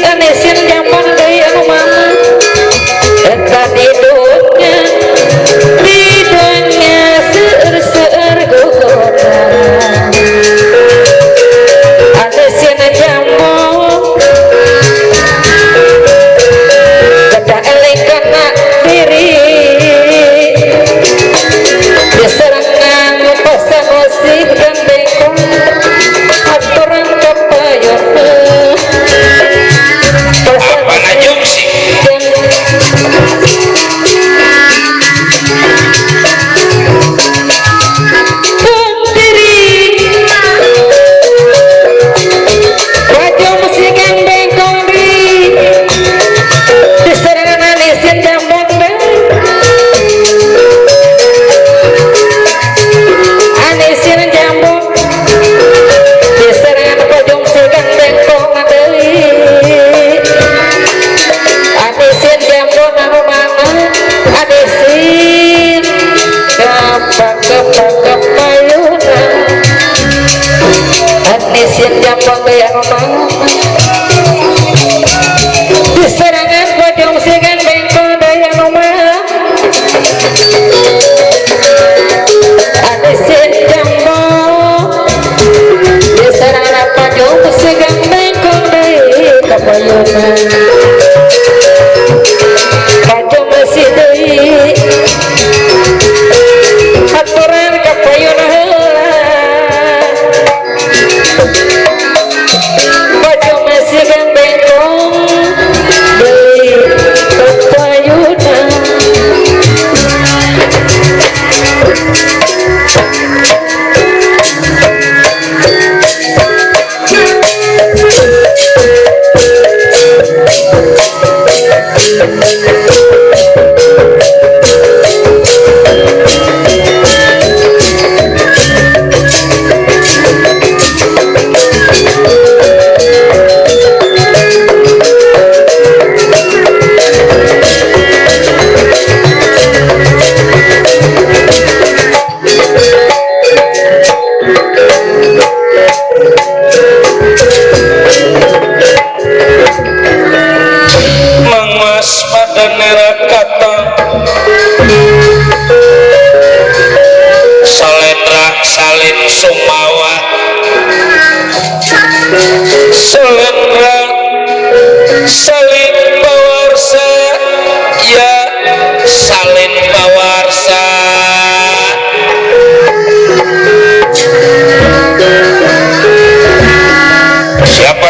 anesin jaman deui anu mama eta di dunya seueur gugurna anesin jambon gedah eling kena diri diserangan pasagosi gandeng aturan kapayun apa najum sih Putri baju musik yang bengkong di diserangan anisin jambon deh anisin jambon diserangan baju musik yang bengkong deui anisin jambon anu mana anisin kepayuna anisin jambon deui anu mana diserangan baju musik yang bengkong deui anu mana anisin jambon diserangan baju musik yang bengkong deui kapayuna baju musik deui aturan kapayuna heula baju musik yang bengkong deui kapayuna Sumawa Selendra saling bawa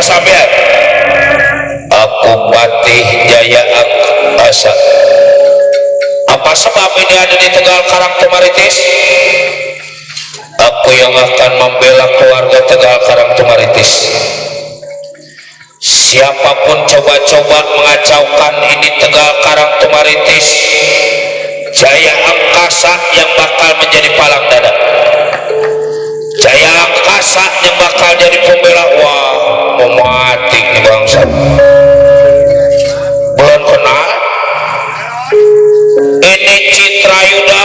kasampean aku Patih Jaya Angkasa. Apa sebab ini ada di Tegal Karang Tumaritis? Aku yang akan membela keluarga Tegal Karang Tumaritis. Siapapun coba-coba mengacaukan ini Tegal Karang Tumaritis, Jaya Angkasa yang bakal menjadi palang dada. Jaya Angkasa yang bakal jadi pembela. Wah, mau mati nih bangsa. Belum kenal ini Citrayuda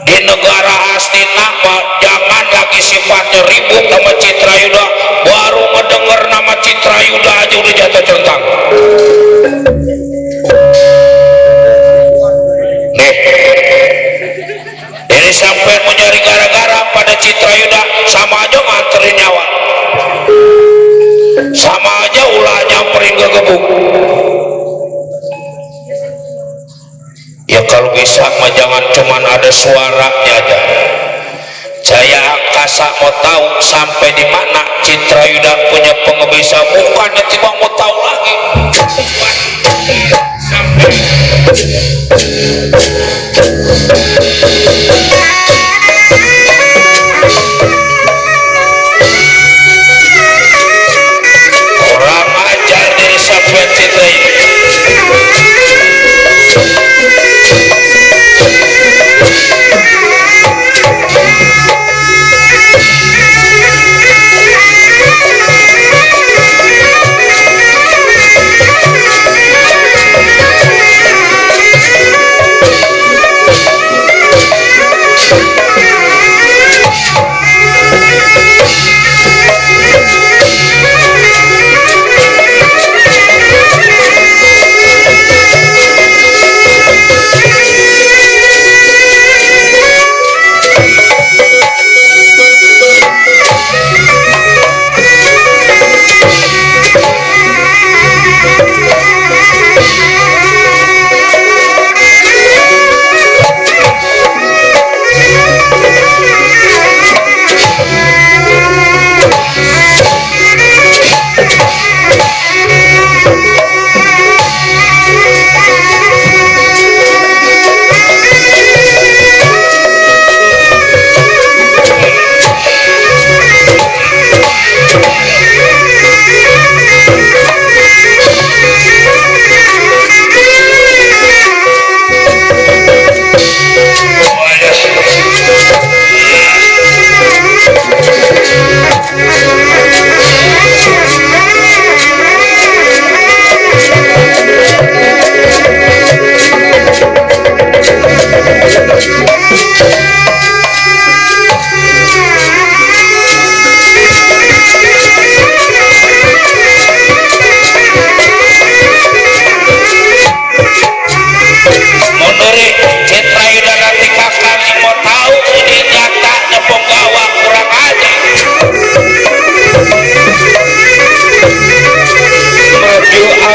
di negara Hastina. Jangan lagi sifatnya ribut sama Citrayuda, baru mendengar nama Citrayuda aja udah jatuh centang. Nih, ini sampai mau nyari gara-gara pada Citrayuda, sama aja nganterin nyawa, sama aja ulah nyamperin ke gebuk. Ya kalau bisa mah jangan cuman ada suaranya aja. Jaya Angkasa mau tahu sampai di mana Citrayuda punya pengebisa, bukannya tiba mau tahu lagi sampai orang ajar dari sampai Citrayuda.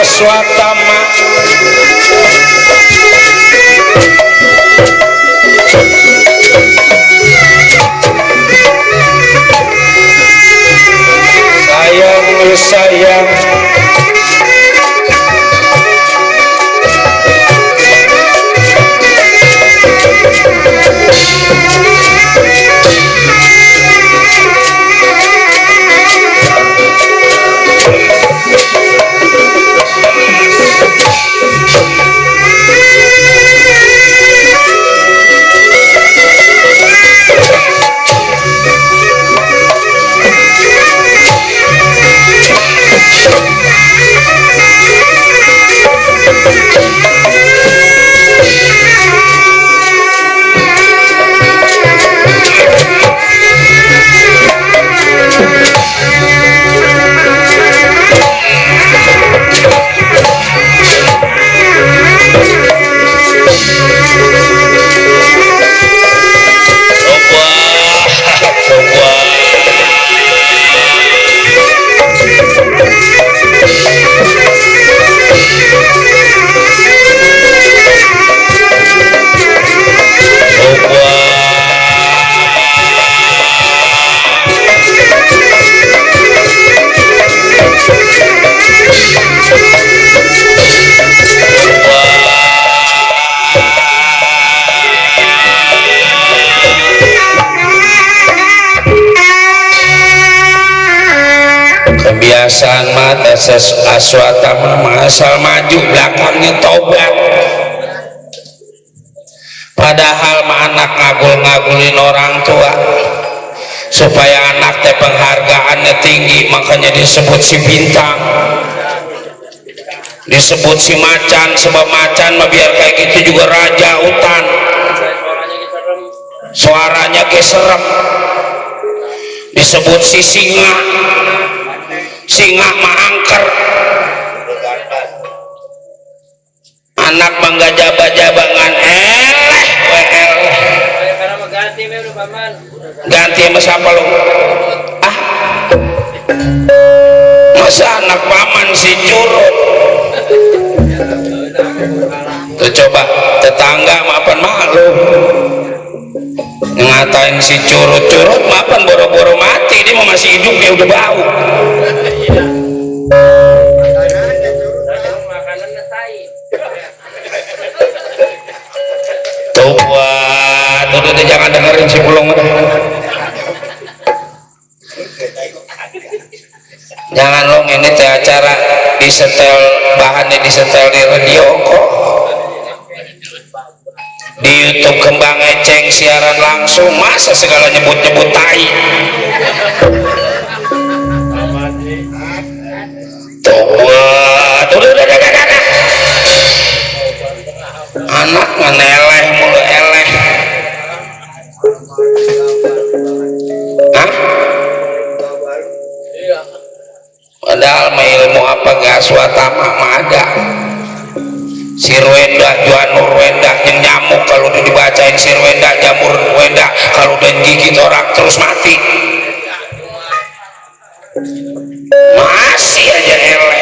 Swatama sayang aswata asal maju belakangnya tobat. Padahal mah anak ngagul-ngagulin orang tua supaya anak teh penghargaannya tinggi, makanya disebut si bintang, disebut si macan. Sebab macan mah biar kayak gitu juga raja hutan, suaranya kayak serem. Disebut si singa, singa mah angker. Anak mangga jaba-jabangan ganti sama siapa lu? Ah, masa anak paman si curut tuh, coba tetangga mapan malu ngatain si curut mapan boro-boro mati, dia masih hidup dia udah bau. Tuh buat udah jangan dengerin si Pulung, jangan long. Ini teh acara disetel, bahannya disetel di radio kok, di YouTube Kembang Eceng siaran langsung, masa segala nyebut-nyebut tai. Tuh buat udah anak meneleh mulu eleh. Hah? Padahal mah ilmu apa gaswatama mah ada. Si Rwenda, Juanur Rwenda yang nyamuk kalau udah dibacain si Rwenda, jamur Rwenda kalau udah gigit orang terus mati. Masih aja eleh.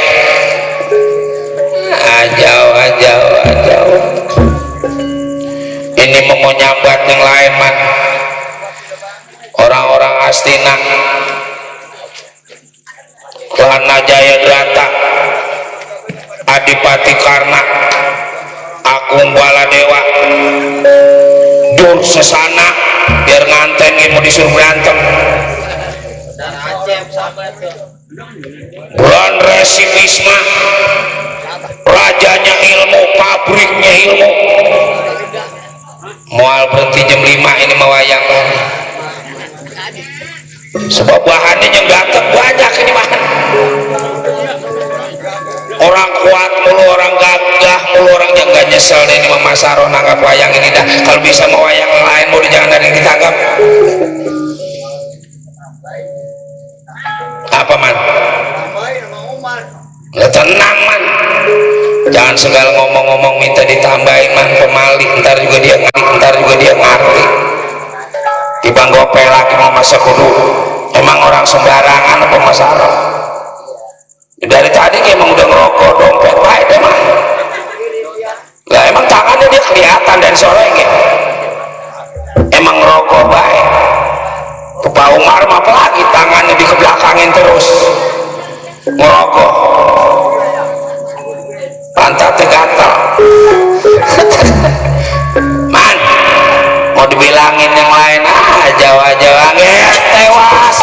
Ajau. Ini mau nyambat yang lain man, orang-orang Astina, Kelana Jayadrata, Adipati Karna, Agung Baladewa, Dur Sesana, biar nganten mau disuruh berantem. Bulan Resi Wisma, rajanya ilmu, pabriknya ilmu. Mual berhenti jam 5 ini mewayang lagi. Sebab bahannya yang ganteng banyak ini bahan. Orang kuat mulu, orang gagah mulu, orang yang gak nyesel deh ini Mama Saro nanggap wayang ini dah. Kalau bisa mau wayang lain mau jangan ada yang ditangkap. Apa man? Tenang man, jangan segala ngomong-ngomong minta ditambahin man, pemali ntar juga dia ngerti. Dibang gope lagi mau masa kudu, emang orang sembarangan apa masalah? Dari tadi emang udah ngerokok dompet baik deh mah. Lah emang tangannya dia kelihatan dan sorenya, emang ngerokok baik. Pak Umar mah apalagi tangannya dikebelakangin terus ngerokok. Pantatnya gatal. Man, mau dibilangin yang lain aja tewas.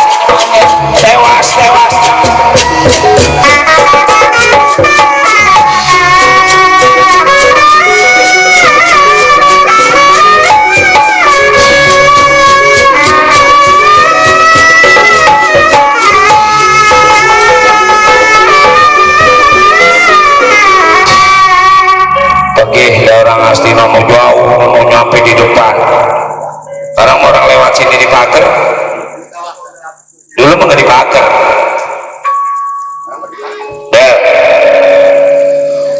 Orang Astina mau jauh, mau nyampe di depan. Orang lewat sini di pagar. Dulu mah nggak di pagar.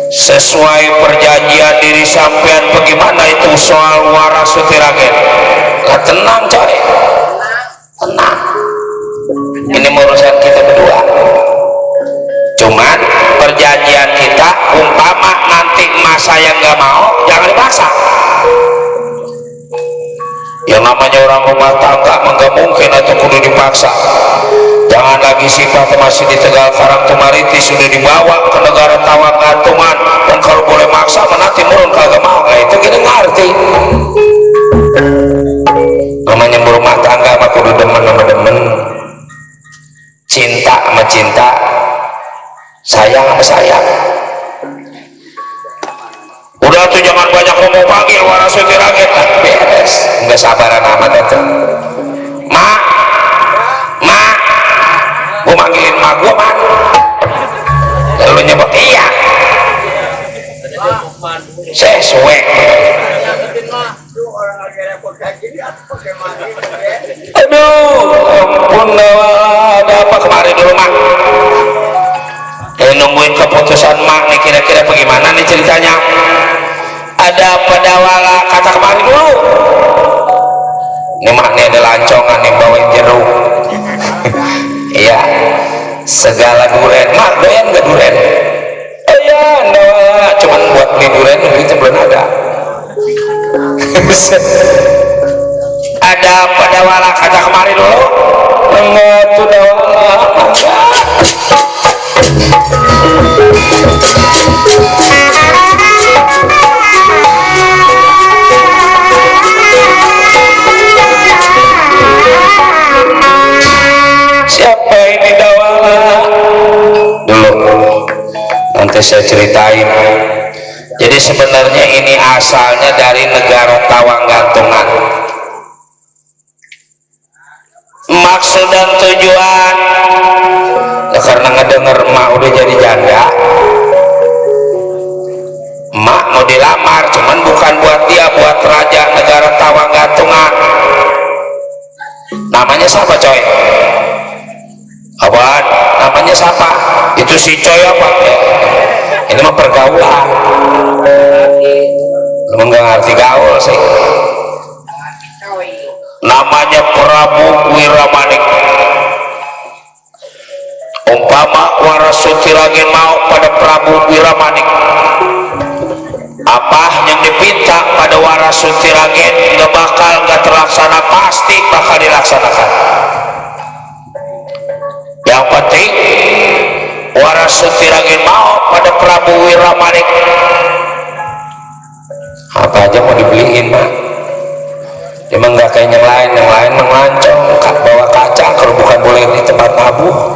Sesuai perjanjian diri sampean bagaimana itu soal waras sutiragen? Nah, tenang coy, tenang. Ini urusan kita berdua. Cuman perjanjian kita umpama nanti emas saya nggak mau, jangan dipaksa. Yang namanya orang rumah tangga nggak mungkin atau kudu dipaksa. Jangan lagi sifat masih di Tegal Karang Tumariti sudah dibawa ke negara Tawang Gantungan, dan kalau boleh maksa nanti murun kagak mau. Nah itu kita ngerti. Namanya berumah tangga mah kudu demen. Cinta sama cinta, udah tuh jangan banyak ngomong, panggil Warasuti Ragen. Beres, nggak sabaran amat itu. Mak, gue manggilin mak gue, man. Lalu nyebut iya, sesuai. Aduh, ampun, ada apa kemarin dulu mak? Nungguin keputusan mak nih, kira-kira bagaimana nih ceritanya? Ada apa dawala kata kemarin dulu? Ini mak nih ada lancongan yang bawain jeruk. Iya, segala duren. Mak doyan gak duren? Oh iya, nah, cuman buat beli duren itu belum ada. Ada apa dawala kata kemarin dulu? Enggak tuh dawala, enggak. Siapa ini dawala? Dulu nanti saya ceritain. Jadi sebenarnya ini asalnya dari negara Tawanggantungan. Maksud dan tujuan karena ngedenger emak udah jadi janda, emak mau dilamar, cuman bukan buat dia, buat raja negara Tawanggantungan. Namanya siapa coy? Apaan? Namanya siapa? Itu si coy apa? Ini mah pergaulan. Lu nggak ngerti gaul sih. Namanya Prabu Wiramanik. Umpama Warasuti Ragen mau pada Prabu Wiramanik, apa yang dipinta pada Warasuti Ragen gak terlaksana, pasti bakal dilaksanakan. Yang penting Warasuti Ragen mau pada Prabu Wiramanik, apa aja mau dibeliin mak. Emang nggak kayak yang lain melancong bawa kaca, kalau bukan boleh di tempat nabuh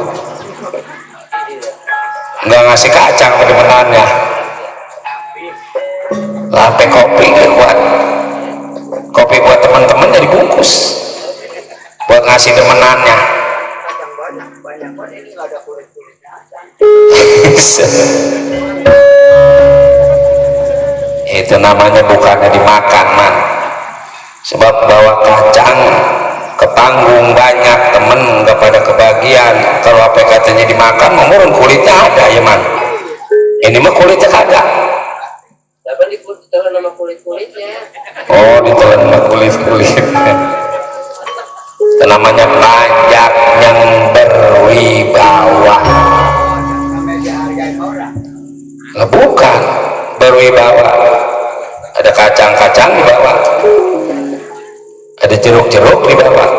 nggak ngasih kacang pada temenannya. Lampe kopi gak kuat, kopi buat teman-teman jadi bungkus buat ngasih temenannya. Itu namanya bukannya dimakan man, sebab bawa kacang ke panggung banyak temen gak pada kebagian. Kalau apa katanya dimakan memurun kulitnya ada ya man, ini mah kulitnya kagak. Dapat ditelan sama kulit-kulitnya. Oh, ditelan sama kulit-kulit. Itu namanya panjang yang berwibawa. Nah, bukan berwibawa, ada kacang-kacang di bawah, ada jeruk-jeruk di bawah,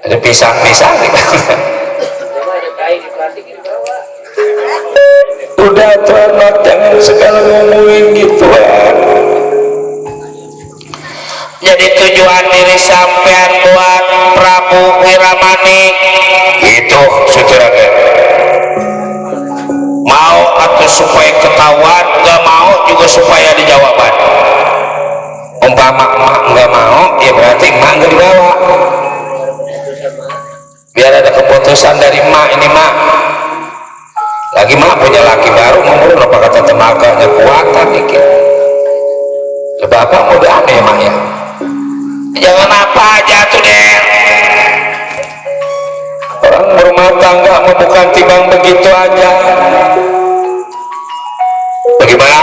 ada pisang-pisang di bawah. Udah tuh anak, jangan segala ngomongin gituan. Jadi tujuan diri sampean buat Prabu Wiramanik itu Sutiragen mau atau supaya ketahuan, gak mau juga supaya dijawaban. Umpama emak gak mau, ya berarti emak gak dibawa, biar ada keputusan dari emak. Ini emak lagi mah punya laki baru, ngomong apa kata tenaganya kuatan dikit. Bapak udah aneh mak ya, jangan apa aja tuh deh. Orang berumah tangga mau bukan timbang begitu aja. Bagaimana?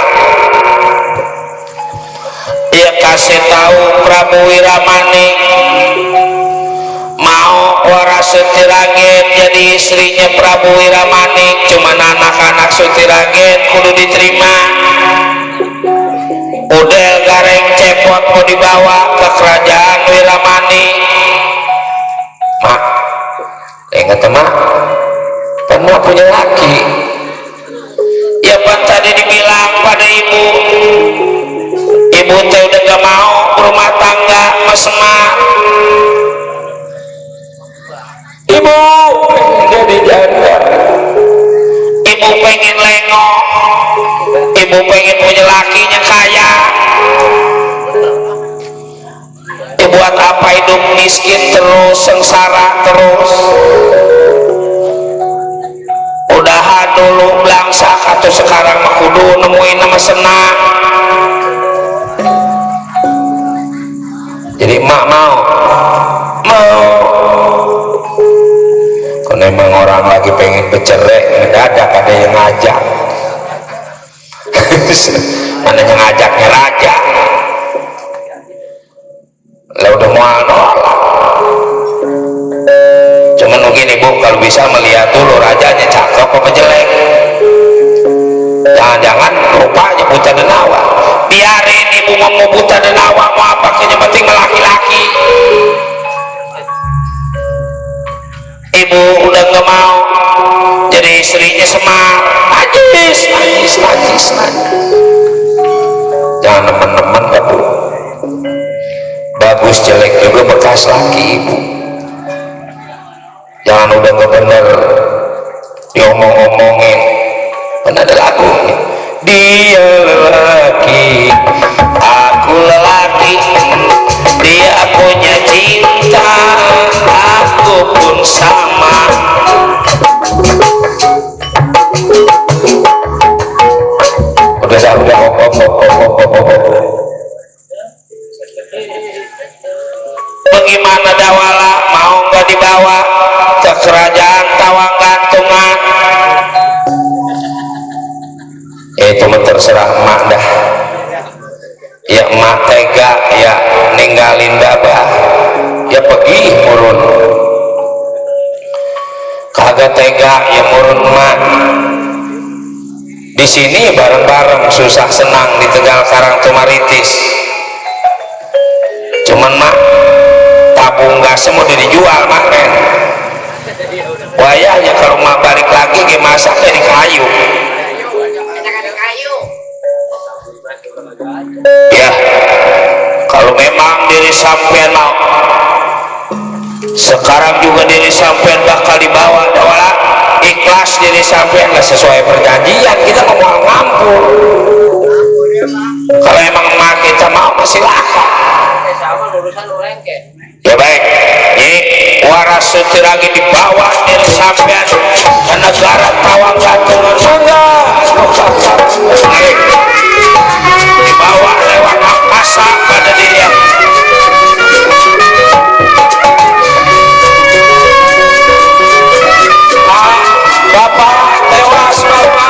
Dia kasih tahu Prabu Wiramanik mau Warasuti Ragen jadi istrinya Prabu Wiramanik, cuman anak-anak Sutiragen kudu diterima. Udel gareng cepot mau dibawa ke kerajaan Wiramanik. Mak, ingat mak, kan mak punya laki. Ya pan tadi dibilang pada ibu teh udah gak mau berumah tangga mas emak. Ibu pengen jadi janda, ibu pengen lengok, ibu pengen punya lakinya kaya. Buat apa hidup miskin terus, sengsara terus? Udahan dulu belangsak atau sekarang mah kudu nemuin nama senang. Jadi mak mau kalau emang orang lagi pengen bercerai mendadak ada yang ngajak. Mana yang ngajaknya raja, lah udah mau nolak. Cuman begini bu, kalau bisa melihat dulu rajanya cakep apa jelek. Jangan-jangan rupanya buta denawa. Biarin ibu mau buta denawa mau apa, kayaknya penting laki-laki. Ibu udah nggak mau jadi istrinya Semar. Najis. Jangan teman-teman bu, bagus jelek juga bekas laki ibu. Jangan udah nggak bener diomong-omongin. Kan ada lagunya, dia lelaki aku lelaki, dia punya cinta aku pun sama. Udah bagaimana dawala mau nggak dibawa ke kerajaan Tawang Gantungan? Itu mah terserah emak dah. Ya emak tega ya ninggalin babah, ya pergi murun. Kagak tega ya murun emak. Di sini bareng-bareng susah senang di Tegal Karang Tumaritis. Cuman mak tabung gasnya mau dijual mak men. Wayahnya kalau mak balik lagi ke masaknya di kayu. Ya kalau memang diri sampean mau, sekarang juga diri sampean bakal dibawa dawala, ikhlas diri sampean nggak sesuai perjanjian, kita mau ngampur. Kalau emang emak kita mau silahkan. Ya baik, ini waras suci lagi dibawa dari sampean ke negara Tawang Gantungan. Dibawa lewat angkasa pada dia. Bapak tewas bapak.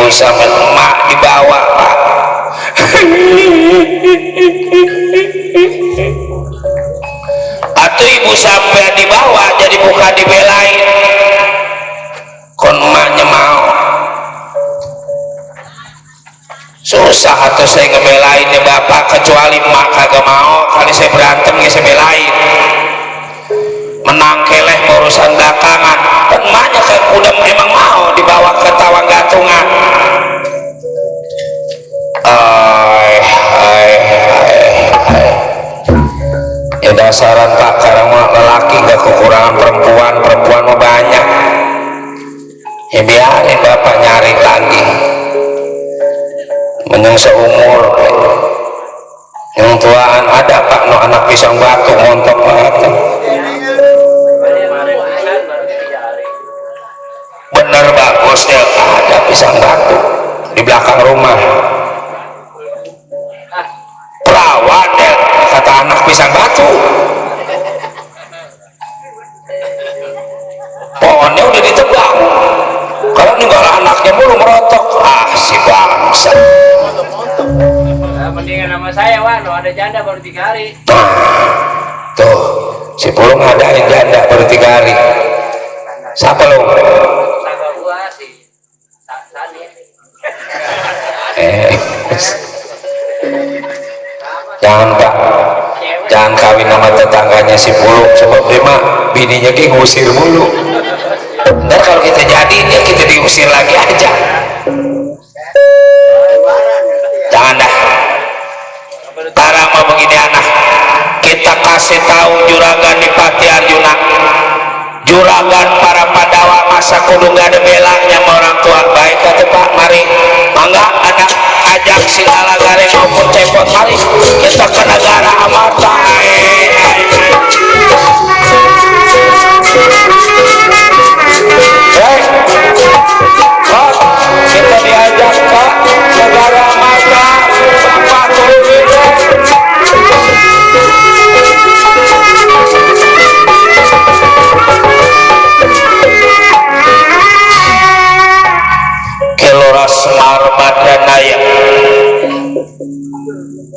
Sama emak dibawa pak. Atau ibu sampai dibawa jadi bukan dibelain, kon emaknya mau susah. Atau saya ngebelainnya bapak, kecuali emak kagak mau, kali saya berantem ya saya belain. Menang keleh urusan belakangan, kan emaknya kan udah emang mau dibawa ke Tawang Gantungan. Ya dasaran pak, karena lelaki gak kekurangan perempuan, perempuan mah banyak. Ya biarin bapak nyari lagi, menyang seumur. Yang tuaan ada pak, no anak pisang batu montok banget. Bener bagus ya, ada pisang batu di belakang rumah. Perawan ya, kata anak pisang batu. Pohonnya udah ditebang, kalau ninggal anaknya mulu merotok. Ah si bangsa. mendingan sama saya, Wan. Ada janda baru 3 hari. Tuh, si Pulung ngadain janda baru 3 hari. Siapa lo? Saga gua sih. Sani. Jangan Pak, jangan kawin sama tetangganya si Pulung, sebab dia mah bininya ki ngusir mulu. Ntar kalau kita jadi dia kita diusir lagi aja. Jangan dah. Sekarang mau begini anak, kita kasih tahu juragan di Pati Arjuna, juragan para Pandawa masa kudu nggak ada belanya sama orang tua. Baik kata Pak, mari mangga anak ajak Singgala Gareng maupun Cepot, mari kita ke negara Amarta. Kita diajak ke negara Amarta. Bapak turun Kelora Semar Badranaya.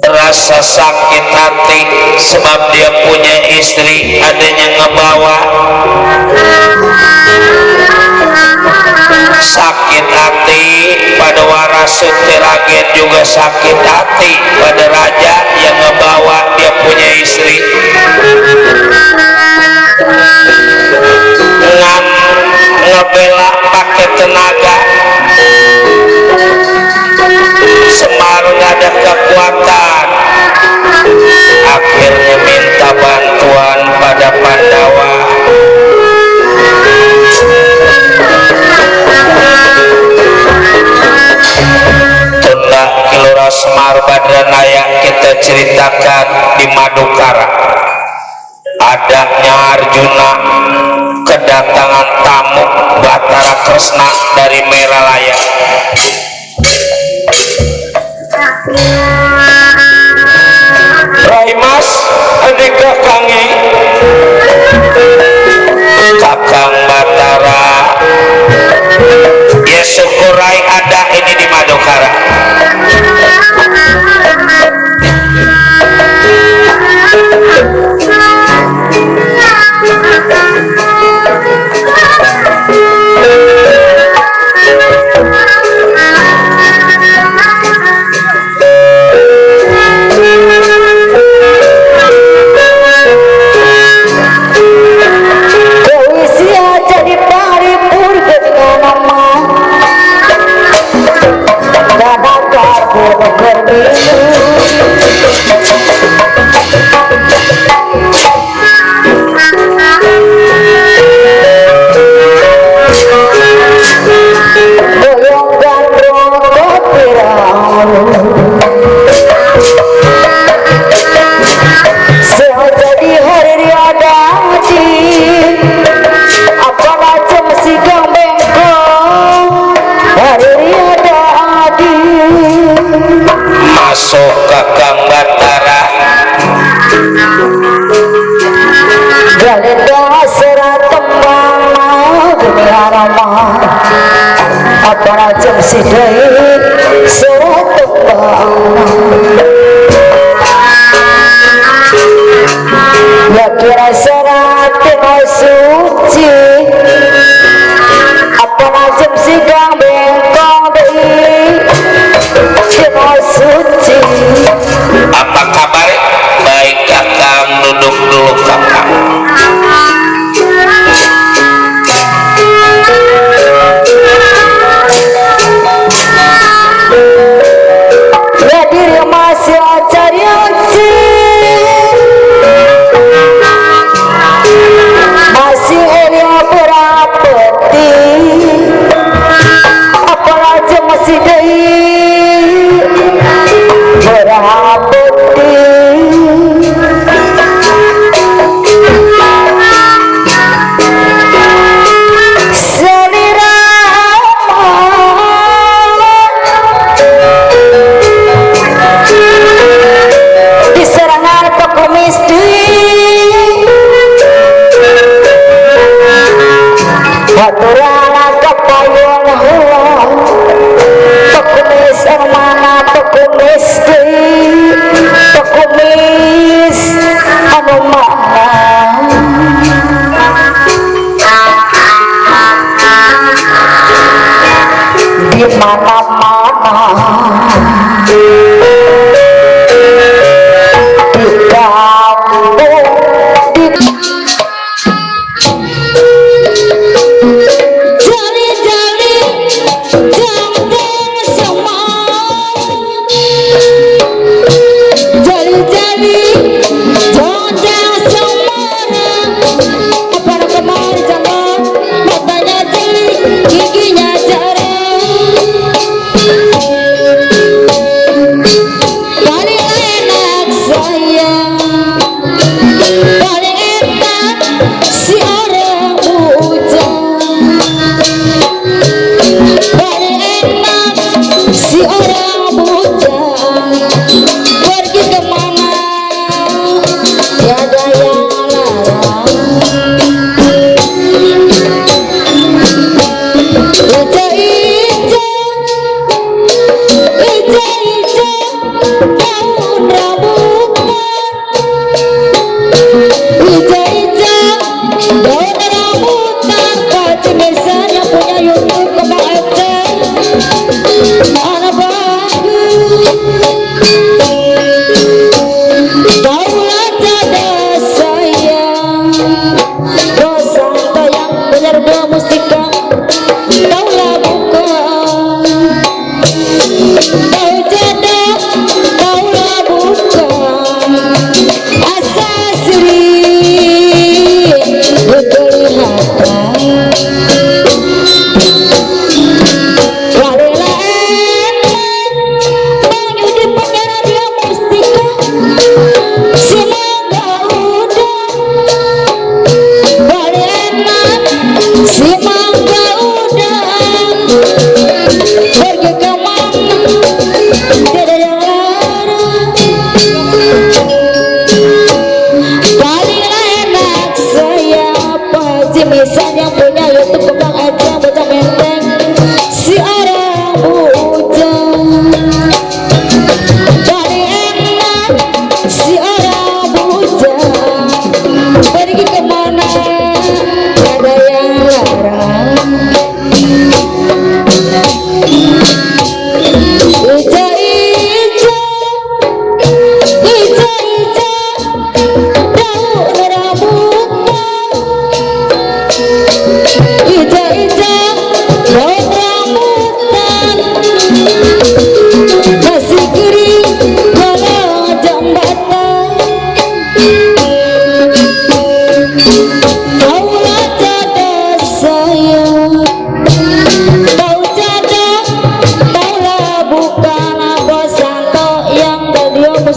Rasa sakit hati sebab dia punya istri, adanya ngebawa. Sakit hati pada Warasut Tiragen, juga sakit hati pada raja yang ngebawa dia punya istri. Ngan ngebela pakai tenaga, Semar nggak ada kekuatan, akhirnya minta bantuan pada Pandawa. Tunda Kilora Semar Badranaya kita ceritakan di Madukara. Adanya Arjuna kedatangan tamu Batara Kresna dari Meralaya. Rai Mas, adik kakangi Kakang Batara. Ya syukur Rai ada ini di Madukara. Masuk Kakang Batara Galenda serat tembang dunia ramah apa rajam sidai serat tembang ya kira serat tembang suci apa rajam sidang bengkong dei tembang suci. apa kabar? Baik Kakang, duduk dulu Kakang. Ya diri masih cari uci masih elia berapeti apa raja masih dei berapeti selirama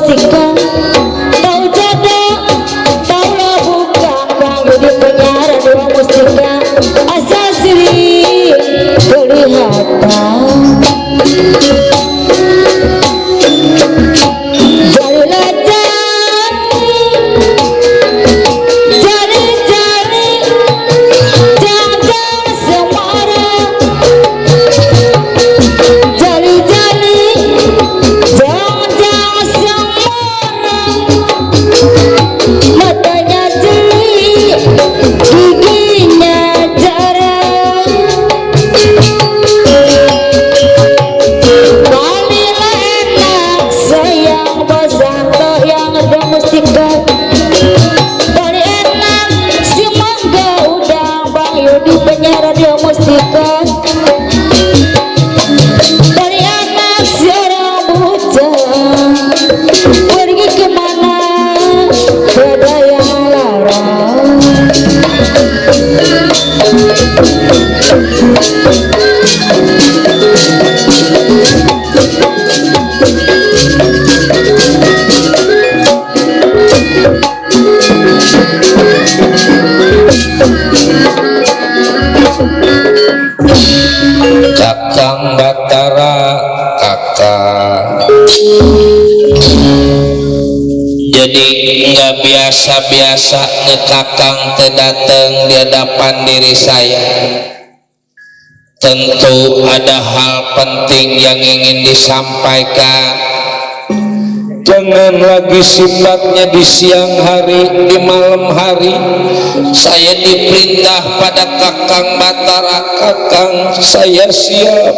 mustika tahu jada tahu lah bukan bang Yudi penyiar radio mustika asal siri kelihatan Kakang Batara kakak jadi nggak biasa-biasa ngekakang terdateng di hadapan diri saya. Tentu ada hal penting yang ingin disampaikan. Jangan lagi sifatnya di siang hari, di malam hari. Saya diperintah pada Kakang Batara, Kakang saya siap.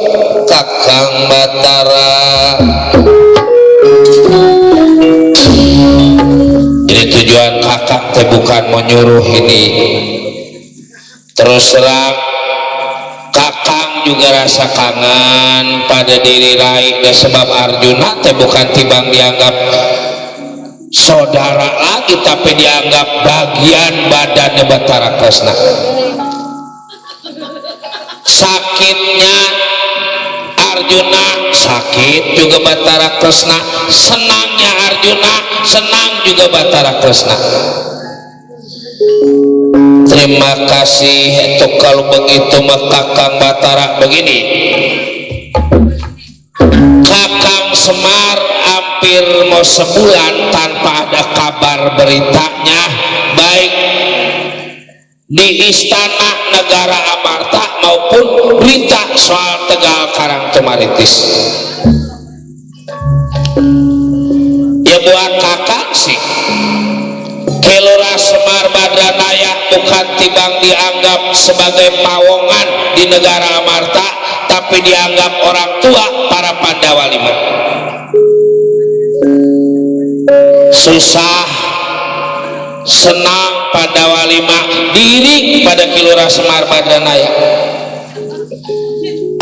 Kakang Batara. Jadi tujuan kakak teh bukan menyuruh ini. Terus terang kakang juga rasa kangen pada diri Rai dan sebab Arjuna teh bukan tibang dianggap saudara lagi tapi dianggap bagian badan Batara Kresna. Sakitnya Arjuna sakit juga Batara Kresna, senangnya Arjuna senang juga Batara Kresna. Terima kasih itu kalau begitu Kakang Batara. Begini, Kakang Semar hampir mau sebulan tanpa ada kabar beritanya, baik di Istana Negara Amarta maupun berita soal Tegal Karang Tumaritis. Ya buat kakak sih Kelora Semar Badranaya bukan tibang dianggap sebagai pawongan di negara Amarta, tapi dianggap orang tua para Pandawa lima. Susah senang Pandawa lima diri pada Kelora Semar Badranaya.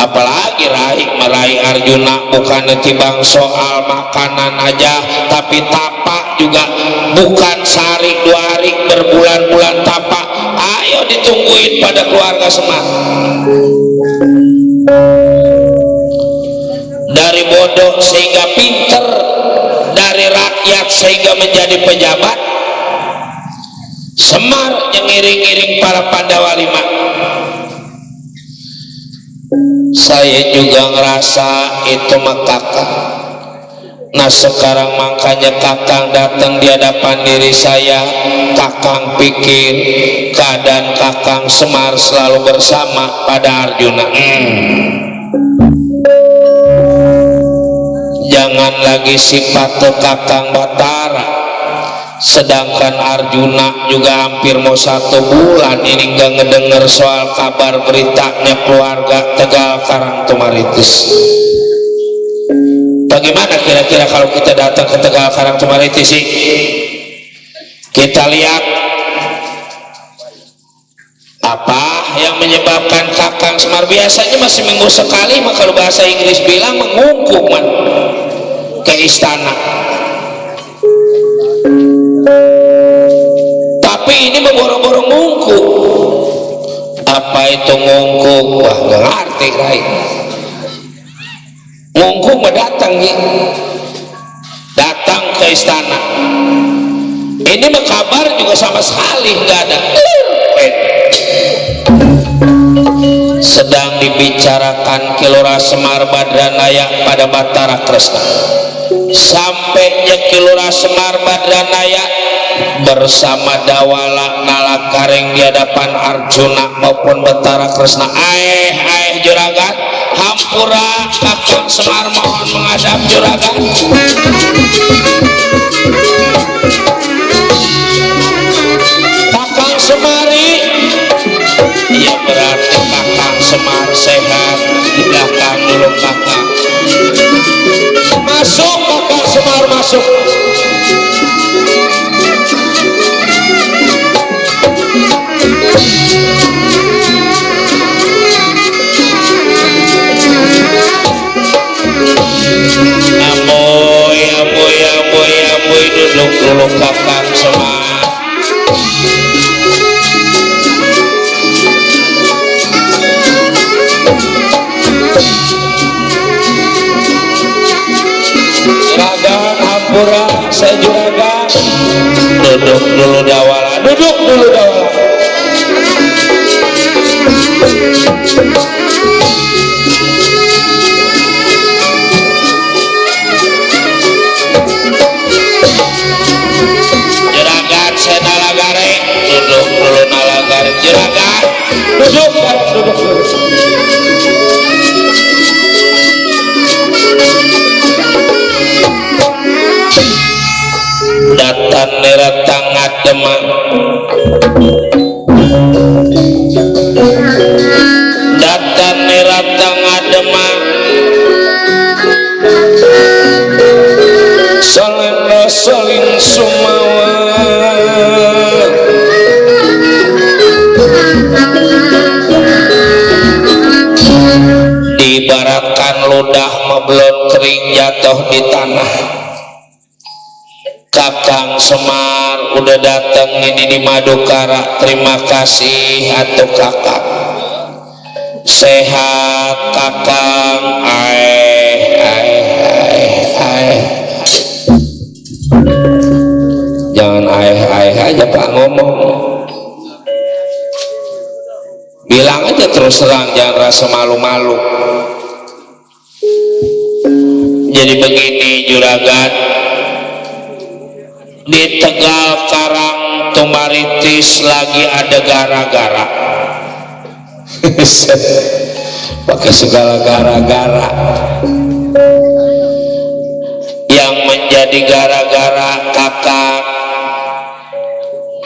Apalagi meraih Arjuna bukan tibang soal makanan aja, tapi tapak juga bukan sehari dua hari, berbulan-bulan tapak. Ayo ditungguin pada keluarga Semar. Dari bodoh sehingga pinter, dari rakyat sehingga menjadi pejabat, Semar yang ngiring-ngiring para Pandawa lima. Saya juga ngerasa itu mah kakak. Nah sekarang makanya kakang datang di hadapan diri saya. Kakang pikir keadaan Kakang Semar selalu bersama pada Arjuna. Jangan lagi sifat Kakang Batara, sedangkan Arjuna juga hampir mau 1 bulan ini nggak ngedenger soal kabar beritanya keluarga Tegal Karang Tumaritis. Bagaimana kira-kira kalau kita datang ke Tegal Karang Tumaritis sih? Kita lihat apa yang menyebabkan Kakang Semar biasanya masih seminggu sekali, maka kalau bahasa Inggris bilang mengungkuk ke istana. Tapi ini boro-boro ngungkuk. Apa itu ngungkuk? Wah nggak ngerti lain. Ngungkuk datang ya. Datang ke istana. Ini mah kabar juga sama sekali nggak ada. Sedang dibicarakan Kilora Semar Badranaya pada Batara Kresna. Sampainya Kilora Semar Badranaya bersama Dawala Nalakareng di hadapan Arjuna maupun Batara Kresna. Aeh juragan, hampura Kakang Semar mohon menghadap juragan. Kakang Semari, ya berarti Kakang Semar sehat. Di belakang dulu Kakang. Masuk Kakang Semar, masuk. Amoy duduk dulu Kakang Semar. Juragan hampura saya juragan. Duduk dulu Dawala, duduk dulu Dawala. Juragan saya Nalagare, duduk dulu Nalagare. Juragan duduk dulu. Datan neratang ngadema, datan neratang ngadema, salin sumawa, diibaratkan ludah meblon kering jatuh di tanah. Kakang Semar udah datang ini di Madukara, terima kasih atuh Kakang. Sehat Kakang. Jangan aja Pak ngomong, bilang aja terus terang, jangan rasa malu-malu. Jadi begini juragan, di Tegal Karang Tumaritis lagi ada gara-gara. Pakai segala gara-gara. Yang menjadi gara-gara Kakang,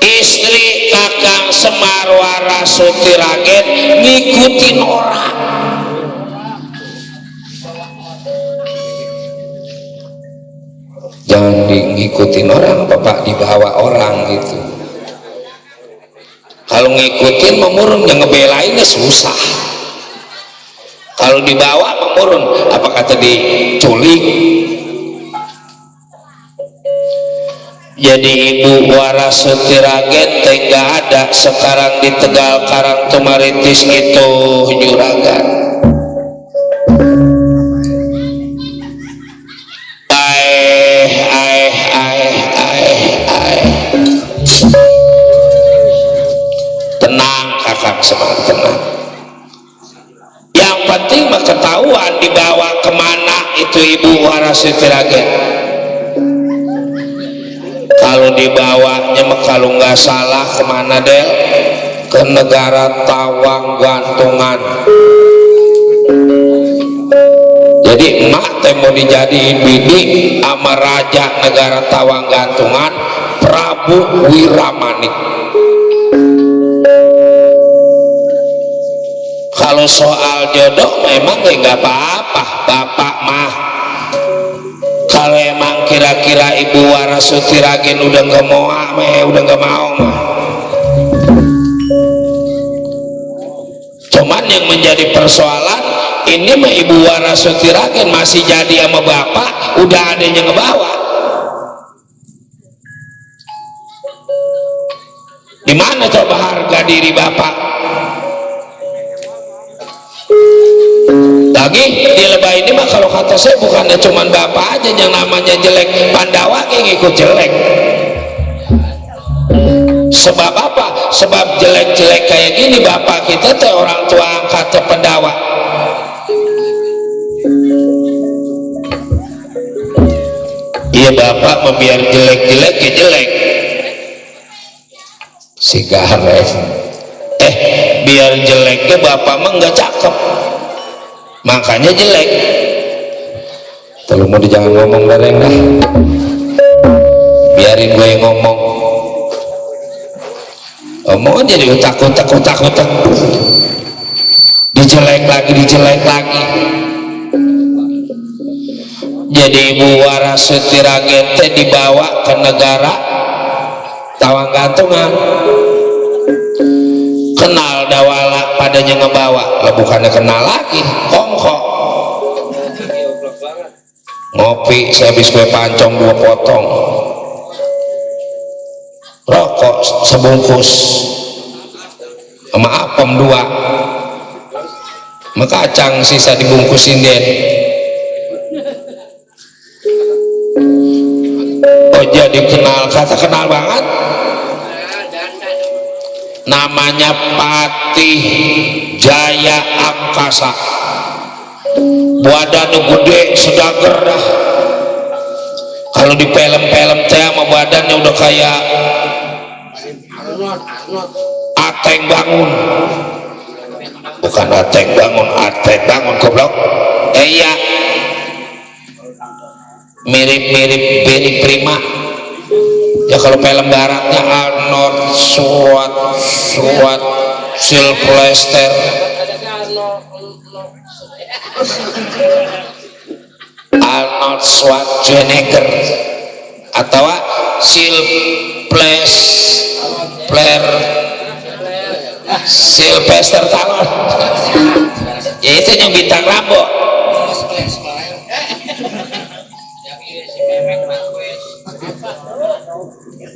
istri Kakang Semar Warasuti Ragen ngikutin orang. Jangan ngikutin orang, Bapak, dibawa orang gitu. Kalau ngikutin memurun, yang ngebelainnya susah. Kalau dibawa memurun, apa kata diculik. Jadi Ibu Warasuti Ragen tega ada sekarang di Tegal Karang Tumaritis itu juragan. Tenang Kakang Semar, tenang. Yang penting mah ketahuan dibawa kemana itu Ibu Warasuti Ragen. Kalau dibawanya mah kalau nggak salah kemana Del? Ke negara Tawang Gantungan. Jadi emak teh mau dijadiin bini sama raja negara Tawang Gantungan, Prabu Wiramanik. Kalau soal jodoh memang ya nggak apa-apa Bapak mah. Kalau emang kira-kira Ibu Warasuti Ragen udah nggak mau udah nggak mau mah. Cuman yang menjadi persoalan ini mah Ibu Warasuti Ragen masih jadi sama Bapak, udah ada yang ngebawa. Di mana coba harga diri Bapak? lagi di lebah ini mah kalau kata saya bukannya cuman bapak aja yang namanya jelek, Pandawa yang ikut jelek. Sebab apa? Sebab jelek-jelek kayak gini bapak kita teh orang tua angkat teh Pandawa. Iya bapak membiar jelek-jelek ya jelek si garek. Biar jeleknya bapak mah nggak cakep makanya jelek. Tolong mau jangan ngomong bareng dah, biarin gue yang ngomong jadi utak-utak dijelek lagi. Jadi Ibu Warasuti Ragete dibawa ke negara Tawang Gantungan, kenal Dawala padanya ngebawa lah, bukannya kenal lagi kongkok ngopi sehabis kue pancong 2 potong, rokok sebungkus sama apem 2 sama kacang sisa dibungkusin den. Jadi kenal, kata kenal banget, namanya Patih Jaya Angkasa, badan gede sedager dah. Kalau di film-film teh sama badannya udah kayak Ateng Bangun, bukan Ateng Bangun goblok. Iya mirip Prima ya. Kalau film baratnya Arnold Sylvester Arnold Schwarzenegger atau Sylvester Stallone ya itu yang bintang Rambo.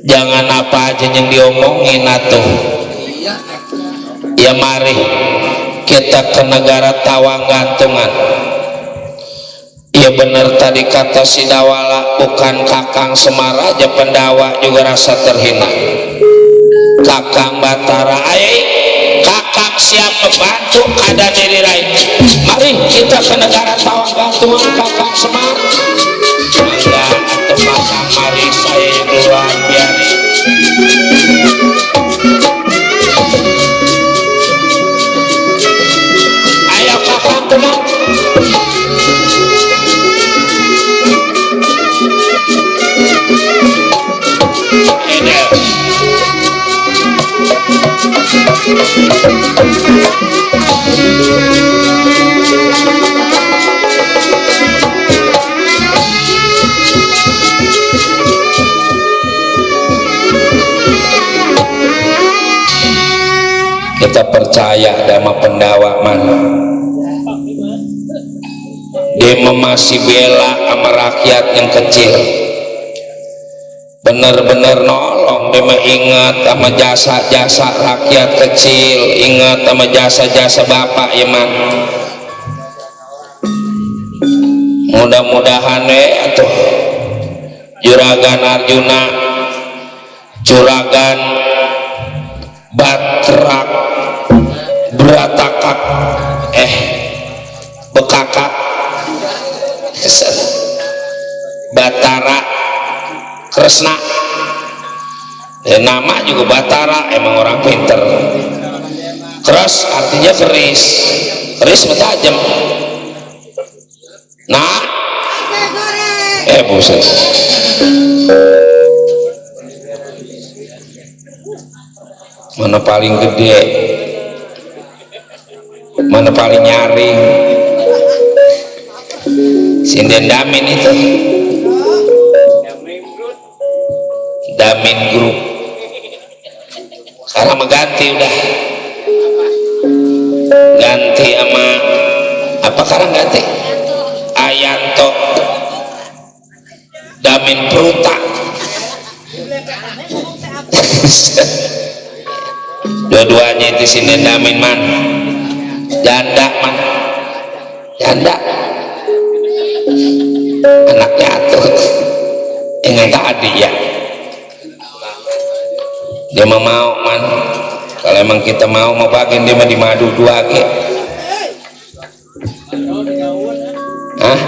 Jangan apa aja yang diomongin atuh ya. Mari kita ke negara Tawang Gantungan. Ya bener tadi kata si Dawala, bukan Kakang Semar aja Pandawa juga rasa terhina. Kakang Batara Kakang siap membantu ada diri lain. Mari kita ke negara Tawang Gantungan Kakang Semar. Ya atau Kakang, mari saya yang duluan biarin. Ayo Kakang tenang. Kita percaya sama Pandawa mana dia masih bela sama rakyat yang kecil, bener-bener nolong. Dia ingat sama jasa-jasa rakyat kecil, ingat sama jasa-jasa bapak ya man. Mudah-mudahan atuh Juragan Arjuna, Juragan Batrak Bratakak Bekakak Batara Kresna nama juga Batara, emang orang pinter. Keras artinya keris, keris tajam. Nah buset, mana paling gede, mana paling nyaring. Sinden Damin itu Damin Group sekarang mengganti, udah ganti sama apa sekarang ganti Ayanto Damin Pruta. Dua-duanya itu Sinden Damin man janda man janda anaknya tuh ingin tadi ya dia mau man kalau emang kita mau bagian dia mah di madu 2 ke hah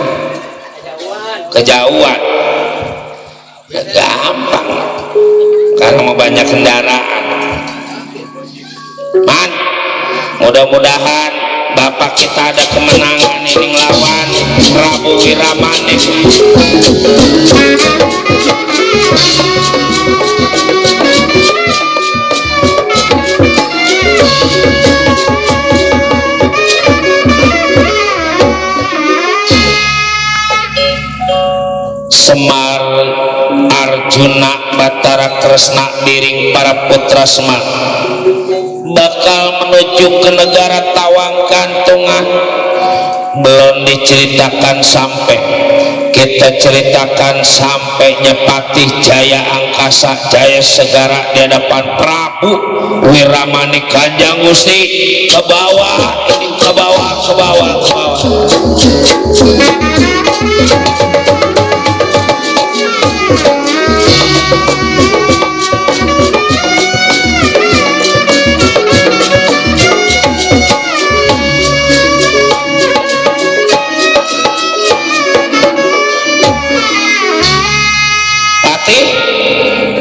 kejauhan ya, gampang karena mau banyak kendaraan man mudah-mudahan bapak kita ada kemenangan ini ngelawan Prabu Wiramanik. Semar Arjuna Batara Kresna diring para putra Semar bakal menuju ke negara Tawang Kantungan. Belum diceritakan sampai kita ceritakan sampai Nyepatih Jaya Angkasa Jaya Segara di hadapan Prabu Wiramanik Kanjeng Gusti. Ke bawah ini, ke bawah, ke bawah, ke bawah.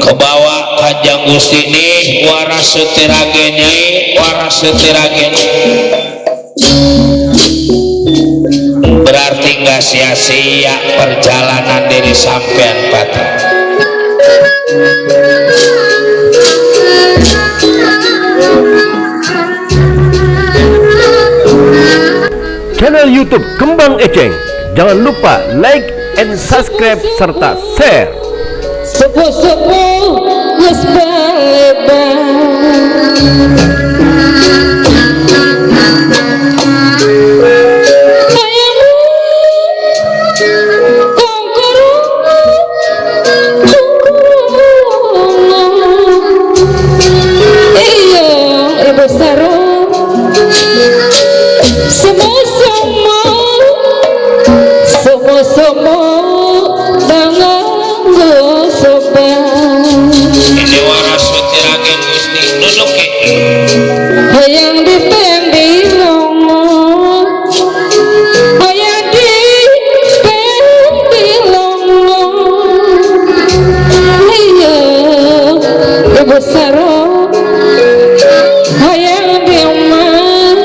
Kebawa Kanjeng Gusti nih Warasutirage Nyai Warasutirage berarti nggak sia-sia perjalanan dari sampean Pati. Channel YouTube Kembang Eceng, jangan lupa like and subscribe serta share. Sepuh-sepuh geus Ini Warasutirage Gusti duduk hayang dipendilongo hayang dipendilongo iya ibu saro hayang diomah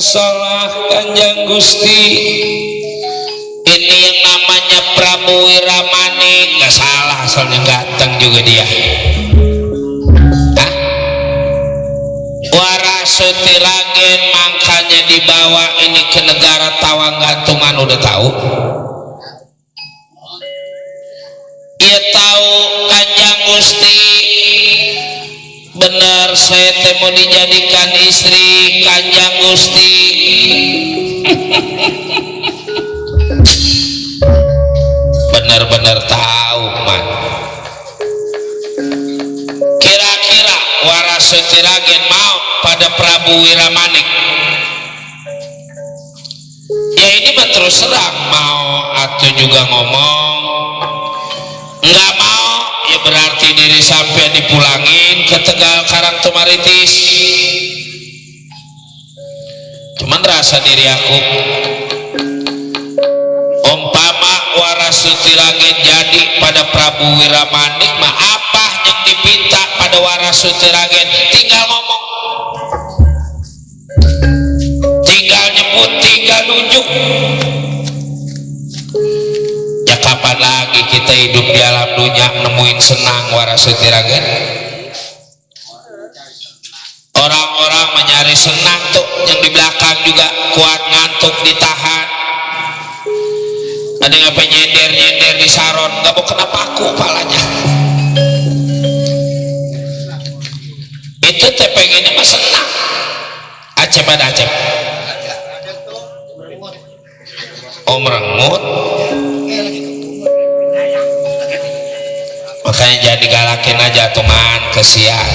salah Kanjeng Gusti. Ini yang namanya Prabu Wiramanik, nggak salah asalnya, ganteng juga dia. Hah? Warasutiragen makanya dibawa ini ke negara Tawanggantungan, udah tahu? Ia tahu Kanjeng Gusti, benar saya teh mau dijadikan istri Kanjeng Gusti. Benar-benar tahu man. Kira-kira Warasutiragen mau pada Prabu Wiramanik? Ya ini mah terus terang mau atau juga ngomong. Nggak mau ya berarti diri sampai dipulangin ke Tegal Karangtumaritis. Cuman rasa diri aku, umpama Warasutiragen jadi pada Prabu Wiramanik mah apa yang dipinta pada Warasutiragen? Tinggal ngomong, tinggal nyebut, tinggal nunjuk. Ya kapan lagi kita hidup di alam dunia nemuin senang Warasutiragen? Orang-orang mencari senang tuh yang di belakang juga kuat ngantuk ditahan. Ada yang apa nyender di saron, nggak mau kena paku palanya. Itu teh pengennya mah senang. Acep ada acep. Oh merengut. Makanya jadi galakin aja tuh man, kesian.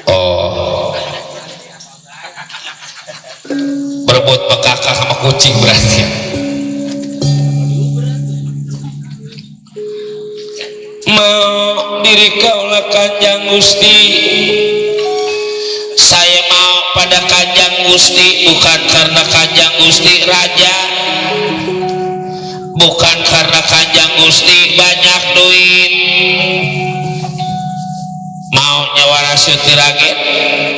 Oh, berebut bekakak sama kucing berarti. Mau diri kaulah Kanjeng Gusti, saya mau pada Kanjeng Gusti bukan karena Kanjeng Gusti raja, bukan karena Kanjeng Gusti banyak duit. Maunya Warasutiragen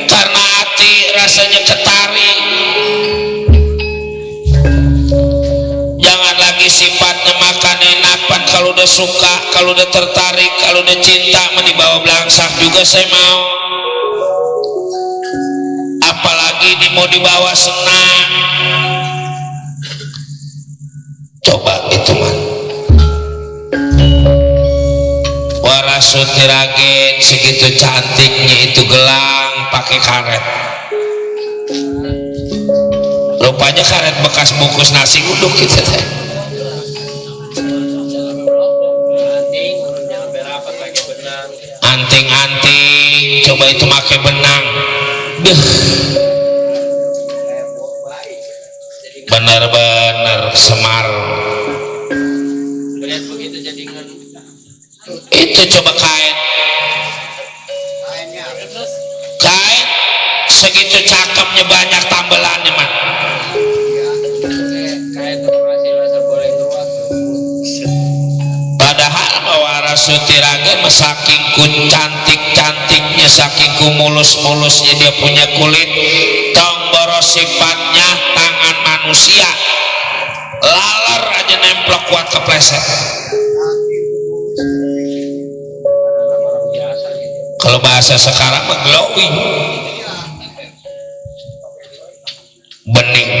karena hati rasanya ketarik. Jangan lagi sifatnya makan enak pan, kalau udah suka, kalau udah tertarik, kalau udah cinta mah dibawa belangsak juga saya mau. Apalagi ini mau dibawa senang. Coba itu man. Warasutiragen segitu cantiknya itu gelang pakai karet. Rupanya karet bekas bungkus nasi uduk gitu teh. Anting-anting, coba itu pakai benang. Deh. Benar-benar semar. Itu coba kain segitu cakepnya, banyak tambelannya man. Padahal Warasutiragen saking cantik-cantiknya, saking mulus-mulusnya dia punya kulit, tong boros sifatnya tangan manusia, laler aja nemplok kuat kepleset. Kalau bahasa sekarang mah glowing, bening,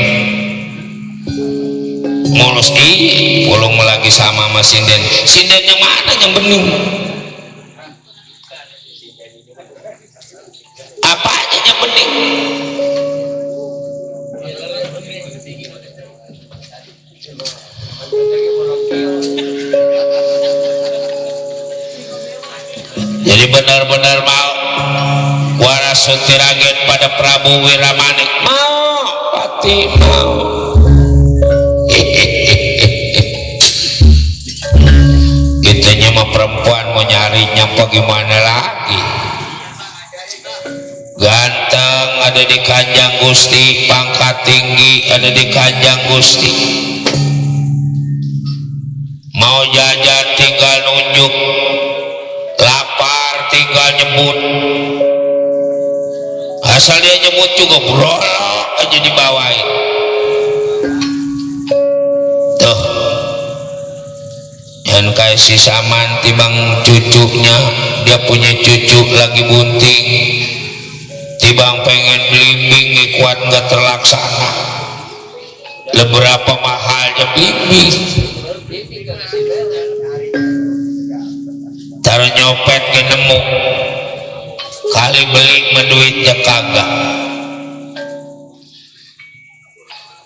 mulus. Pulung lagi sama sinden. Sinden yang mana yang bening? Apa aja yang bening? Jadi benar-benar mau Warasutiragen pada Prabu Wiramanik, mau pati mau. Kitanya mah perempuan mau nyarinya apa gimana lagi? Ganteng ada di Kanjeng Gusti, pangkat tinggi ada di Kanjeng Gusti. Mau jajan tinggal nunjuk, lapar tinggal nyebut. asal dia nyebut juga brolok aja dibawain tuh yang kayak si Saman tibang cucunya, dia punya cucu lagi bunting, tibang pengen belimbing kuat nggak terlaksana, leberapa mahalnya belimbing, taruh nyopet ke nemu, kali beli menduitnya kagak,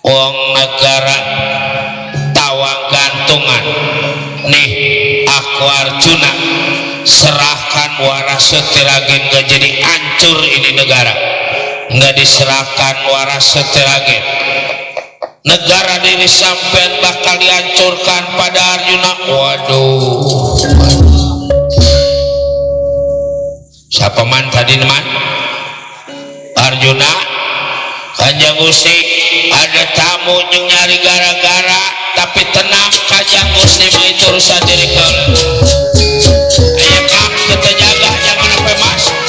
uang negara tawang gantungan. Nih aku Arjuna serahkan waras setiragen, gak jadi hancur ini negara, nggak diserahkan waras setiragen, negara diri sampean bakal dihancurkan pada Arjuna. Waduh, siapa man tadi man? Arjuna Kanjeng Gusti ada tamu yang nyari gara-gara, tapi tenang Kanjeng Gusti itu urusan diri kau. Ayo kak kita jaga jangan sampai masuk.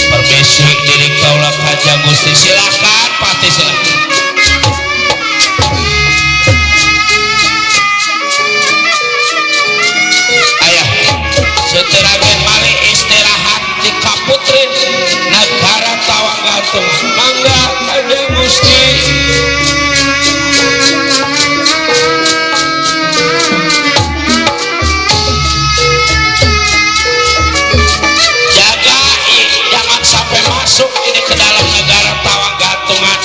Permisi diri kau lah Kanjeng Gusti, silakan pati silakan. Seteragen mari istirahat di Kaputrin negara Tawang Gantung. Mangga Kanjeng Gusti. Jagain jangan sampai masuk ini ke dalam negara Tawang Gantungan.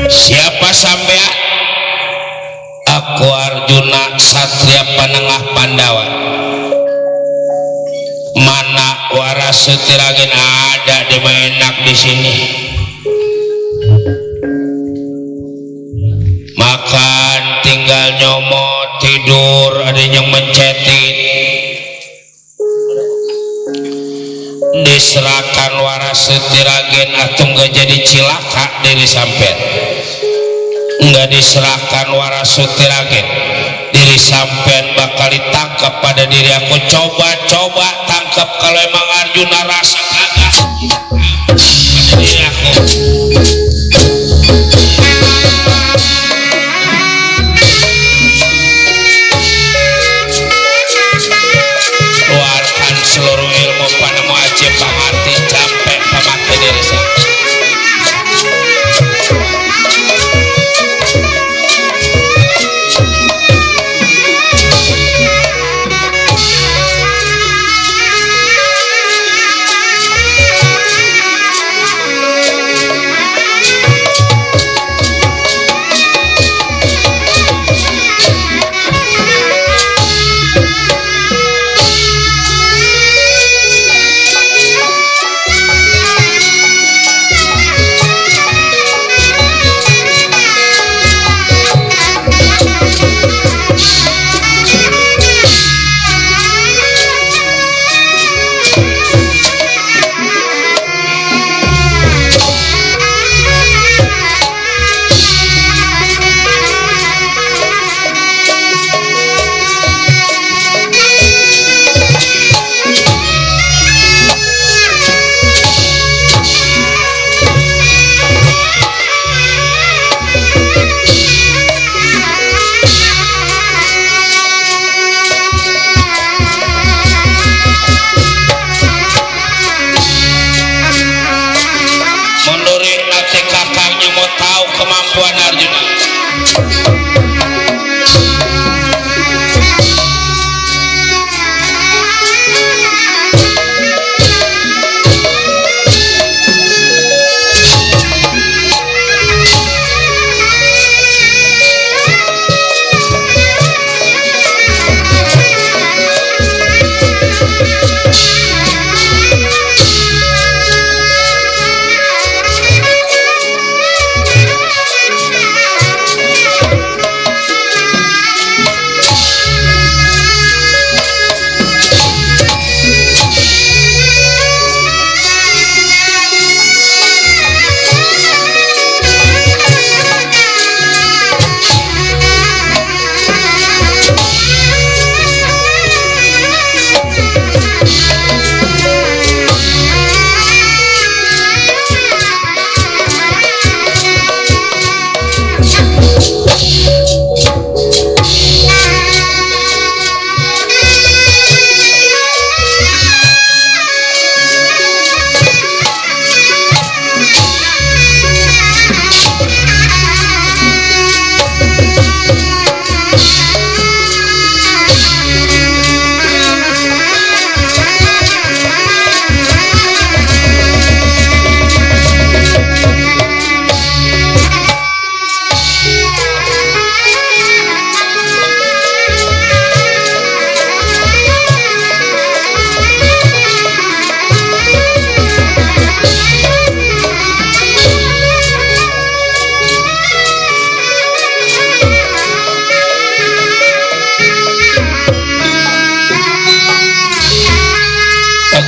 Siapa sampean? Aku Arjuna Satria Panengah Pandawa. Mana waras setiragen ada di menak di sini. Makan tinggal nyomot, tidur ada yang mencetin. Diserahkan waras setiragen atau nggak jadi cilaka diri sampean. Nggak diserahkan waras setiragen, diri sampean bakal ditangkap pada diri aku. Coba tangkap kalau emang Arjuna rasa kagak pada diri aku. Keluarkan seluruh ilmu panemu aja pangarti capek pemakai diri saya.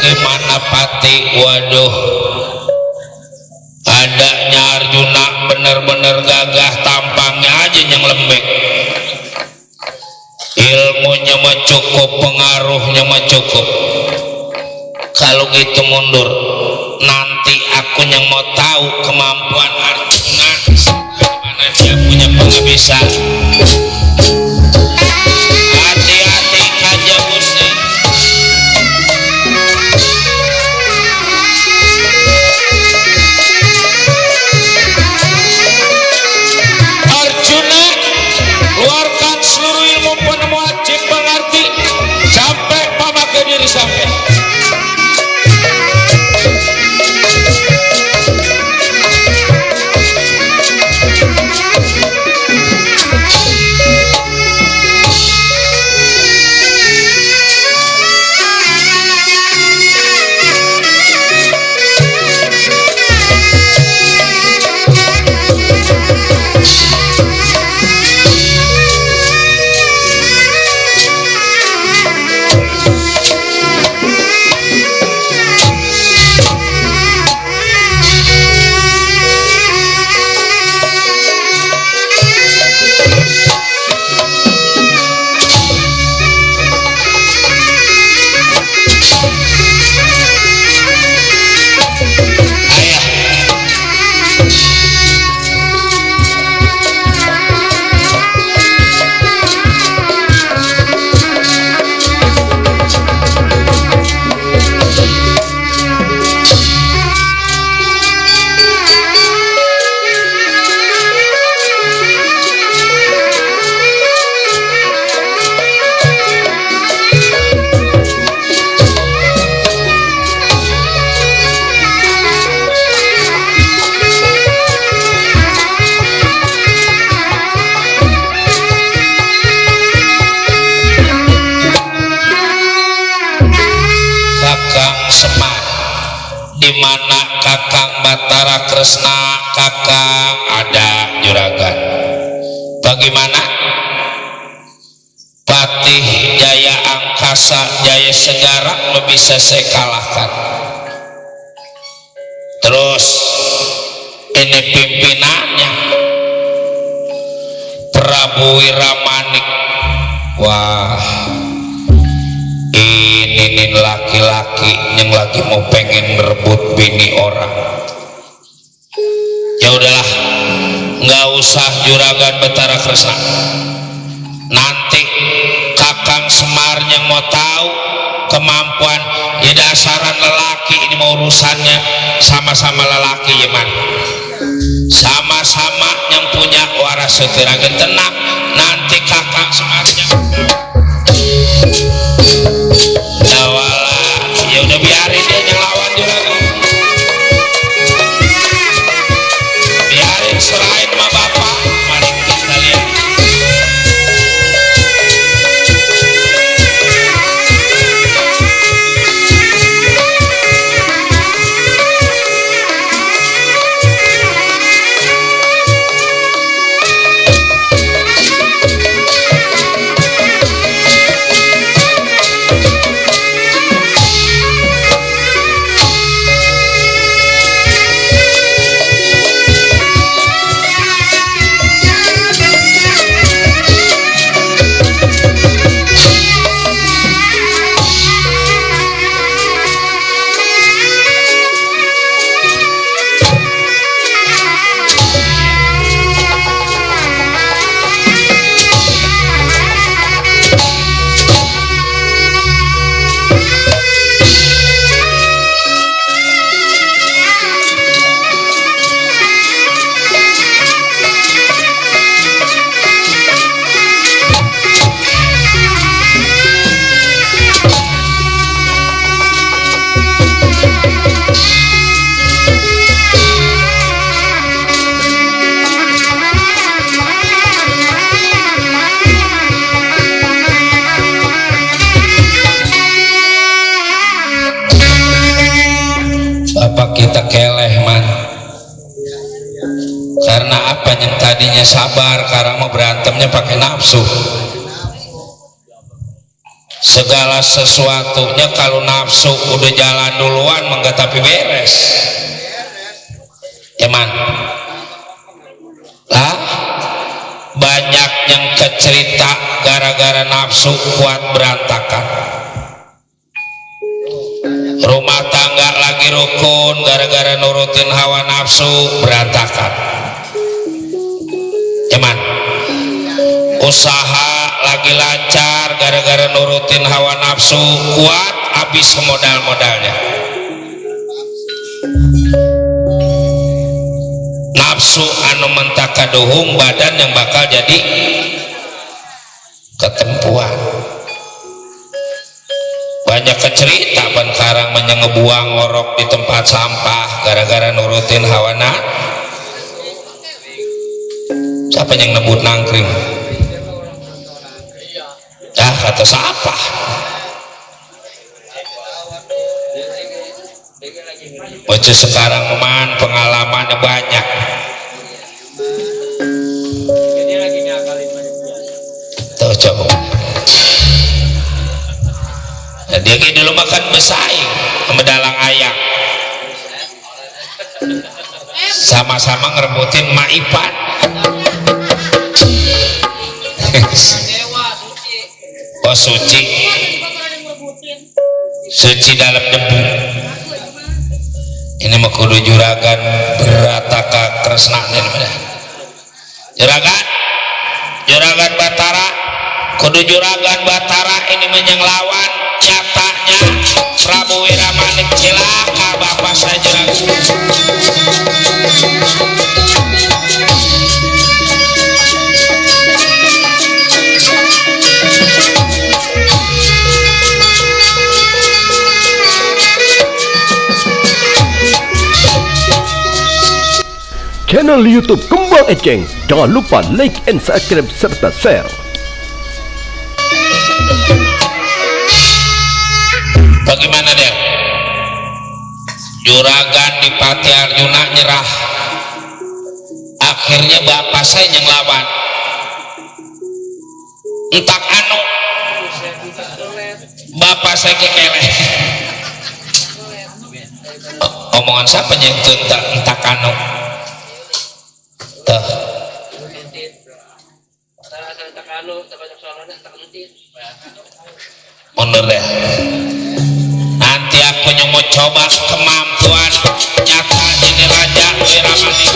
bagaimana Pati? Waduh, adanya Arjuna bener-bener gagah, tampangnya aja yang lembek, ilmunya mah cukup, pengaruhnya mah cukup. Kalau gitu mundur, nanti aku yang mau tahu kemampuan Arjuna bagaimana dia punya penghabisan. Hati-hati Kanjeng Gusti. Arjuna, keluarkan seluruh ilmu penemuan cik pengerti sampai pamakai diri sampai. Dimana Kakang Batara Kresna, Kakang ada juragan. Bagaimana Patih Jaya Angkasa Jaya Segara lo bisa saya kalahkan? Terus ini pimpinannya Prabu Wiramanik. Wah, ini laki-laki yang lagi mau pengen merebut bini orang. Ya udahlah, nggak usah juragan Batara Kresna. Nanti Kakang Semar yang mau tahu kemampuan, ya dasaran lelaki ini mau urusannya sama-sama lelaki ya man, sama-sama yang punya waras setiragen. Tenang, nanti Kakang Semarnya ya udah biarin dia yang lawan juragan, biarin serahin sama bapak. Mari kita lihat. Bapak kita keleh man, karena apa yang tadinya sabar, sekarang mau berantemnya pakai nafsu. segala sesuatunya kalau nafsu udah jalan duluan mangga tapi beres eman lah banyak yang kecerita gara-gara nafsu kuat berantakan rumah tangga lagi rukun gara-gara nurutin hawa nafsu berantakan eman usaha lagi lancar gara-gara nurutin hawa nafsu kuat habis modal-modalnya nafsu anu mentaka dohung badan yang bakal jadi ketempuan banyak kecerita ban karang menyengebuang ngorok di tempat sampah gara-gara nurutin hawa nafsu siapa yang nebut nangkring dah kata siapa bocah sekarang man pengalamannya banyak tuh coba nah, dia kayak dulu makan bersaing sama dalang ayam sama-sama ngerebutin maipan oh suci suci dalam debu ini mah kudu juragan berataka kresna juragan batara kudu juragan batara ini menyang lawan nyatanya Prabu Wiramanik cilaka bapak saya juragan Channel YouTube Kembang Eceng. Jangan lupa like and subscribe serta share. Bagaimana dia? Juragan di Pati Arjuna nyerah. Akhirnya bapak saya yang lawan. Entak anu bapak saya kekeleh. Omongan siapa yang entak anu? Mundur deh nanti aku yang mau coba kemampuan nyata ini Raja Wiramanik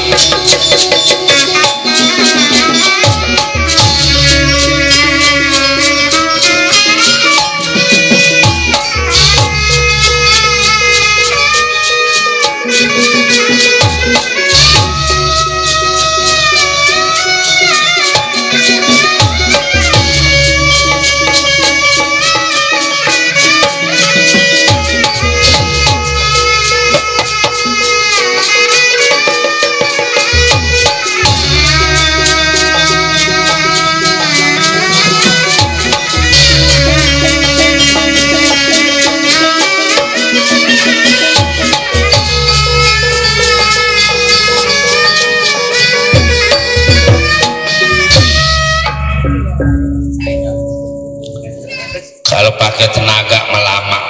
kalau pakai tenaga melama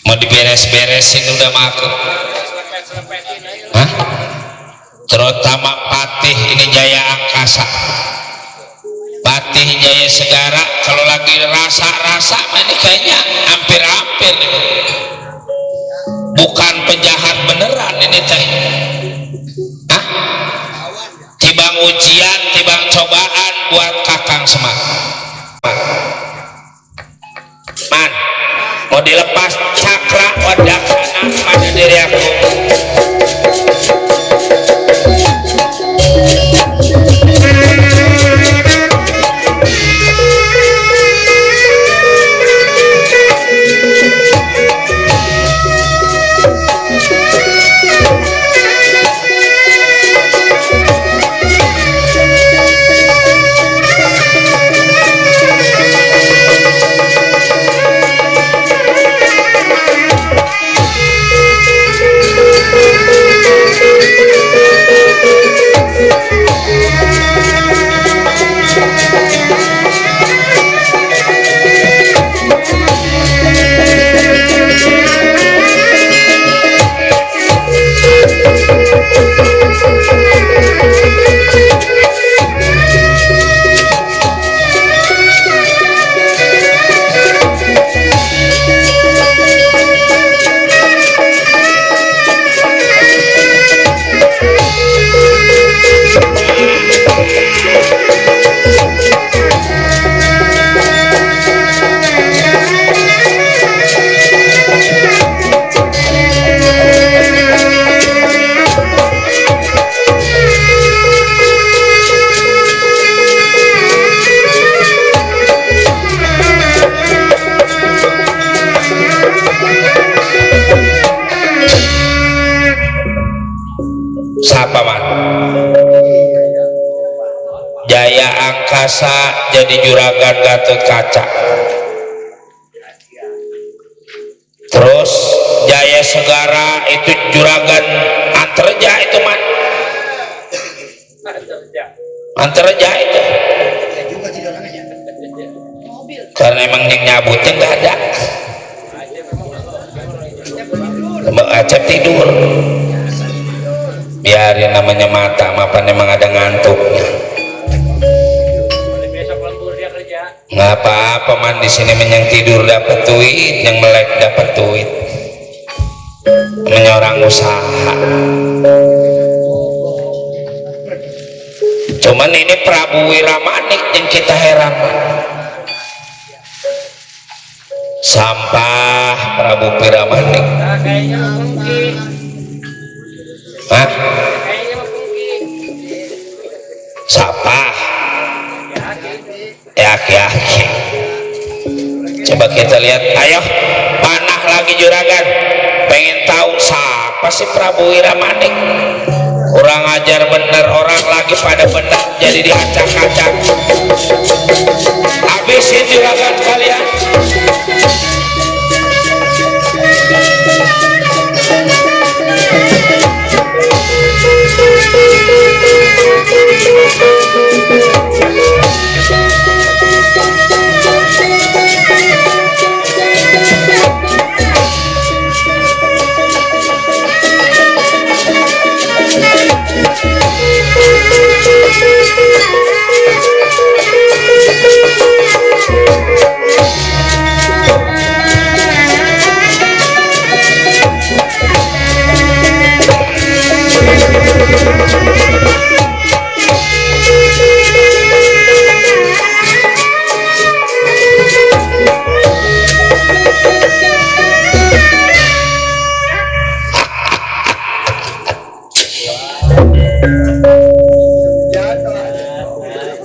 mau diberes-beresin udah maku hah? Terutama Patih ini Jaya Angkasa Patih Jaya Segara kalau lagi rasa-rasa ini kayaknya hampir-hampir gitu. Bukan penjahat beneran ini teh hah? Tibang ujian, tibang cobaan buat Kakang Semar man mau dilepas cakra wadakana pada diri aku Siapa man? Jaya Angkasa jadi juragan Gatot Kaca. Terus Jaya Segara itu juragan Antarja itu man. Antarja itu. Karena emang yang nyabutnya nggak ada. Mbak Acep tidur. Biarin namanya mata, mapan emang ada ngantuknya. Nggak apa-apa man, di sini yang tidur dapat duit, yang melek dapat duit. Namanya orang usaha. Cuman ini Prabu Wiramanik yang kita heran man. Sampah Prabu Wiramanik. Kayaknya mungkin. Hah? Kayaknya mungkin. Sampah. Aki-aki. Coba kita lihat, ayo panah lagi juragan, pengen tahu siapa sih Prabu Wiramanik. Kurang ajar bener, orang lagi pada bener jadi diacak-acak. Habisin juragan kalian.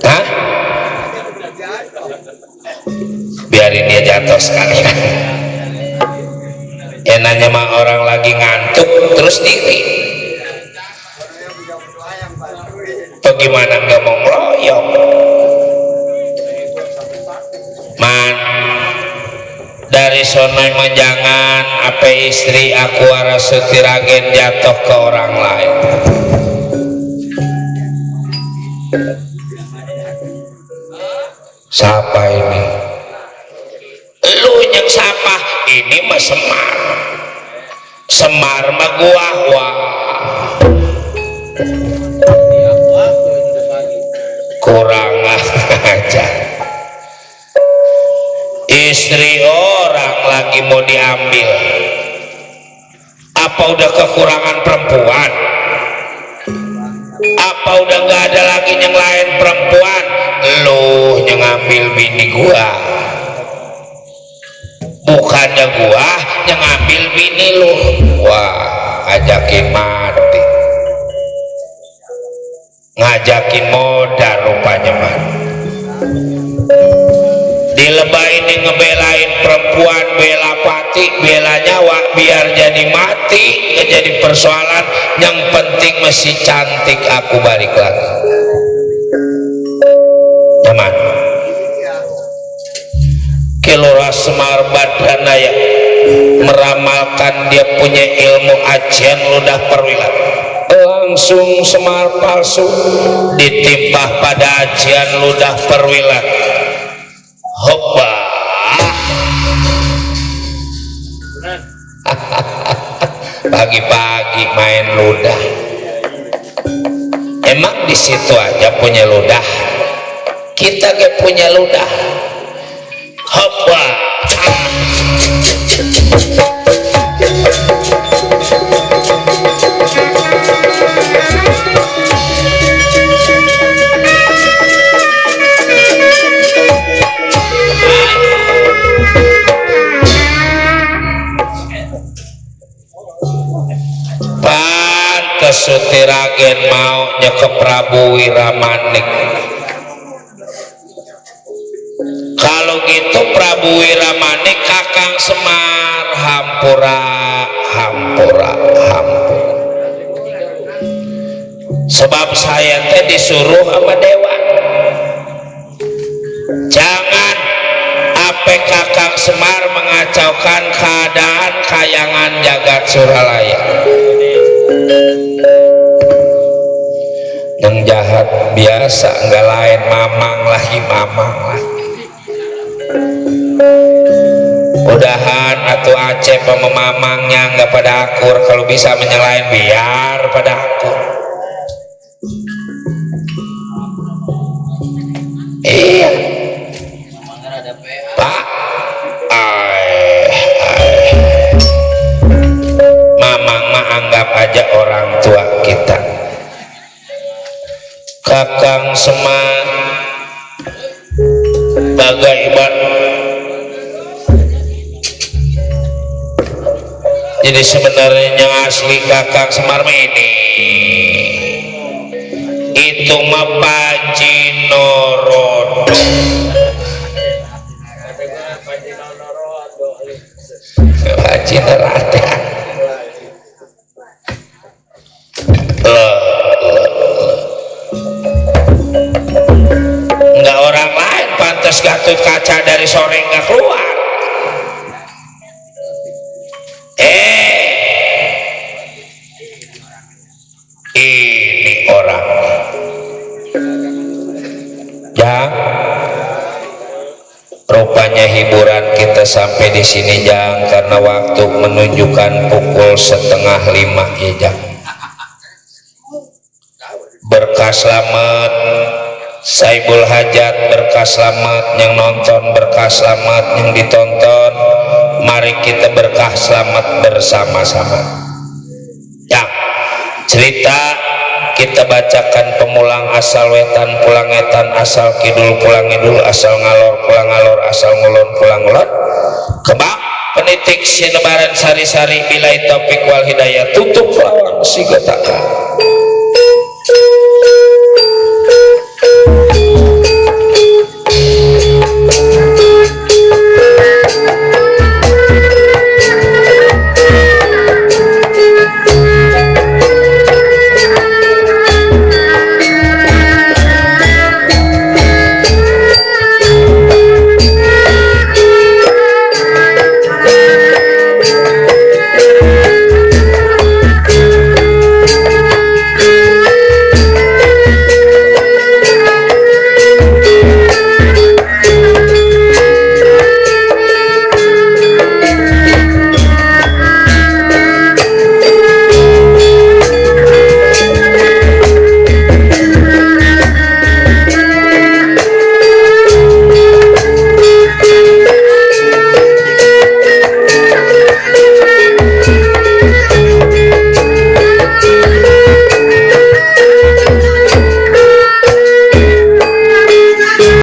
Hah? Biarin dia jatuh sekalian. Enaknya mah orang lagi ngantuk terus diri. Bagaimana nggak mau ngeroyok? Man, dari sono mah jangan apa istri aku Arasutiragen jatuh ke orang lain. Siapa ini? Lu yang siapa? Ini mah Semar. Semar mah gua wah. Kurang aja. Istri orang lagi mau diambil. Apa udah kekurangan perempuan? Apa udah nggak ada lagi yang lain perempuan? Lu yang ngambil bini gua, bukannya gua yang ngambil bini lu. Wah, ajakin mati, ngajakin modal rupanya mah. Dilebain yang ngebelain perempuan, bela pati, bela nyawa biar jadi mati, nggak jadi persoalan. Yang penting masih cantik, aku balik lagi. Nyaman. Kilora Semar Badranaya meramalkan dia punya ilmu ajian ludah perwilat. Langsung Semar palsu ditimpah pada ajian ludah perwilat. Hoppa. Pagi-pagi main ludah. Emang di situ aja punya ludah? Kita gak punya ludah. Hoppa. Pantes Sutiragen maunya ke Prabu Wiramanik. Kalau gitu Prabu Wiramanik Kakang Semar hampura hampura hampura. sebab saya teh disuruh sama dewa. Jangan ape Kakang Semar mengacaukan keadaan kayangan jagat Suralaya. Yang jahat biasa enggak lain mamang lagi. Mudahan atau Aceh pemamangnya enggak pada akur, kalau bisa menyelain biar pada akur. Iya Pak, mamang mah anggap aja orang tua kita. Kakang Semar bagaimana? Jadi sebenarnya yang asli Kakang Semar ini itu mah Panji Norodo. Panji Norodo. Enggak orang lain pantas Gatot Kaca dari sore enggak keluar. Ini orang Jang, rupanya hiburan kita sampai di sini Jang, karena waktu menunjukkan pukul 4:30 ya Jang. Berkah selamat Saibul Hajat, berkah selamat yang nonton, berkah selamat yang ditonton. Mari kita berkah selamat bersama-sama. Jang, cerita kita bacakan pemulang asal wetan pulang etan, asal kidul pulang idul, asal ngalor pulang ngalor, asal ngulon pulang ngulon. Kembang penitik sinebaran sari-sari, bilai topik wal hidayah, tutup lawan sigotaka.